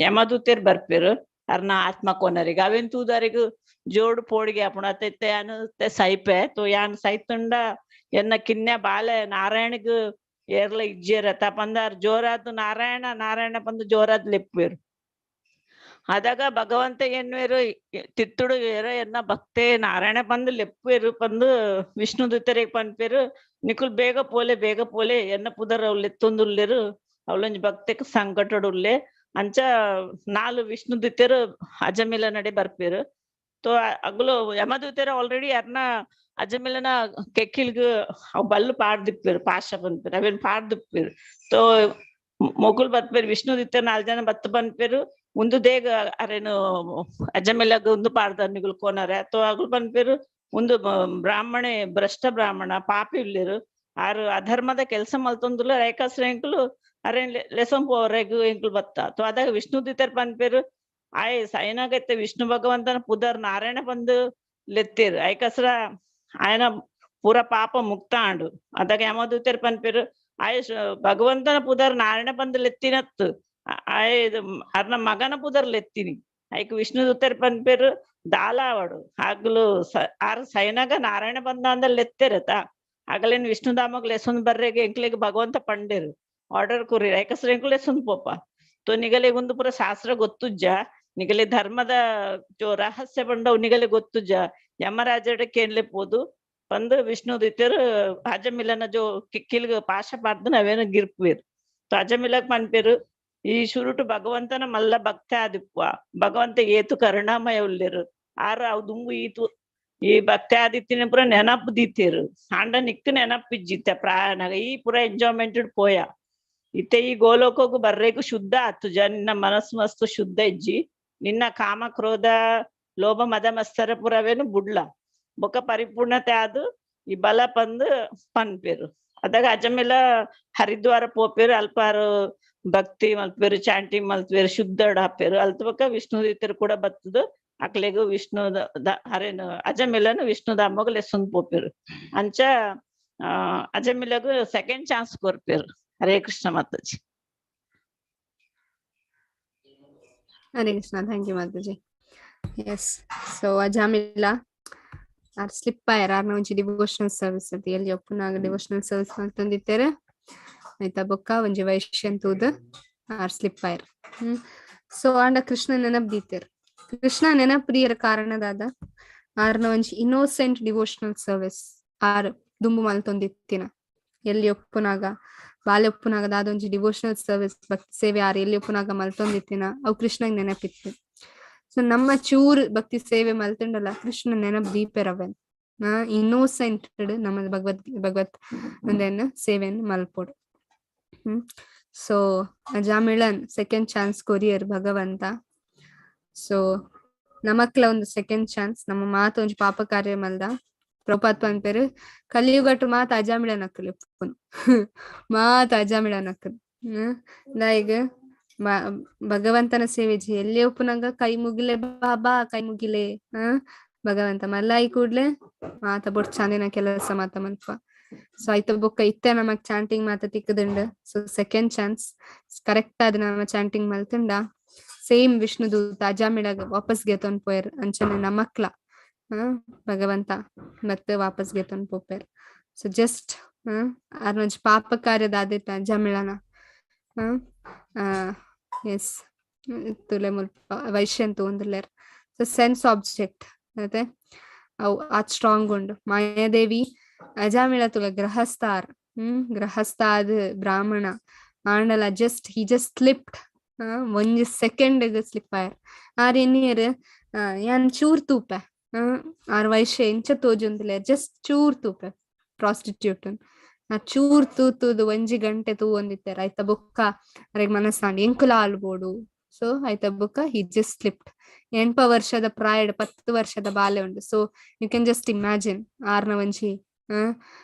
ಯಮದೂತೆರ್ ಬರ್ಪೆರ್ ಅರ್ನ ಆತ್ಮ ಕೋನರಿಗೆ. ಅವೆನ್ ತೂದು ಅರೆಗ್ ಜೋಡು ಪೋಡಿಗೆ ಆಪುಂಡು. ಅತ್ತೆ ಯಾನ್ ಸೈಪೆ ತೋ ಯಾನ್ ಸೈತುಂಡ ಎನ್ನ ಕಿನ್ಯ ಬಾಲೆ ನಾರಾಯಣಗ್ ಏರ್ಲ ಇಜ್ಜೆರ್ ಅತ್ತ ಪಂದ್ ಆರ್ ಜೋರಾದ್ ನಾರಾಯಣ ನಾರಾಯಣ ಪಂದ್ ಜೋರಾದ್ ಲೆಪ್ಪುವೆರ್. ಅದಾಗ ಭಗವಂತ ಎನ್ನುವೆರು ತಿತ್ತುಡು ಏರ ಎನ್ನ ಭಕ್ತೆ ನಾರಾಯಣ ಪಂದ್ ಲೆಪ್ಪುವೆರು ಪಂದ್ ವಿಷ್ಣು ದೂತರಿಗೆ ಪನ್ಪೆರು. ನಿಕುಲ್ ಬೇಗ ಪೋಲೆ ಬೇಗ ಪೋಲೆ ಎನ್ನ ಪುದರ್ ಅವ್ಲು ಲೆತ್ತೊಂದುಲ್ಲೆರು ಅವ್ಲೊಂಜಿ ಭಕ್ತೆಗ್ ಸಂಕಟಡುಲ್ಲೆ ಅಂಚ 4 ವಿಷ್ಣು ದೂತೆರು ಅಜಮಿಲ ನಡೆ ಬರ್ಪೆರು. ತೋ ಅಗುಲು ಯಮದೂತೆರು ಆಲ್ರೆಡಿ ಅರ್ನ ಅಜಮಿಲನ ಕೆಕ್ಕಿಲ್ಗ್ ಅವ್ ಬಲ್ಲು ಪಾಡ್ದಿಪ್ಪೆರು ಪಾಶ ಪನ್ಪೆರು ಅವೇನ್ ಪಾಡ್ದಿಪ್ಪೆರು. ತೋ ಮೊಗುಲ್ ಬತ್ಪೆರು ವಿಷ್ಣು ದೂತೆರು 4 ಜನ ಬತ್ತು ಪನ್ಪೆರು ಉಂದು ದೇಗ ಅರೇನು ಅಜಮಿಲಗ್ ಉಂದು ಪಾಡ್ದ ನಿಗುಲ್ ಕೋನರೆ. ತೋ ಅಗುಲ್ ಪನ್ಪೆರು ಉಂದು ಬ್ರಾಹ್ಮಣೆ ಭ್ರಷ್ಟ ಬ್ರಾಹ್ಮಣ ಪಾಪಿ ಉಲ್ಲೆರು ಆರ್ ಅಧರ್ಮದ ಕೆಲಸ ಮಲ್ತೊಂದುಲ್ಲ ರೇಖಾಸ್ರ ಎಂಕುಲು ಅರೇನ್ ಲೆಸಂ ಪೋರೆಗ್ ಎಂಕುಲು ಬತ್ತ. ತೋ ಅದಾಗ ವಿಷ್ಣು ದೂತೆರ್ ಪನ್ಪೆರು ಆಯ್ ಸೈನಾಗತ್ತೆ ವಿಷ್ಣು ಭಗವಂತನ ಪುದರ್ ನಾರಾಯಣ ಪಂದ್ ಲೆತ್ತೇರು ಐಕಸ್ರ ಆಯನ ಪೂರ ಪಾಪ ಮುಕ್ತ ಆಂಡು. ಅದಾಗ ಯಮದೂತೆರ್ ಪನ್ಪೆರು ಆಯ್ ಭಗವಂತನ ಪುದರ್ ನಾರಾಯಣ ಪಂದ್ ಲೆತ್ತಿನತ್ತು ಆಯ್ ಅರ್ನ ಮಗನ ಪುದರ್ ಲೆತ್ತಿನಿ. ಐಕ್ ವಿಷ್ಣು ದೂತೆರ್ ಪನ್ಪೆರು ದಾಲಾವಡು ಆಗ್ಲು ಆರ್ ಸೈನಾಗ ನಾರಾಯಣ ಬಂದ ಅಂದ ಲೆತ್ತೇರತ ಆಗಲೇನ್ ವಿಷ್ಣುಧಾಮಗ್ ಲೆಸೊಂದ್ ಬರ್ರೆಗ್ ಎಂಕ್ಲೆಗ್ ಭಗವಂತ ಪಂಡೇರು ಆರ್ಡರ್ ಕೊರಿ ಐಕಸ್ರ ಎಂಕ್ಲು ಲೆಸೊಂದ್ ಪೋಪ. ತೋ ನಿಗಲೆ ಒಂದು ಪೂರ ಶಾಸ್ತ್ರ ಗೊತ್ತುಜ್ಜ ನಿಗಲೆ ಧರ್ಮದ ರಹಸ್ಯ ಬಂಡವು ನಿಗಲೆ ಗೊತ್ತುಜ್ಜ ಯಮರಾಜಡ ಕೇನ್ಲೆ ಪೋದು ಪಂದ್ ವಿಷ್ಣು ದೂತೆರು ಅಜಮಿಲನ ಜೋ ಕಿಕ್ಕಿಲ್ಗ್ ಪಾಶ ಪಾಡ್ದು ನಾವೇನು ಗಿರ್ಪುವೆರು. ತೋ ಅಜಮಿಲಗ್ ಪನ್ಪೆರು ಈ ಶುರುಟು ಭಗವಂತನ ಮಲ್ಲ ಭಕ್ತ ಆದಿಪ್ಪ ಭಗವಂತ ಏತು ಕರುಣಾಮಯ ಉಲ್ಲೆರು ಆರ್ ಅವು ದುಂಬು ಈತು ಈ ಭಕ್ತ ಆದಿತ್ತಿನ ಪೂರ ನೆನಪು ದೀತೇರು ಆಂಡ ನಿಕ್ಕು ನೆನಪಿಜ್ಜಿತ್ತ ಪ್ರಾಯನಾಗ ಈ ಪೂರ ಎಂಜಾಯ್ಮೆಂಟ್ ಪೋಯ ಇತ್ತೆ ಈ ಗೋಲೋಕಗು ಬರ್ರೇಗು ಶುದ್ಧ ಆತು ಜ ನಿನ್ನ ಮನಸ್ಸು ಮಸ್ತು ಶುದ್ಧ ಇಜ್ಜಿ ನಿನ್ನ ಕಾಮ ಕ್ರೋಧ ಲೋಭ ಮದ ಮತ್ಸರ ಪುರವೇನು ಬುಡ್ಲ ಬೊಕ್ಕ ಪರಿಪೂರ್ಣತೆ ಆದು ಈ ಬಲ ಪಂದ್ ಪನ್ಪೆರು. ಅದಾಗ ಅಜಮಿಲ ಹರಿದ್ವಾರ ಪೋಪೆರು ಅಲ್ಪಾರು ಭಕ್ತಿ ಮಲ್ಪೆರು ಚಾಂಟಿಂಗ್ ಮಲ್ಪೆರು ಶುದ್ಧ ಹಾಪೆರು. ಅಲ್ತ ಬೊಕ್ಕ ವಿಷ್ಣು ದೂತೆರು ಕೂಡ ಬತ್ತದು ಅಕ್ಲೆಗು ವಿಷ್ಣು ಹರೇನು ಅಜಮಿಲನು ವಿಷ್ಣುಧಾಮಗ್ ಲೆಸೊಂದು ಪೋಪೆರು. ಅಂಚ ಅಜಮಿಲಗು ಸೆಕೆಂಡ್ ಚಾನ್ಸ್ ಕೊರ್ಪೆರು. Hare Krishna Mataji. Hare Krishna, thank you Mataji. S, so Ajamila R slip ಆಯರ್ ಆರ್ನ ಒಂಜಿ ಡಿವೋಷನಲ್ ಸರ್ವಿಸ್ ಅತಿ ಎಲ್ಲಿ ಒಪ್ಪುನಾಗ ಡಿವೋಷನಲ್ ಸರ್ವಿಸ್ ಮಲ್ತೊಂದಿತ್ತೇರು ಆಯ್ತಾ ಬೊಕ್ಕ ಒಂಜಿ ವೈಶ್ಯನ್ ತೂದು ಆರ್ ಸ್ಲಿಪ್ ಆಯರ್. ಸೊ ಆಂಡ ಕೃಷ್ಣ ನೆನಪ್ ದೀತೇರ್. ಕೃಷ್ಣ ನೆನಪ್ ದೀಯರ ಕಾರಣದಾದ ಆರ್ನ ಒಂಜಿ ಇನ್ನೋಸೆಂಟ್ ಡಿವೋಷನಲ್ ಸರ್ವಿಸ್ ಆರ್ ದುಂಬು ಮಲ್ತೊಂದಿತ್ತಿನ ಎಲ್ಲಿ ಒಪ್ಪುನಾಗ ಬಾಲೆ ಒಪ್ಪುನಾಗ ದಾದೊಂಜಿ ಡಿವೋಷನಲ್ ಸರ್ವಿಸ್ ಭಕ್ತಿ ಸೇವೆ ಆರ್ ಎಲ್ಲಿ ಒಪ್ಪುನಾಗ ಮಲ್ತೊಂದಿತ್ತಿನ ಅವು ಕೃಷ್ಣಗ್ ನೆನಪಿತ್ತು. ಸೊ ನಮ್ಮ ಚೂರ್ ಭಕ್ತಿ ಸೇವೆ ಮಲ್ತುಂಡಲ ಕೃಷ್ಣ ನೆನಪ್ ದೀಪೆರವೆನ್ ಇನ್ನೋಸೆಂಟ್ ನಮ್ಮ ಭಗವತ್ ಭಗವತ್ ಒಂದೇನ ಸೇವೆನ್ ಮಲ್ಪೊಡು. ಸೊ ಅಜಾಮಿಳನ್ ಸೆಕೆಂಡ್ ಚಾನ್ಸ್ ಕೊರಿಯರ್ ಭಗವಂತ. ಸೊ ನಮಕ್ಲ ಒಂದು ಸೆಕೆಂಡ್ ಚಾನ್ಸ್ ನಮ್ಮ ಮಾತು ಒಂಜಿ ಪಾಪ ಕಾರ್ಯ ಮಲ್ದ ಪ್ರಭುಪಾದ್ ಪನ್ಪೆರ್ ಕಲಿಯುಗಟ್ ಮಾತ ಅಜಾಮಿಳನಕ್ಕಲು ಇಪ್ಪುನು ಮಾತ ಅಜಾಮಿಳನಕ್ಕಲು. ದಾಯೆಗ್ ಭಗವಂತನ ಸೇವೆ ಎಲ್ಲಿ ಉಪ್ಪುನಗ ಕೈ ಮುಗಿಲೆ ಬಾಬಾ ಕೈ ಮುಗಿಲೆ ಭಗವಂತ ಮಲ್ಲಾಯಿ ಕೂಡ್ಲೆ ಮಾತ ಬೊಡ್ಚಾಂದಿನ ಕೆಲಸ ಮಾತ ಮಲ್ಪ. ಸೊ ಐತ ಬೊಕ್ಕ ಇತ್ತೆ ನಮಕ್ ಚಾಂಟಿಂಗ್ ಮಾತ ತಿಕ್ಕುದುಂಡು. ಸೊ ಸೆಕೆಂಡ್ ಚಾನ್ಸ್ ಕರೆಕ್ಟ್ ಆದ್ ನಮ ಚಾಂಟಿಂಗ್ ಮಲ್ತುಂಡ ಸೇಮ್ ವಿಷ್ಣುದೂತ ಅಜಾಮಿಳಗ್ ವಾಪಸ್ ಗೆತೊಂಡ್ ಪೋಯೆರ್ ಅಂಚನೆ ನಮಕ್ಲ ಭಗವಂತ ಮತ್ತೆ ವಾಪಸ್ ಗೆತೊಂಡ್ ಪೋಪೆರ್. ಸೊ ಜಸ್ಟ್ ಆರ್ನೊಂಜಿ ಪಾಪ ಕಾರ್ಯದ ಆದಿತ್ತ ಅಜಾಮಿಳನ ಎಸ್ ತುಲೆ ಮುಲ್ಪ ವೈಶ್ಯನ್ ತೂವೊಂದುಲ್ಲೆರ್. ಸೊ ಸೆನ್ಸ್ ಆಬ್ಜೆಕ್ಟ್ ಅತೆ ಅವು ಆತ್ ಸ್ಟ್ರಾಂಗ್ ಉಂಡು. ಮಾಯಾದೇವಿ ಅಜಾಮಿಳ ತುಲ ಗೃಹಸ್ಥಾರ್ ಗೃಹಸ್ಥ ಆದ್ ಬ್ರಾಹ್ಮಣ ಆಂಡಲ ಜಸ್ಟ್ ಹಿ ಜಸ್ಟ್ ಸ್ಲಿಪ್ಡ್ ಒಂಜಿ ಸೆಕೆಂಡ್ ಸ್ಲಿಪ್ ಆಯರ್. ಆರ್ ಎನ್ನಿಯರ್ ಯಾನ್ ಚೂರ್ ತೂಪೆ ಆರ್ ವೈಶ್ಯ ಎಂಚ ತೋಜೊಂದುಲ್ಲೆರ್ ಜಸ್ಟ್ ಚೂರ್ ತೂಪೆ ಪ್ರಾಸ್ಟಿಟ್ಯೂಟ್ ಆ ಚೂರ್ ತೂತುದು ಒಂಜಿ ಗಂಟೆ ತೂವೊಂದಿತ್ತೆರ್. ಐತ ಬೊಕ್ಕ ಅರೆಗ್ ಮನಸ್ಸಾಂಡ್ ಎಂಕುಲ ಆಲ್ಬೋಡು. ಸೊ ಐತ ಬೊಕ್ಕ ಹಿ ಜಸ್ಟ್ ಸ್ಲಿಪ್ಡ್. 8 ವರ್ಷದ ಪ್ರಾಯಡ್ 10 ವರ್ಷದ ಬಾಲೆ ಉಂಡು. So you can just imagine ಆರ್ನ ಒಂಜಿ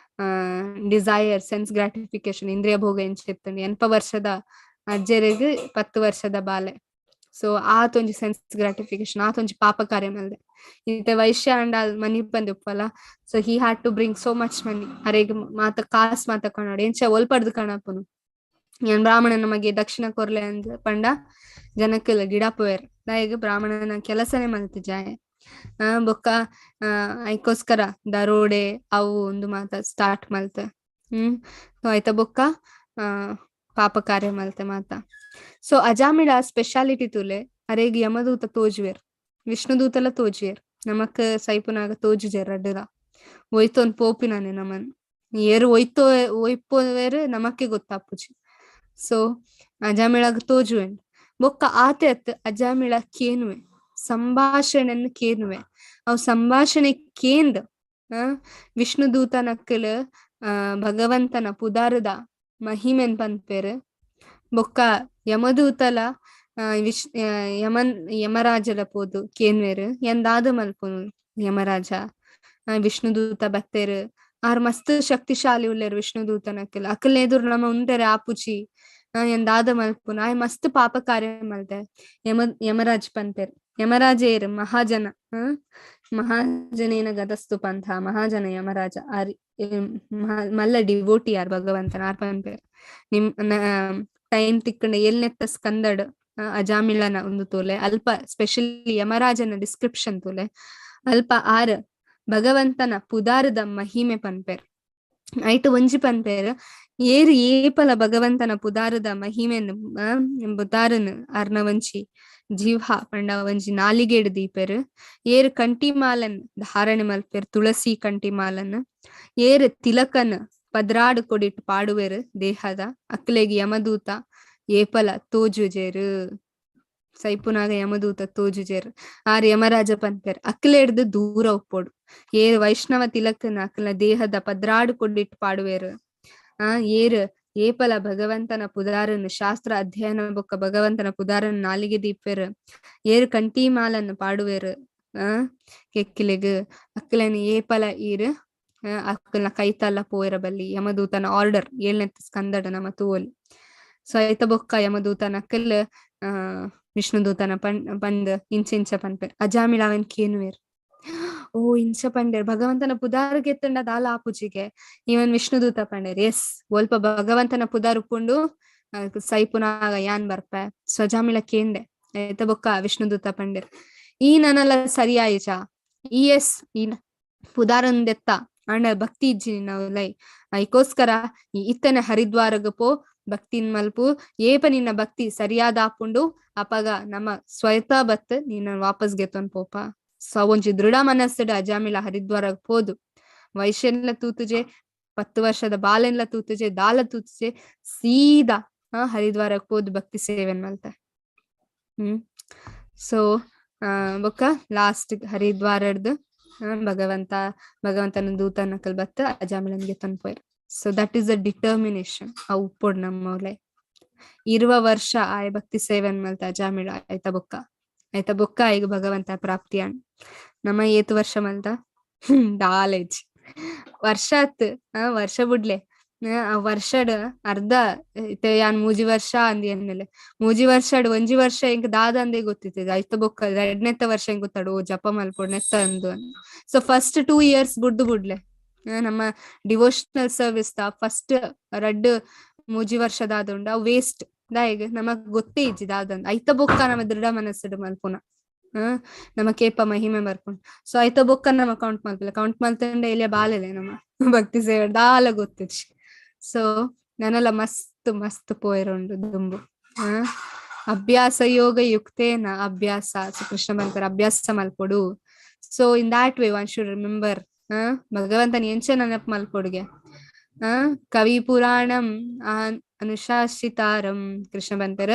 ಡಿಸೈರ್ ಸೆನ್ಸ್ ಗ್ರಾಟಿಫಿಕೇಶನ್ ಇಂದ್ರಿಯ ಭೋಗ ಎಂಚ ಇತ್ತುಂಡು. 8 ವರ್ಷದ ಅಜ್ಜೆರೆಗ್ 10 ವರ್ಷದ ಬಾಲೆ. ಸೊ ಆತೊಂಜಿ ಸೆನ್ಸ್ ಗ್ರಾಟಿಫಿಕೇಶನ್ ಆತೊಂಜಿ ಪಾಪ ಕಾರ್ಯ ಮಲ್ದೆ. ಇತ್ತೆ ವೈಶ್ಯ ಅಂಡ ಮನಿ ಪಂದ್ ಉಪ್ಪಲ್ಲ. So he had to bring so much money. ಅರೆಗ್ ಮಾತ ಕಾಸ್ ಮಾತ ಕಣೋಡು ಎಂಚ ಒಲ್ಪಡ್ದು ಕಣಪುನು. ಯಾನ್ ಬ್ರಾಹ್ಮಣನ ಮಗೆ ದಕ್ಷಿಣ ಕೊರ್ಲೆ ಅಂದ್ ಪಂಡ ಜನಕ್ಕೆಲ್ಲ ಗಿಡ ಪೋಯೆರ್. ದಾಯೆಗ್ ಬ್ರಾಹ್ಮಣನ ಕೆಲಸನೇ ಮಲ್ತಿಜಾಯೆ. ಬೊಕ್ಕ ಐಕೋಸ್ಕರ ದರೋಡೆ ಅವು ಒಂದು ಮಾತ ಸ್ಟಾರ್ಟ್ ಮಲ್ತೆ. ಆಯ್ತ ಬೊಕ್ಕ ಪಾಪ ಕಾರ್ಯ ಮಲ್ತೆ ಮಾತ. ಸೊ ಅಜಾಮಿಳ ಸ್ಪೆಷಾಲಿಟಿ ತುಲೆ ಅರೆಗ್ ಯಮದೂತ ತೋಜುವೆರ್ ವಿಷ್ಣುದೂತಲ ತೋಜುವೆರ್. ನಮಕ್ ಸೈಪುನಾಗ ತೋಜುಜೆರ್ ರಡ್ಡುಲ ಒಯ್ತೊನ್ ಪೋಪಿನಾನೆ ನಮನ್ ಏರು ಒಯ್ತೋ ಒಯ್ಪೋವೇರು ನಮಕ್ಕೆ ಗೊತ್ತಾಪುಜಿ. ಸೊ ಅಜಾಮಿಳಗ್ ತೋಜುವೆನ್ ಬೊಕ್ಕ ಆತೆ ಅತ್ ಅಜಾಮಿಳ ಕೇನುವೆ ಸಂಭಾಷಣೆಯನ್ನು ಕೇನುವೆ. ಅವು ಸಂಭಾಷಣೆ ಕೇಂದ್ ವಿಷ್ಣುದೂತ ನಕ್ಕಲ್ ಭಗವಂತನ ಪುದಾರದ ಮಹಿಮೆನ್ ಪನ್ಪೆರ್. ಬೊಕ್ಕ ಯಮದೂತಲ ಯಮರಾಜಲ ಪೋದು ಕೇನ್ವೆರ್ ಎಂದಾದ ಮಲ್ಪುನು ಯಮರಾಜ ವಿಷ್ಣುದೂತ ಬತ್ತೆರ್ ಆರ್ ಮಸ್ತ್ ಶಕ್ತಿಶಾಲಿ ಉಲ್ಲೆರ್ ವಿಷ್ಣುದೂತನಕ್ಕಲ್ ಅಕಲ್ ಎದುರು ನಮ ಉಂತೆರೆ ಆಪುಚಿ ಎಂದಾದ ಮಲ್ಪುನು ಆಯ್ ಮಸ್ತ್ ಪಾಪ ಕಾರ್ಯ ಮಲ್ತೆ ಯಮರಾಜ್ ಪನ್ಪೆರ್. ಯಮರಾಜೇರ್ ಮಹಾಜನ ಮಹಾಜನೇನ ಗದಸ್ತು ಪಂಥ ಮಹಾಜನ ಯಮರಾಜ ಆರ್ ಮಲ್ಲ ಡಿವೋಟಿ ಆರ್ ಭಗವಂತನ ಆರ್ ಪನ್ಪೆರ್. ನಿಮ್ ಟೈಮ್ ತಿಕ್ಕಂಡ ಎಲ್ನೆತ್ತ ಸ್ಕಂದಡ್ ಅಜಾಮಿಳನ ಒಂದು ತೋಲೆ ಅಲ್ಪ ಸ್ಪೆಷಲಿ ಯಮರಾಜನ ಡಿಸ್ಕ್ರಿಪ್ಷನ್ ತೋಲೆ ಅಲ್ಪ ಆರ್ ಭಗವಂತನ ಪುದಾರದ ಮಹಿಮೆ ಪನ್ಪೆರ್. ಐಟ್ ಒಂಜಿ ಪನ್ಪೆರ್ ಏರು ಏಪಲ ಭಗವಂತನ ಪುದಾರದ ಮಹಿಮೆನ್ ಬುದಾರನ್ ಅರ್ನ ಒಂಜಿ ಜೀವ ಪಂಡ ಒಂಜಿ ನಾಲಿಗೆಡ್ ದೀಪೆರ್. ಏರು ಕಂಟಿಮಾಲನ್ ಧಾರಣೆ ಮಲ್ಪೆರ್ ತುಳಸಿ ಕಂಟಿಮಾಲನ್. ಏರು ತಿಲಕನ್ 12 ಕೊಡಿಟ್ ಪಾಡುವೆರ್ ದೇಹದ ಅಕ್ಲೆಗ್ ಯಮದೂತ ಏಪಲ ತೋಜುಜೆರ್. ಸೈಪುನಾಗ ಯಮದೂತ ತೋಜುಜೆರ್. ಆರ್ ಯಮರಾಜ ಪನ್ಪೆರ್ ಅಕ್ಲೆಡ್ದು ದೂರ ಉಪ್ಪೋಡು. ಏರ್ ವೈಷ್ಣವ ತಿಲಕನ ಅಕ್ಲ ದೇಹದ 12 ಕೊಡಿಟ್ ಪಾಡುವೆರ್. ಏರ್ ಏಪಲ ಭಗವಂತನ ಪುದಾರನ್ ಶಾಸ್ತ್ರ ಅಧ್ಯಯನ ಬೊಕ್ಕ ಭಗವಂತನ ಪುದಾರನ್ ನಾಲಿಗೆ ದೀಪೆರ್. ಏರ್ ಕಂಟಿಮಾಲನ್ ಪಾಡುವೆರ್ ಕೆಕ್ಕಿಲೆಗ್ ಅಕ್ಲೆನ್ ಏಪಲ ಈರ್ ಅಕ್ಕಲ್ನ ಕೈತಲ್ಲ ಪೋಯರ ಬಲ್ಲಿ ಯಮದೂತನ ಆರ್ಡರ್ 7ನೇ ಸ್ಕಂದಡ ನಮ ತೂವೊಲಿ. ಸೊ ಐತ ಬೊಕ್ಕ ಯಮದೂತನ ಅಕ್ಕಲ್ ವಿಷ್ಣುದೂತನ ಪಂದ್ ಇಂಚ ಇಂಚ ಪನ್ಪೆರ್. ಅಜಾಮಿಳ ಅವನ್ ಕೇನುವೆರ್ ಓ ಇಂಚ ಪಂಡೆರ್ ಭಗವಂತನ ಪುದಾರ್ಗೆ ಎತ್ತಂಡ ದಾಲ ಆಪುಜಿಗೆ. ಇವನ್ ವಿಷ್ಣುದೂತ ಪಂಡೆರ್ ಎಸ್ ಒಲ್ಪ ಭಗವಂತನ ಪುದಾರ್ ಉಪ್ಪುಂಡು ಸೈಪುನಾಗ ಯಾನ್ ಬರ್ಪೆ. ಸೊ ಅಜಾಮಿಳ ಕೇಂಡೆ ಐತ ಬೊಕ್ಕ ವಿಷ್ಣುದೂತ ಪಂಡೆರ್ ಈ ನನಲ ಸರಿಯಾಯಿಚ ಈ ಎಸ್ ಈ ಪುದಾರಂದೆತ್ತ ಅಂಡ ಭಕ್ತಿ ಇಜ್ಜಿ ನಾವು ಲೈ ಐಕೋಸ್ಕರ ಈ ಇತ್ತನೆ ಹರಿದ್ವಾರಗ ಪೋ ಭಕ್ತಿನ್ ಮಲ್ಪು ಏಪ ನಿನ್ನ ಭಕ್ತಿ ಸರಿಯಾದ ಆಪುಂಡು ಅಪಗ ನಮ್ಮ ಸ್ವಯತಾ ಬತ್ ನಿನ್ನ ವಾಪಸ್ ಗೆತ್ತೊನ್ ಪೋಪ. ಸೊ ಒಂಜಿ ದೃಢ ಮನಸ್ಸುಡು ಅಜಾಮಿಳ ಹರಿದ್ವಾರಗ್ ಪೋದು ವೈಶ್ಯನ್ಲ ತೂತುಜೆ 10 ವರ್ಷದ ಬಾಲೆನ್ಲ ತೂತುಜೆ ದಾಲ ತೂತುಜೆ ಸೀದಾ ಹರಿದ್ವಾರಗ್ ಪೋದು ಭಕ್ತಿ ಸೇವೆನ್ ಮಲ್ತೆ. ಸೊ ಬೊಕ್ಕ ಲಾಸ್ಟ್ ಹರಿದ್ವಾರಡ್ದು ಭಗವಂತ ಭಗವಂತನ ದೂತನಕಲ್ ಬತ್ತ ಅಜಾಮಿಳನ್ಗೆ ತಂಪೋಯ್ರು. So that is a determination. ಆ ಉಪ್ಪೊಡ್ ನಮ್ಮ 20 ವರ್ಷ ಆಯ್ ಭಕ್ತಿ ಸೇವೆನ್ ಮಲ್ತ ಅಜಾಮಿಳ ಆಯ್ತ ಬೊಕ್ಕ ಆಯ್ತ ಬೊಕ್ಕ ಈಗ ಭಗವಂತ ಪ್ರಾಪ್ತಿಯಾನ್. ನಮ್ಮ ಏತು ವರ್ಷ ಮಲ್ತ ದಾಲೇಜ್. ವರ್ಷ ಆತ್, ಆ ವರ್ಷ ಬುಡ್ಲೆ, ಆ ವರ್ಷಡ್ ಅರ್ಧ ಇತ್ತೆ ಯಾನ್ ಮೂಜಿ ವರ್ಷ ಅಂದ್ ಎನ್ನಲೆ ಮೂಜಿ ವರ್ಷಡ್ ಒಂಜಿ ವರ್ಷ ಎಂಕ್ ದಾದ ಅಂದೇ ಗೊತ್ತಿತ್ತು. ಐತ ಬೊಕ್ಕ ರಡ್ನೆತ್ತ ವರ್ಷ ಎಂಕ್ ಗೊತ್ತಾಡು, ಓ ಜಪ ಮಲ್ಪೊಡು ನೆತ್ತ ಅಂದು. ಸೊ ಫಸ್ಟ್ 2 ಇಯರ್ಸ್ ಬುಡ್ದು ಬುಡ್ಲೆ. ನಮ್ಮ ಡಿವೋಷನಲ್ ಸರ್ವಿಸ್ ದ ಫಸ್ಟ್ ರಡ್ಡ್ ಮೂಜಿ ವರ್ಷ ದಾದ ಉಂಡು ಅವು ವೇಸ್ಟ್. ದಾಯೆಗ್ ನಮಕ್ ಗೊತ್ತೇ ಇಜ್ಜಿ ದಾದಂದ್. ಐತ ಬೊಕ್ಕ ನಮ್ಮ ದೃಢ ಮನಸ್ಸುಡು ಮಲ್ಪುನ, ನಮ್ಮ ಕೇಪ ಮಹಿಮೆ ಬರ್ಪುಂಡು. ಸೊ ಐತ ಬೊಕ್ಕ ನಮ್ಮ ಕೌಂಟ್ ಮಲ್ಪುಲೆ, ಕೌಂಟ್ ಮಲ್ತಂಡ ಎಲ್ಲಿಯ ಬಾಲೆಲೆ ನಮ್ಮ ಭಕ್ತಿ ಸೇವೆ ದಾಲ ಗೊತ್ತಿಜ್ಜಿ. ಸೊ ನನಲ ಮಸ್ತ್ ಮಸ್ತ್ ಪೋಯರುಂಡು ದುಂಬು. ಅಭ್ಯಾಸ ಯೋಗ ಯುಕ್ತೇನ ಅಭ್ಯಾಸ. ಸೊ ಕೃಷ್ಣ ಬಂತರ ಅಭ್ಯಾಸ ಮಲ್ಪೊಡು. So in that way one should remember ಭಗವಂತನ ಎಂಚ ನೆನಪು ಮಲ್ಪೊಡುಗೆ. ಕವಿ ಪುರಾಣಂ ಅನುಶಾಸಿತಾರಂ ಕೃಷ್ಣ ಬಂತರ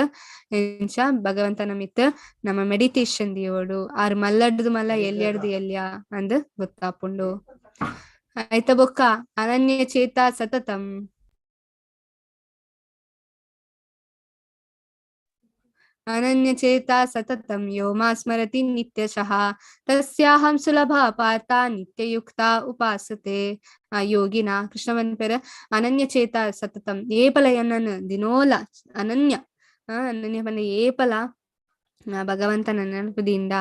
ಎಂಚ ಭಗವಂತನ ಮಿತ್ ನಮ್ಮ ಮೆಡಿಟೇಷನ್ ದಿಯೋಡು ಆರ್ ಮಲ್ಲಡ್ದು ಮಲ್ಲ ಎಲ್ಯಡ್ದು ಎಲ್ಯ ಅಂದ್ ಗೊತ್ತಾಪುಂಡು. ಆಯ್ತ ಬೊಕ್ಕ ಅನನ್ಯ ಚೇತ ಸತತಂ ಅನನ್ಯ ಚೇತ ಸತತಂ ಯೋ ಮಾ ಸ್ಮರತಿ ನಿತ್ಯಶಃ ತಸ್ಯಾಹಂ ಸುಲಭ ಪಾರ್ಥ ನಿತ್ಯಯುಕ್ತ ಉಪಾಸತೆ. ಆ ಯೋಗಿನ ಕೃಷ್ಣ ಪನ್ಪೆರ್ ಅನನ್ಯ ಚೇತ ಸತತಂ ಏಪಲ ಎನ್ನನ್ ದಿನೋಲ ಅನನ್ಯ ಅನನ್ಯ ಪಂಡ ಏಪಲ ಭಗವಂತನ ನೆನಪುದಿಂದ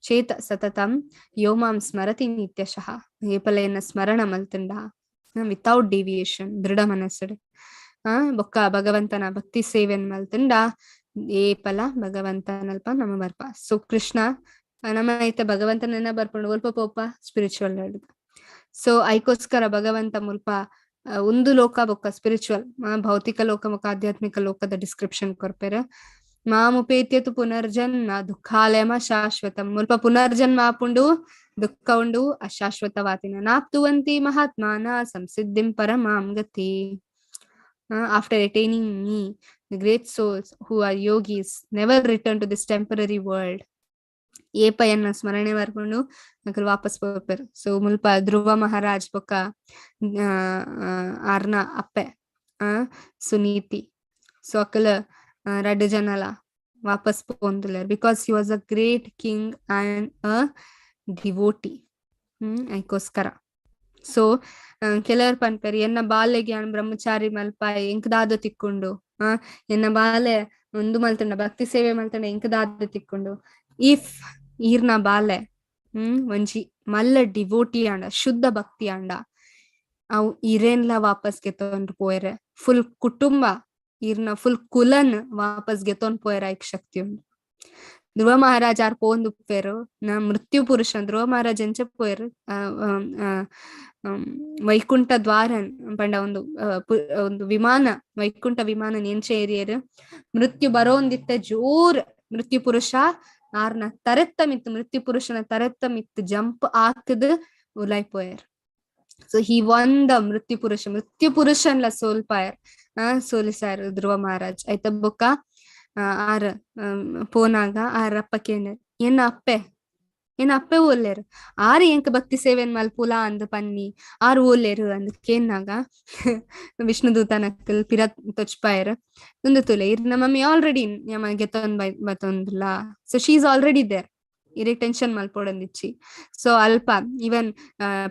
ಚೇತ ಸತತಂ ಯೋ ಮಾಂ ಸ್ಮರತಿ ನಿತ್ಯಶಃ ಏಪಲ ಎನ್ನ ಸ್ಮರಣ ಮಲ್ತುಂಡ ವಿತೌಟ್ ಡಿವಿಯೇಷನ್ ದೃಢ ಮನಸ್ಸುಡು ಬೊಕ್ಕ ಭಗವಂತನ ಭಕ್ತಿ ಸೇವೆನ್ ಮಲ್ತುಂಡ ಏಪಲ ಭಗವಂತನಲ್ಪ ನಮ್ಮ ಬರ್ಪ. ಸೊ ಕೃಷ್ಣ ನಮ್ಮ ಐತ ಭಗವಂತನನ್ನ ಬರ್ಪುಂಡು ಒಲ್ಪ ಪೋಪ ಸ್ಪಿರಿಚುವಲ್. ಸೊ ಐಕೋಸ್ಕರ ಭಗವಂತ ಮುಲ್ಪ ಒಂದು ಲೋಕ ಬೊಕ್ಕ ಸ್ಪಿರಿಚುವಲ್ ಭೌತಿಕ ಲೋಕ ಬೊಕ್ಕ ಆಧ್ಯಾತ್ಮಿಕ ಲೋಕದ ಡಿಸ್ಕ್ರಿಪ್ಷನ್ ಕೊರ್ಪೆರ್. ಮಾಮುಪೇತ್ಯತು ಪುನರ್ಜನ್ಮ ದುಃಖಾಲಯಮ ಶಾಶ್ವತ ಮುಲ್ಪ ಪುನರ್ಜನ್ಮ ಆಪುಂಡು ದುಃಖ ಉಂಡು ಅಶಾಶ್ವತವಾತಿನ ನಾಪ್ತುವಂತಿ ಮಹಾತ್ಮಾನ ಸಂಸಿದ್ಧಿಂ ಪರಮಾಂ ಗತಿ. After attaining me, the great souls who are yogis never return to this temporary world. ಏಪಯನ್ನ ಸ್ಮರಣೆ ಬರ್ಕೊಂಡು ಅಕಲ್ ವಾಪಸ್ ಪೋಪೆರ್. ಸೊ ಮುಲ್ಪ ಧ್ರುವ ಮಹಾರಾಜ್ ಬೊಕ್ಕ ಆರ್ನ ಅಪ್ಪೆ ಸುನೀತಿ ಸೊ ಅಕಲ್ ರಡ್ಡು ಜನಲ ವಾಪಸ್ ಪೋಂದುಲ್ಲೆರ್ because he was a great king and a devotee. ಐಕೋಸ್ಕರ ಸೊ ಕೆಲವರು ಪನ್ಪೆರ್ ಎನ್ನ ಬಾಲೆಗೆ ಯಾನ್ ಬ್ರಹ್ಮಚಾರಿ ಮಲ್ಪಾಯೆ ಎಂಕ್ ದಾದ ತಿಕ್ಕೊಂಡು, ಎನ್ನ ಬಾಲೆ ಒಂದು ಮಲ್ತಂಡ ಭಕ್ತಿ ಸೇವೆ ಮಲ್ತಂಡ ಎಂಕ್ ದಾದ ತಿಕ್ಕೊಂಡು. If ಈರ್ನ ಬಾಲೆ ಒಂಜಿ ಮಲ್ಲ ಡಿವೋಟಿ ಆಂಡ ಶುದ್ಧ ಭಕ್ತಿ ಆಂಡ ಅವು ಇರೇನ್ಲ ವಾಪಸ್ ಗೆತ್ತೊಂದು ಪೋಯರೆ ಫುಲ್ ಕುಟುಂಬ ಈರ್ನ ಫುಲ್ ಕುಲನ್ ವಾಪಸ್ ಗೆತ್ತೊಂದು ಪೋಯರ ಐಕ್ ಶಕ್ತಿ ಉಂಡು. ಧ್ರುವ ಮಹಾರಾಜ್ ಆರ್ ಪೋಂದು ಉಪ್ಪೇರು ನ ಮೃತ್ಯು ಪುರುಷ ಧ್ರುವ ಮಹಾರಾಜ್ ಎಂಚ ಪೋಯರು ವೈಕುಂಠ ದ್ವಾರನ್ ಪಂಡ ಒಂದು ಒಂದು ವಿಮಾನ ವೈಕುಂಠ ವಿಮಾನ ಎಂಚ ಏರಿಯರು ಮೃತ್ಯು ಬರೋಂದಿತ್ತ ಜೋರ್ ಮೃತ್ಯು ಪುರುಷ ಆರ್ನ ತರೆತ್ತ ಮಿತ್ತು ಮೃತ್ಯು ಪುರುಷನ ತರೆತ್ತ ಮಿತ್ತು ಜಂಪ್ ಹಾಕದ್ ಉಲಾಯ್ ಪೋಯರ್. ಸೊ he one the ಮೃತ್ಯು ಪುರುಷ ಮೃತ್ಯು ಪುರುಷನ್ಲ ಸೋಲ್ಪಾಯರ್ ಸೋಲಿಸಾರ್ ಧ್ರುವ ಮಹಾರಾಜ್. ಆಯ್ತ ಬೊಕ್ಕ ಆರ್ ಪೋನಾಗ ಆರ್ ಅಪ್ಪಕೇನ ಎನ್ನ ಅಪ್ಪೆ ಎನ್ನ ಅಪ್ಪೆ ಓಲ್ಲೇರು ಆರ್ ಎಂಕ ಭಕ್ತಿ ಸೇವೆನ್ ಮಲ್ಪುಲ ಅಂದ್ ಪನ್ನಿ ಆರ್ ಓಲ್ಲೇರು ಅಂದ್ ಕೇನ್ನಾಗ ವಿಷ್ಣುದೂತನಕ್ಕಲ್ ಪಿರ ತೊಚ್ಪಾಯರ್ ಒಂದು ತುಲೆ ಇರ್ ನಮ್ಮ ಮಮ್ಮಿ ಆಲ್ರೆಡಿ ಗೆತ್ತೊಂದ್ ಬತ್ತೊಂದಿಲ್ಲ. So she is already there ಇರೇ ಟೆನ್ಷನ್ ಮಲ್ಪೊಡಂದಿಚ್ಚಿ. ಸೊ ಅಲ್ಪ ಈವನ್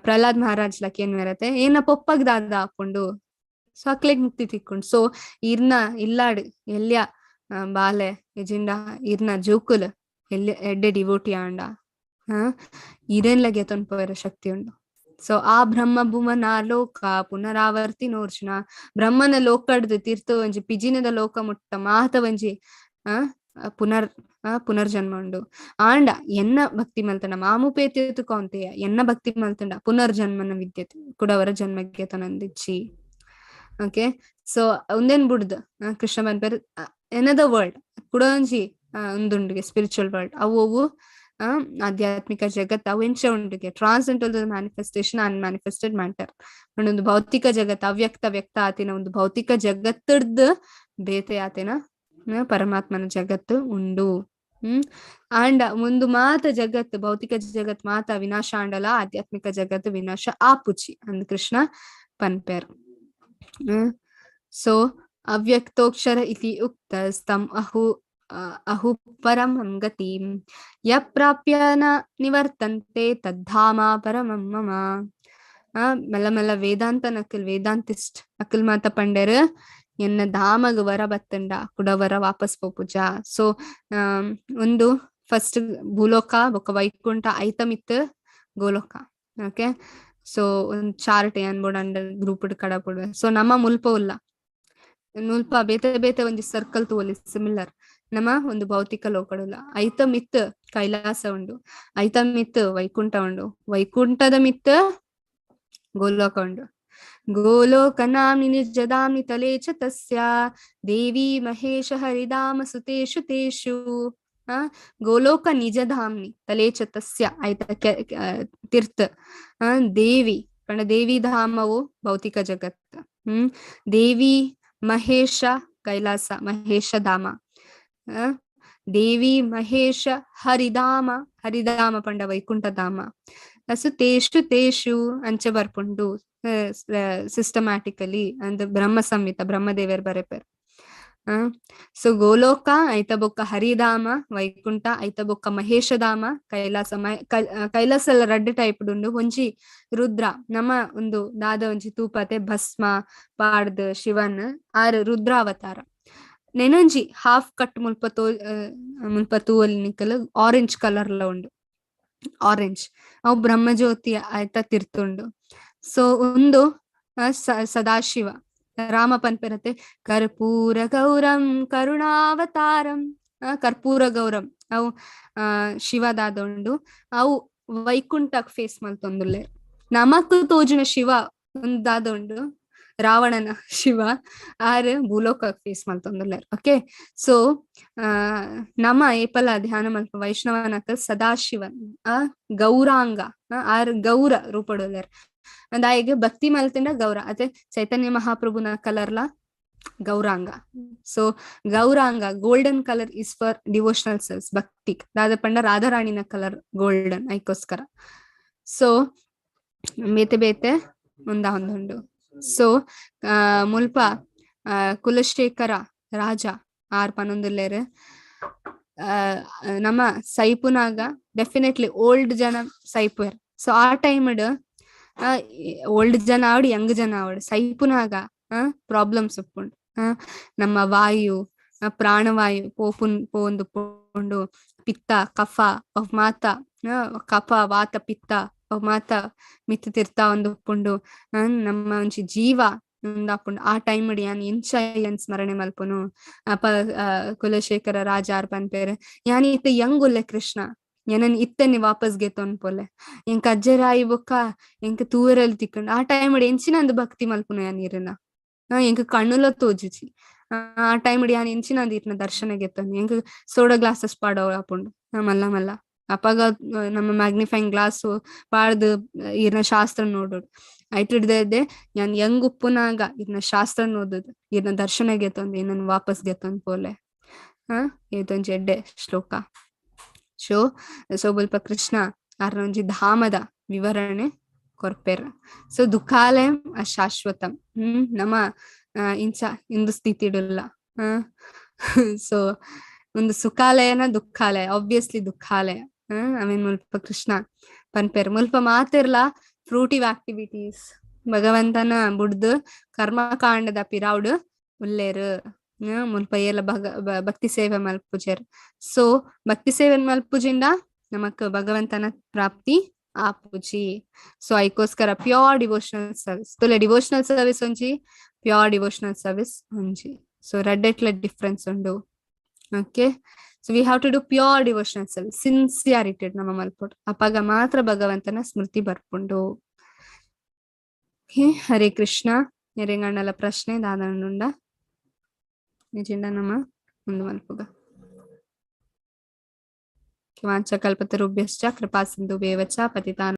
ಪ್ರಹ್ಲಾದ್ ಮಹಾರಾಜ್ ಲಕ್ ಏನ್ ಬರತ್ತೆ ಏನ ಪೊಪ್ಪಗ್ ದಾದ ಹಾಕೊಂಡು ಸೊ ಅಕ್ಲೆಗ್ ಮುಕ್ತಿ ತಿಕ್ಕೊಂಡು. ಸೊ ಇರ್ನ ಇಲ್ಲಾಡ್ ಎಲ್ಯ ಬಾಲೆ ಎಜಿಂಡ ಇರ್ನ ಜೋಕುಲ್ ಎಲ್ಲಿ ಎಡ್ಡೆ ಡಿವೋಟಿ ಆಂಡ ಇರೇನ್ಲ ಗೆತೊನ್ ಪೋಯರ ಶಕ್ತಿ ಉಂಡು. ಸೊ ಆ ಬ್ರಹ್ಮ ಭುವನ ಲೋಕ ಪುನರಾವರ್ತಿ ನೋರ್ಜುನ ಬ್ರಹ್ಮನ ಲೋಕಡ್ದು ತೀರ್ಥ ಒಂಜಿ ಪಿಜಿನದ ಲೋಕ ಮುಟ್ಟ ಮಾತ ಒಂಜಿ ಪುನರ್ ಪುನರ್ಜನ್ಮ ಉಂಡು. ಆಂಡ ಎನ್ನ ಭಕ್ತಿ ಮಲ್ತಂಡ ಮಾಮುಪೇತ್ಯತು ಕೌಂತೆಯ ಎನ್ನ ಭಕ್ತಿ ಮಲ್ತಂಡ ಪುನರ್ಜನ್ಮನ ವಿದ್ಯತೆ ಕುಡವರ ಜನ್ಮಕ್ಕೆ ತನಂದಿಚ್ಚಿ. ಓಕೆ ಸೊ ಒಂದೇನ್ ಬುಡ್ದು ಕೃಷ್ಣ ಪನ್ಪೆರ್ ಎನದರ್ ವರ್ಲ್ಡ್ ಕುಡೊಂಜಿ ಒಂದುಂಡುಗೆ ಸ್ಪಿರಿಚುವಲ್ ವರ್ಲ್ಡ್ ಅವು ಅವು ಆಧ್ಯಾತ್ಮಿಕ ಜಗತ್ ಅವು ಎಂಚ ಉಂಡುಗೆ ಟ್ರಾನ್ಸೆಂಡಲ್ ಮ್ಯಾನಿಫೆಸ್ಟೇಷನ್ ಅನ್ಮ್ಯಾನಿಫೆಸ್ಟೆಡ್ ಮ್ಯಾಟರ್. ಒಂದು ಭೌತಿಕ ಜಗತ್ ಅವ್ಯಕ್ತ ವ್ಯಕ್ತ ಆತಿನ ಒಂದು ಭೌತಿಕ ಜಗತ್ತಡ್ದು ಬೇತೆ ಆತಿನ ಪರಮಾತ್ಮನ ಜಗತ್ತು ಉಂಡು. ಆಂಡ ಒಂದು ಮಾತ ಜಗತ್ ಭೌತಿಕ ಜಗತ್ ಮಾತ ವಿನಾಶ ಆಂಡಲ ಆಧ್ಯಾತ್ಮಿಕ ಜಗತ್ತು ವಿನಾಶ ಆಪುಚಿ ಅಂದ್ ಕೃಷ್ಣ ಪನ್ಪೆರ್. ಸೊ ಅವ್ಯಕ್ತೋಕ್ಷರ ಇತಿ ಉಕ್ತಸ್ತಂ ಅಹು ಅಹು ಪರಮಂ ಗತಿಂ ಯ ಪ್ರಾಪ್ಯ ನ ನಿವರ್ತಂತೆ ತದ್ಧಾಮ ಪರಮಂ ಮಮ. ಆ ಮೆಲ್ಲ ಮೆಲ್ಲ ವೇದಾಂತ ನಕಲ್, ವೇದಾಂತಿಸ್ಟ್ ಅಕಲ್ ಮಾತ ಪಂಡೆರ್ ಎನ್ನ ಧಾಮಗ್ ವರ ಬತ್ತಂಡ ಕುಡವರ ವಾಪಸ್ ಪೋಪುಜ. ಸೊ ಒಂದು ಫಸ್ಟ್ ಭೂಲೋಕ ಬೊಕ ವೈಕುಂಠ ಐತ ಮಿತ್ ಗೋಲೋಕ. ಓಕೆ, ಸೊ ಒಂದ್ ಚಾರ್ಟ್ ಏನ್ ಬೋರ್ಡ್ ಅಂಡರ್ ಗ್ರೂಪ್ ಕಡಪುಡುವೆ. ಸೊ ನಮ್ಮ ಮುಲ್ಪ ಉಲ್ಲ ಮುಲ್ಪ ಬೇತೆ ಬೇತೆ ಒಂಜಿ ಸರ್ಕಲ್ ತೂವೊಲಿ ಸಿಮಿಲರ್ ನಮ್ಮ ಒಂದು ಭೌತಿಕ ಲೋಕಡುಲ್ಲ. ಐತ ಮಿತ್ ಕೈಲಾಸ ಉಂಡು, ಐತ ಮಿತ್ ವೈಕುಂಠ ಉಂಡು, ವೈಕುಂಠದ ಮಿತ್ ಗೋಲೋಕ ಉಂಡು. ಗೋಲೋಕ ನಾಮ್ನಿ ನಿಜದಾಮ್ನಿ ತಲೆ ಚ ತಸ್ಯ ದೇವಿ ಮಹೇಶ ಹರಿಧಾಮ ಸುತೇಶು ತೇಷು. ಗೋಲೋಕ ನಿಜಧಾಮ್ನಿ ತಲೆ ಚ ತಸ್ಯ ಐತ ತೀರ್ಥ ದೇವಿ ಪಂಡ ದೇವಿ ಧಾಮವು ಭೌತಿಕ ಜಗತ್ತು. ದೇವಿ ಮಹೇಶ ಕೈಲಾಸ ಮಹೇಶ ಧಾಮ, ದೇವಿ ಮಹೇಶ ಹರಿಧಾಮ ಹರಿಧಾಮ ಪಂಡ ವೈಕುಂಠ ಧಾಮ. ಅಸು ತೇಷು ತೇಷು ಅಂಚೆ ಬರ್ಪುಂಡು ಸಿಸ್ಟಮ್ಯಾಟಿಕಲಿ ಅಂದ್ ಬ್ರಹ್ಮ ಸಂಹಿತ ಬ್ರಹ್ಮದೇವರ್ ಬರೆಪೆರ್. ಸೊ ಗೋಲೋಕ ಐತ ಬೊಕ್ಕ ಹರಿಧಾಮ ವೈಕುಂಠ ಐತ ಬೊಕ್ಕ ಮಹೇಶಧಾಮ ಕೈಲಾಸ. ಕೈಲಾಸ ಎಲ್ಲ ರಡ್ಡ್ ಟೈಪ್ ಉಂಡು. ಒಂಜಿ ರುದ್ರ ನಮ್ಮ ಒಂದು ದಾದ ಒಂಜಿ ತೂಪತೆ ಭಸ್ಮ ಪಾಡ್ದ್ ಶಿವನ್ ಆರ್ ರುದ್ರಾವತಾರ. ನೆನೊಂಜಿ ಹಾಫ್ ಕಟ್ ಮುಲ್ಪ ತೋ ಮುಲ್ಪ ತೂವೊಲಿ ನಿಕಲ್ ಆರೆಂಜ್ ಕಲರ್ ಲ ಉಂಡು, ಆರೆಂಜ್ ಅವು ಬ್ರಹ್ಮಜ್ಯೋತಿ ಆಯ್ತ ತಿರ್ತುಂಡು. ಸೊ ಒಂದು ಸದಾಶಿವ ರಾಮ ಪನ್ಪೆರತೆ ಕರ್ಪೂರ ಗೌರಂ ಕರುಣಾವತಾರಂ, ಕರ್ಪೂರ ಗೌರಂ ಅವು ಶಿವದಾದ ಉಂಡು. ಅವು ವೈಕುಂಠಕ್ ಫೇಸ್ ಮಲ್ತೊಂದುಲ್ಲೆ. ನಮಕ್ ತೋಜುನ ಶಿವ ಒಂದಾದ ಉಂಡು ರಾವಣನ ಶಿವ ಆರ್ ಭೂಲೋಕಕ್ ಫೇಸ್ ಮಲ್ತೊಂದುಲ್ಲೆರ್. ಓಕೆ, ಸೊ ನಮ ಏಪಲ ಧ್ಯಾನ ಮಲ್ಪ ವೈಷ್ಣವನಕ ಸದಾಶಿವನ್ ಗೌರಾಂಗ ಆರ್ ಗೌರ ರೂಪಡುಲ್ಲೆರ್. ಅಂದಾಯಿಗ್ ಭಕ್ತಿ ಮಲ್ತಿಂಡ ಗೌರ ಅದೇ ಚೈತನ್ಯ ಮಹಾಪ್ರಭುನ ಕಲರ್ಲ Gauranga. So Gauranga golden colour is for devotional service ಭಕ್ತಿ. ದಾದ ಪಂಡ ರಾಧಾರಾಣಿನ ಕಲರ್ ಗೋಲ್ಡನ್ ಐಕೋಸ್ಕರ. ಸೊ ಬೇತೆ ಬೇತೆ ಒಂದ ಒಂದುಂಡು. ಸೊ ಮುಲ್ಪ ಕುಲಶೇಖರ ರಾಜ ಆರ್ ಪನೊಂದುಲ್ಲೆರ್. ನಮ್ಮ ಸೈಪುನಾಗ ಡೆಫಿನೆಟ್ಲಿ ಓಲ್ಡ್ ಜನ ಸೈಪುವೆರ್. ಸೊ ಆ ಟೈಮ್ ಓಲ್ಡ್ ಜನ ಆವಡ್ ಯಂಗ್ ಜನ ಆವಡ್ ಸೈಪುನಾಗ ಪ್ರಾಬ್ಲಮ್ಸ್ ಉಪ್ಪುಂಡು. ನಮ್ಮ ವಾಯು ಪ್ರಾಣವಾಯು ಪೋಪುನ್ ಪೋಂದು ಪೋಂಡು ಪಿತ್ತ ಕಫ ಅವ್ ಮಾತ ಕಫ ವಾತ ಪಿತ್ತ ಅವ್ ಮಾತ ಮಿತ್ತ ತಿರ್ತ ಒಂದು ಉಪ್ಪುಂಡು. ನಮ್ಮ ಒಂಜಿ ಜೀವ ಉಂದಾಪುಂಡು. ಆ ಟೈಮ್ ಯಾನ್ ಎಂಚ ಏನ್ ಸ್ಮರಣೆ ಮಲ್ಪುನು ಅಪ ಕುಲಶೇಖರ ರಾಜ ಆರ್ ಪನ್ಪೇರ್ ಯಾನ್ ಇತ್ತೆ ಯಂಗ್ ಉಲ್ಲೆ ಕೃಷ್ಣ ಏನನ್ ಇತ್ತನೆ ವಾಪಸ್ ಗೆತೊನ್ ಪೋಲೆ ಎಂಕ್ ಅಜ್ಜೆರಾಯಿ ಬೊಕ್ಕ ಎಂಕ್ ತೂವರಲ್ಲಿ ತಿಕ್ಕಂಡು. ಆ ಟೈಮ್ ಎಂಚಿನಂದು ಭಕ್ತಿ ಮಲ್ಪುನು ಯಾನ್ ಇರನ ಎಂಕ್ ಕಣ್ಣುಲ ತೋಜುಜಿ. ಆ ಟೈಮ್ ಯಾನ್ ಎಂಚಿನಂದು ಇರ್ನ ದರ್ಶನ ಗೆತ್ತೊನ್ ಎಂಕ್ ಸೋಡಾ ಗ್ಲಾಸಸ್ ಪಾಡೋ ಆಪುಂಡು ಮಲ್ಲ ಮಲ್ಲ ಅಪಗ ನಮ್ಮ ಮ್ಯಾಗ್ನಿಫೈಯಿಂಗ್ ಗ್ಲಾಸ್ ಪಾಡ್ದು ಇರ್ನ ಶಾಸ್ತ್ರ ನೋಡೋಡು. ಐತಿಡ್ದೆ ಯಾನ್ ಯಂಗ್ ಉಪ್ಪುನಾಗ ಇರ್ನ ಶಾಸ್ತ್ರ ನೋದುದು ಇರ್ನ ದರ್ಶನ ಗೆತ್ತೊಂದು ಏನನ್ ವಾಪಸ್ ಗೆತ್ತೊಂದ್ ಪೋಲೆ. ಇದೊಂಜಿ ಎಡ್ಡೆ ಶ್ಲೋಕ. ಸೊ ಸೊ ಬಲ್ಪ ಕೃಷ್ಣ ಆರ್ನ ಒಂಜಿ ಧಾಮದ ವಿವರಣೆ ಕೊರ್ಪೆರ್. ಸೊ ದುಃಖಾಲಯಂ ಅಶಾಶ್ವತಂ. ನಮ್ಮ ಇಂಚ ಇಂದು ಸ್ಥಿತಿ ಇಡಲ್ಲ. ಸೊ ಒಂದು ಸುಖಾಲಯನ ದುಃಖಾಲಯ, ಆಬ್ವಿಯಸ್ಲಿ ದುಃಖಾಲಯ. ಆಮೇಲೆ ಮುಲ್ಪ ಕೃಷ್ಣ ಪನ್ಪೆರ್ ಮುಲ್ಪ ಮಾತಿರ್ಲ ಫ್ರೂಟಿವ್ ಆಕ್ಟಿವಿಟೀಸ್ ಭಗವಂತನ ಬುಡ್ದು ಕರ್ಮಕಾಂಡದ ಪಿರಾವ್ಡ್ ಉಲ್ಲೇರು. ಮುಲ್ಪ ಏಲ ಭಕ್ತಿ ಸೇವೆ ಮಲ್ಪುಜೆರ್. ಸೊ ಭಕ್ತಿ ಸೇವೆ ಮಲ್ಪುಜಿಂದ ನಮಕ್ ಭಗವಂತನ ಪ್ರಾಪ್ತಿ ಆಪುಜಿ. ಸೊ ಐಕೋಸ್ಕರ ಪ್ಯೂರ್ ಡಿವೋಷನಲ್ ಸರ್ವಿಸ್ ತುಲೆ ಡಿವೋಷನಲ್ ಸರ್ವಿಸ್ ಒಂಜಿ ಪ್ಯೂರ್ ಡಿವೋಷನಲ್ ಸರ್ವಿಸ್ ಒಂಜಿ. ಸೊ ರಡ್ಡೆಟ್ಲ ಡಿಫ್ರೆನ್ಸ್ ಉಂಡು. Okay, so we have to do pure devotional service sincerity ನಮ್ಮ ಮಲ್ಪೊಡು. ಅಪಗ ಮಾತ್ರ ಭಗವಂತನ ಸ್ಮೃತಿ ಬರ್ಪುಂಡು. ಹರೇ ಕೃಷ್ಣ. ಎರೆಂಗಣ್ಣಲ ಪ್ರಶ್ನೆ ದಾದನುಂಡ ನಿಜಿಂಡ ನಮ್ಮ ಮುಂದೆ ಮಲ್ಪುಗ. ವಾಂಛ ಕಲ್ಪತರುಭ್ಯಶ್ಚ ಕೃಪಾ ಸಿಂಧು ಬೇವಚ ಪತಿತಾನ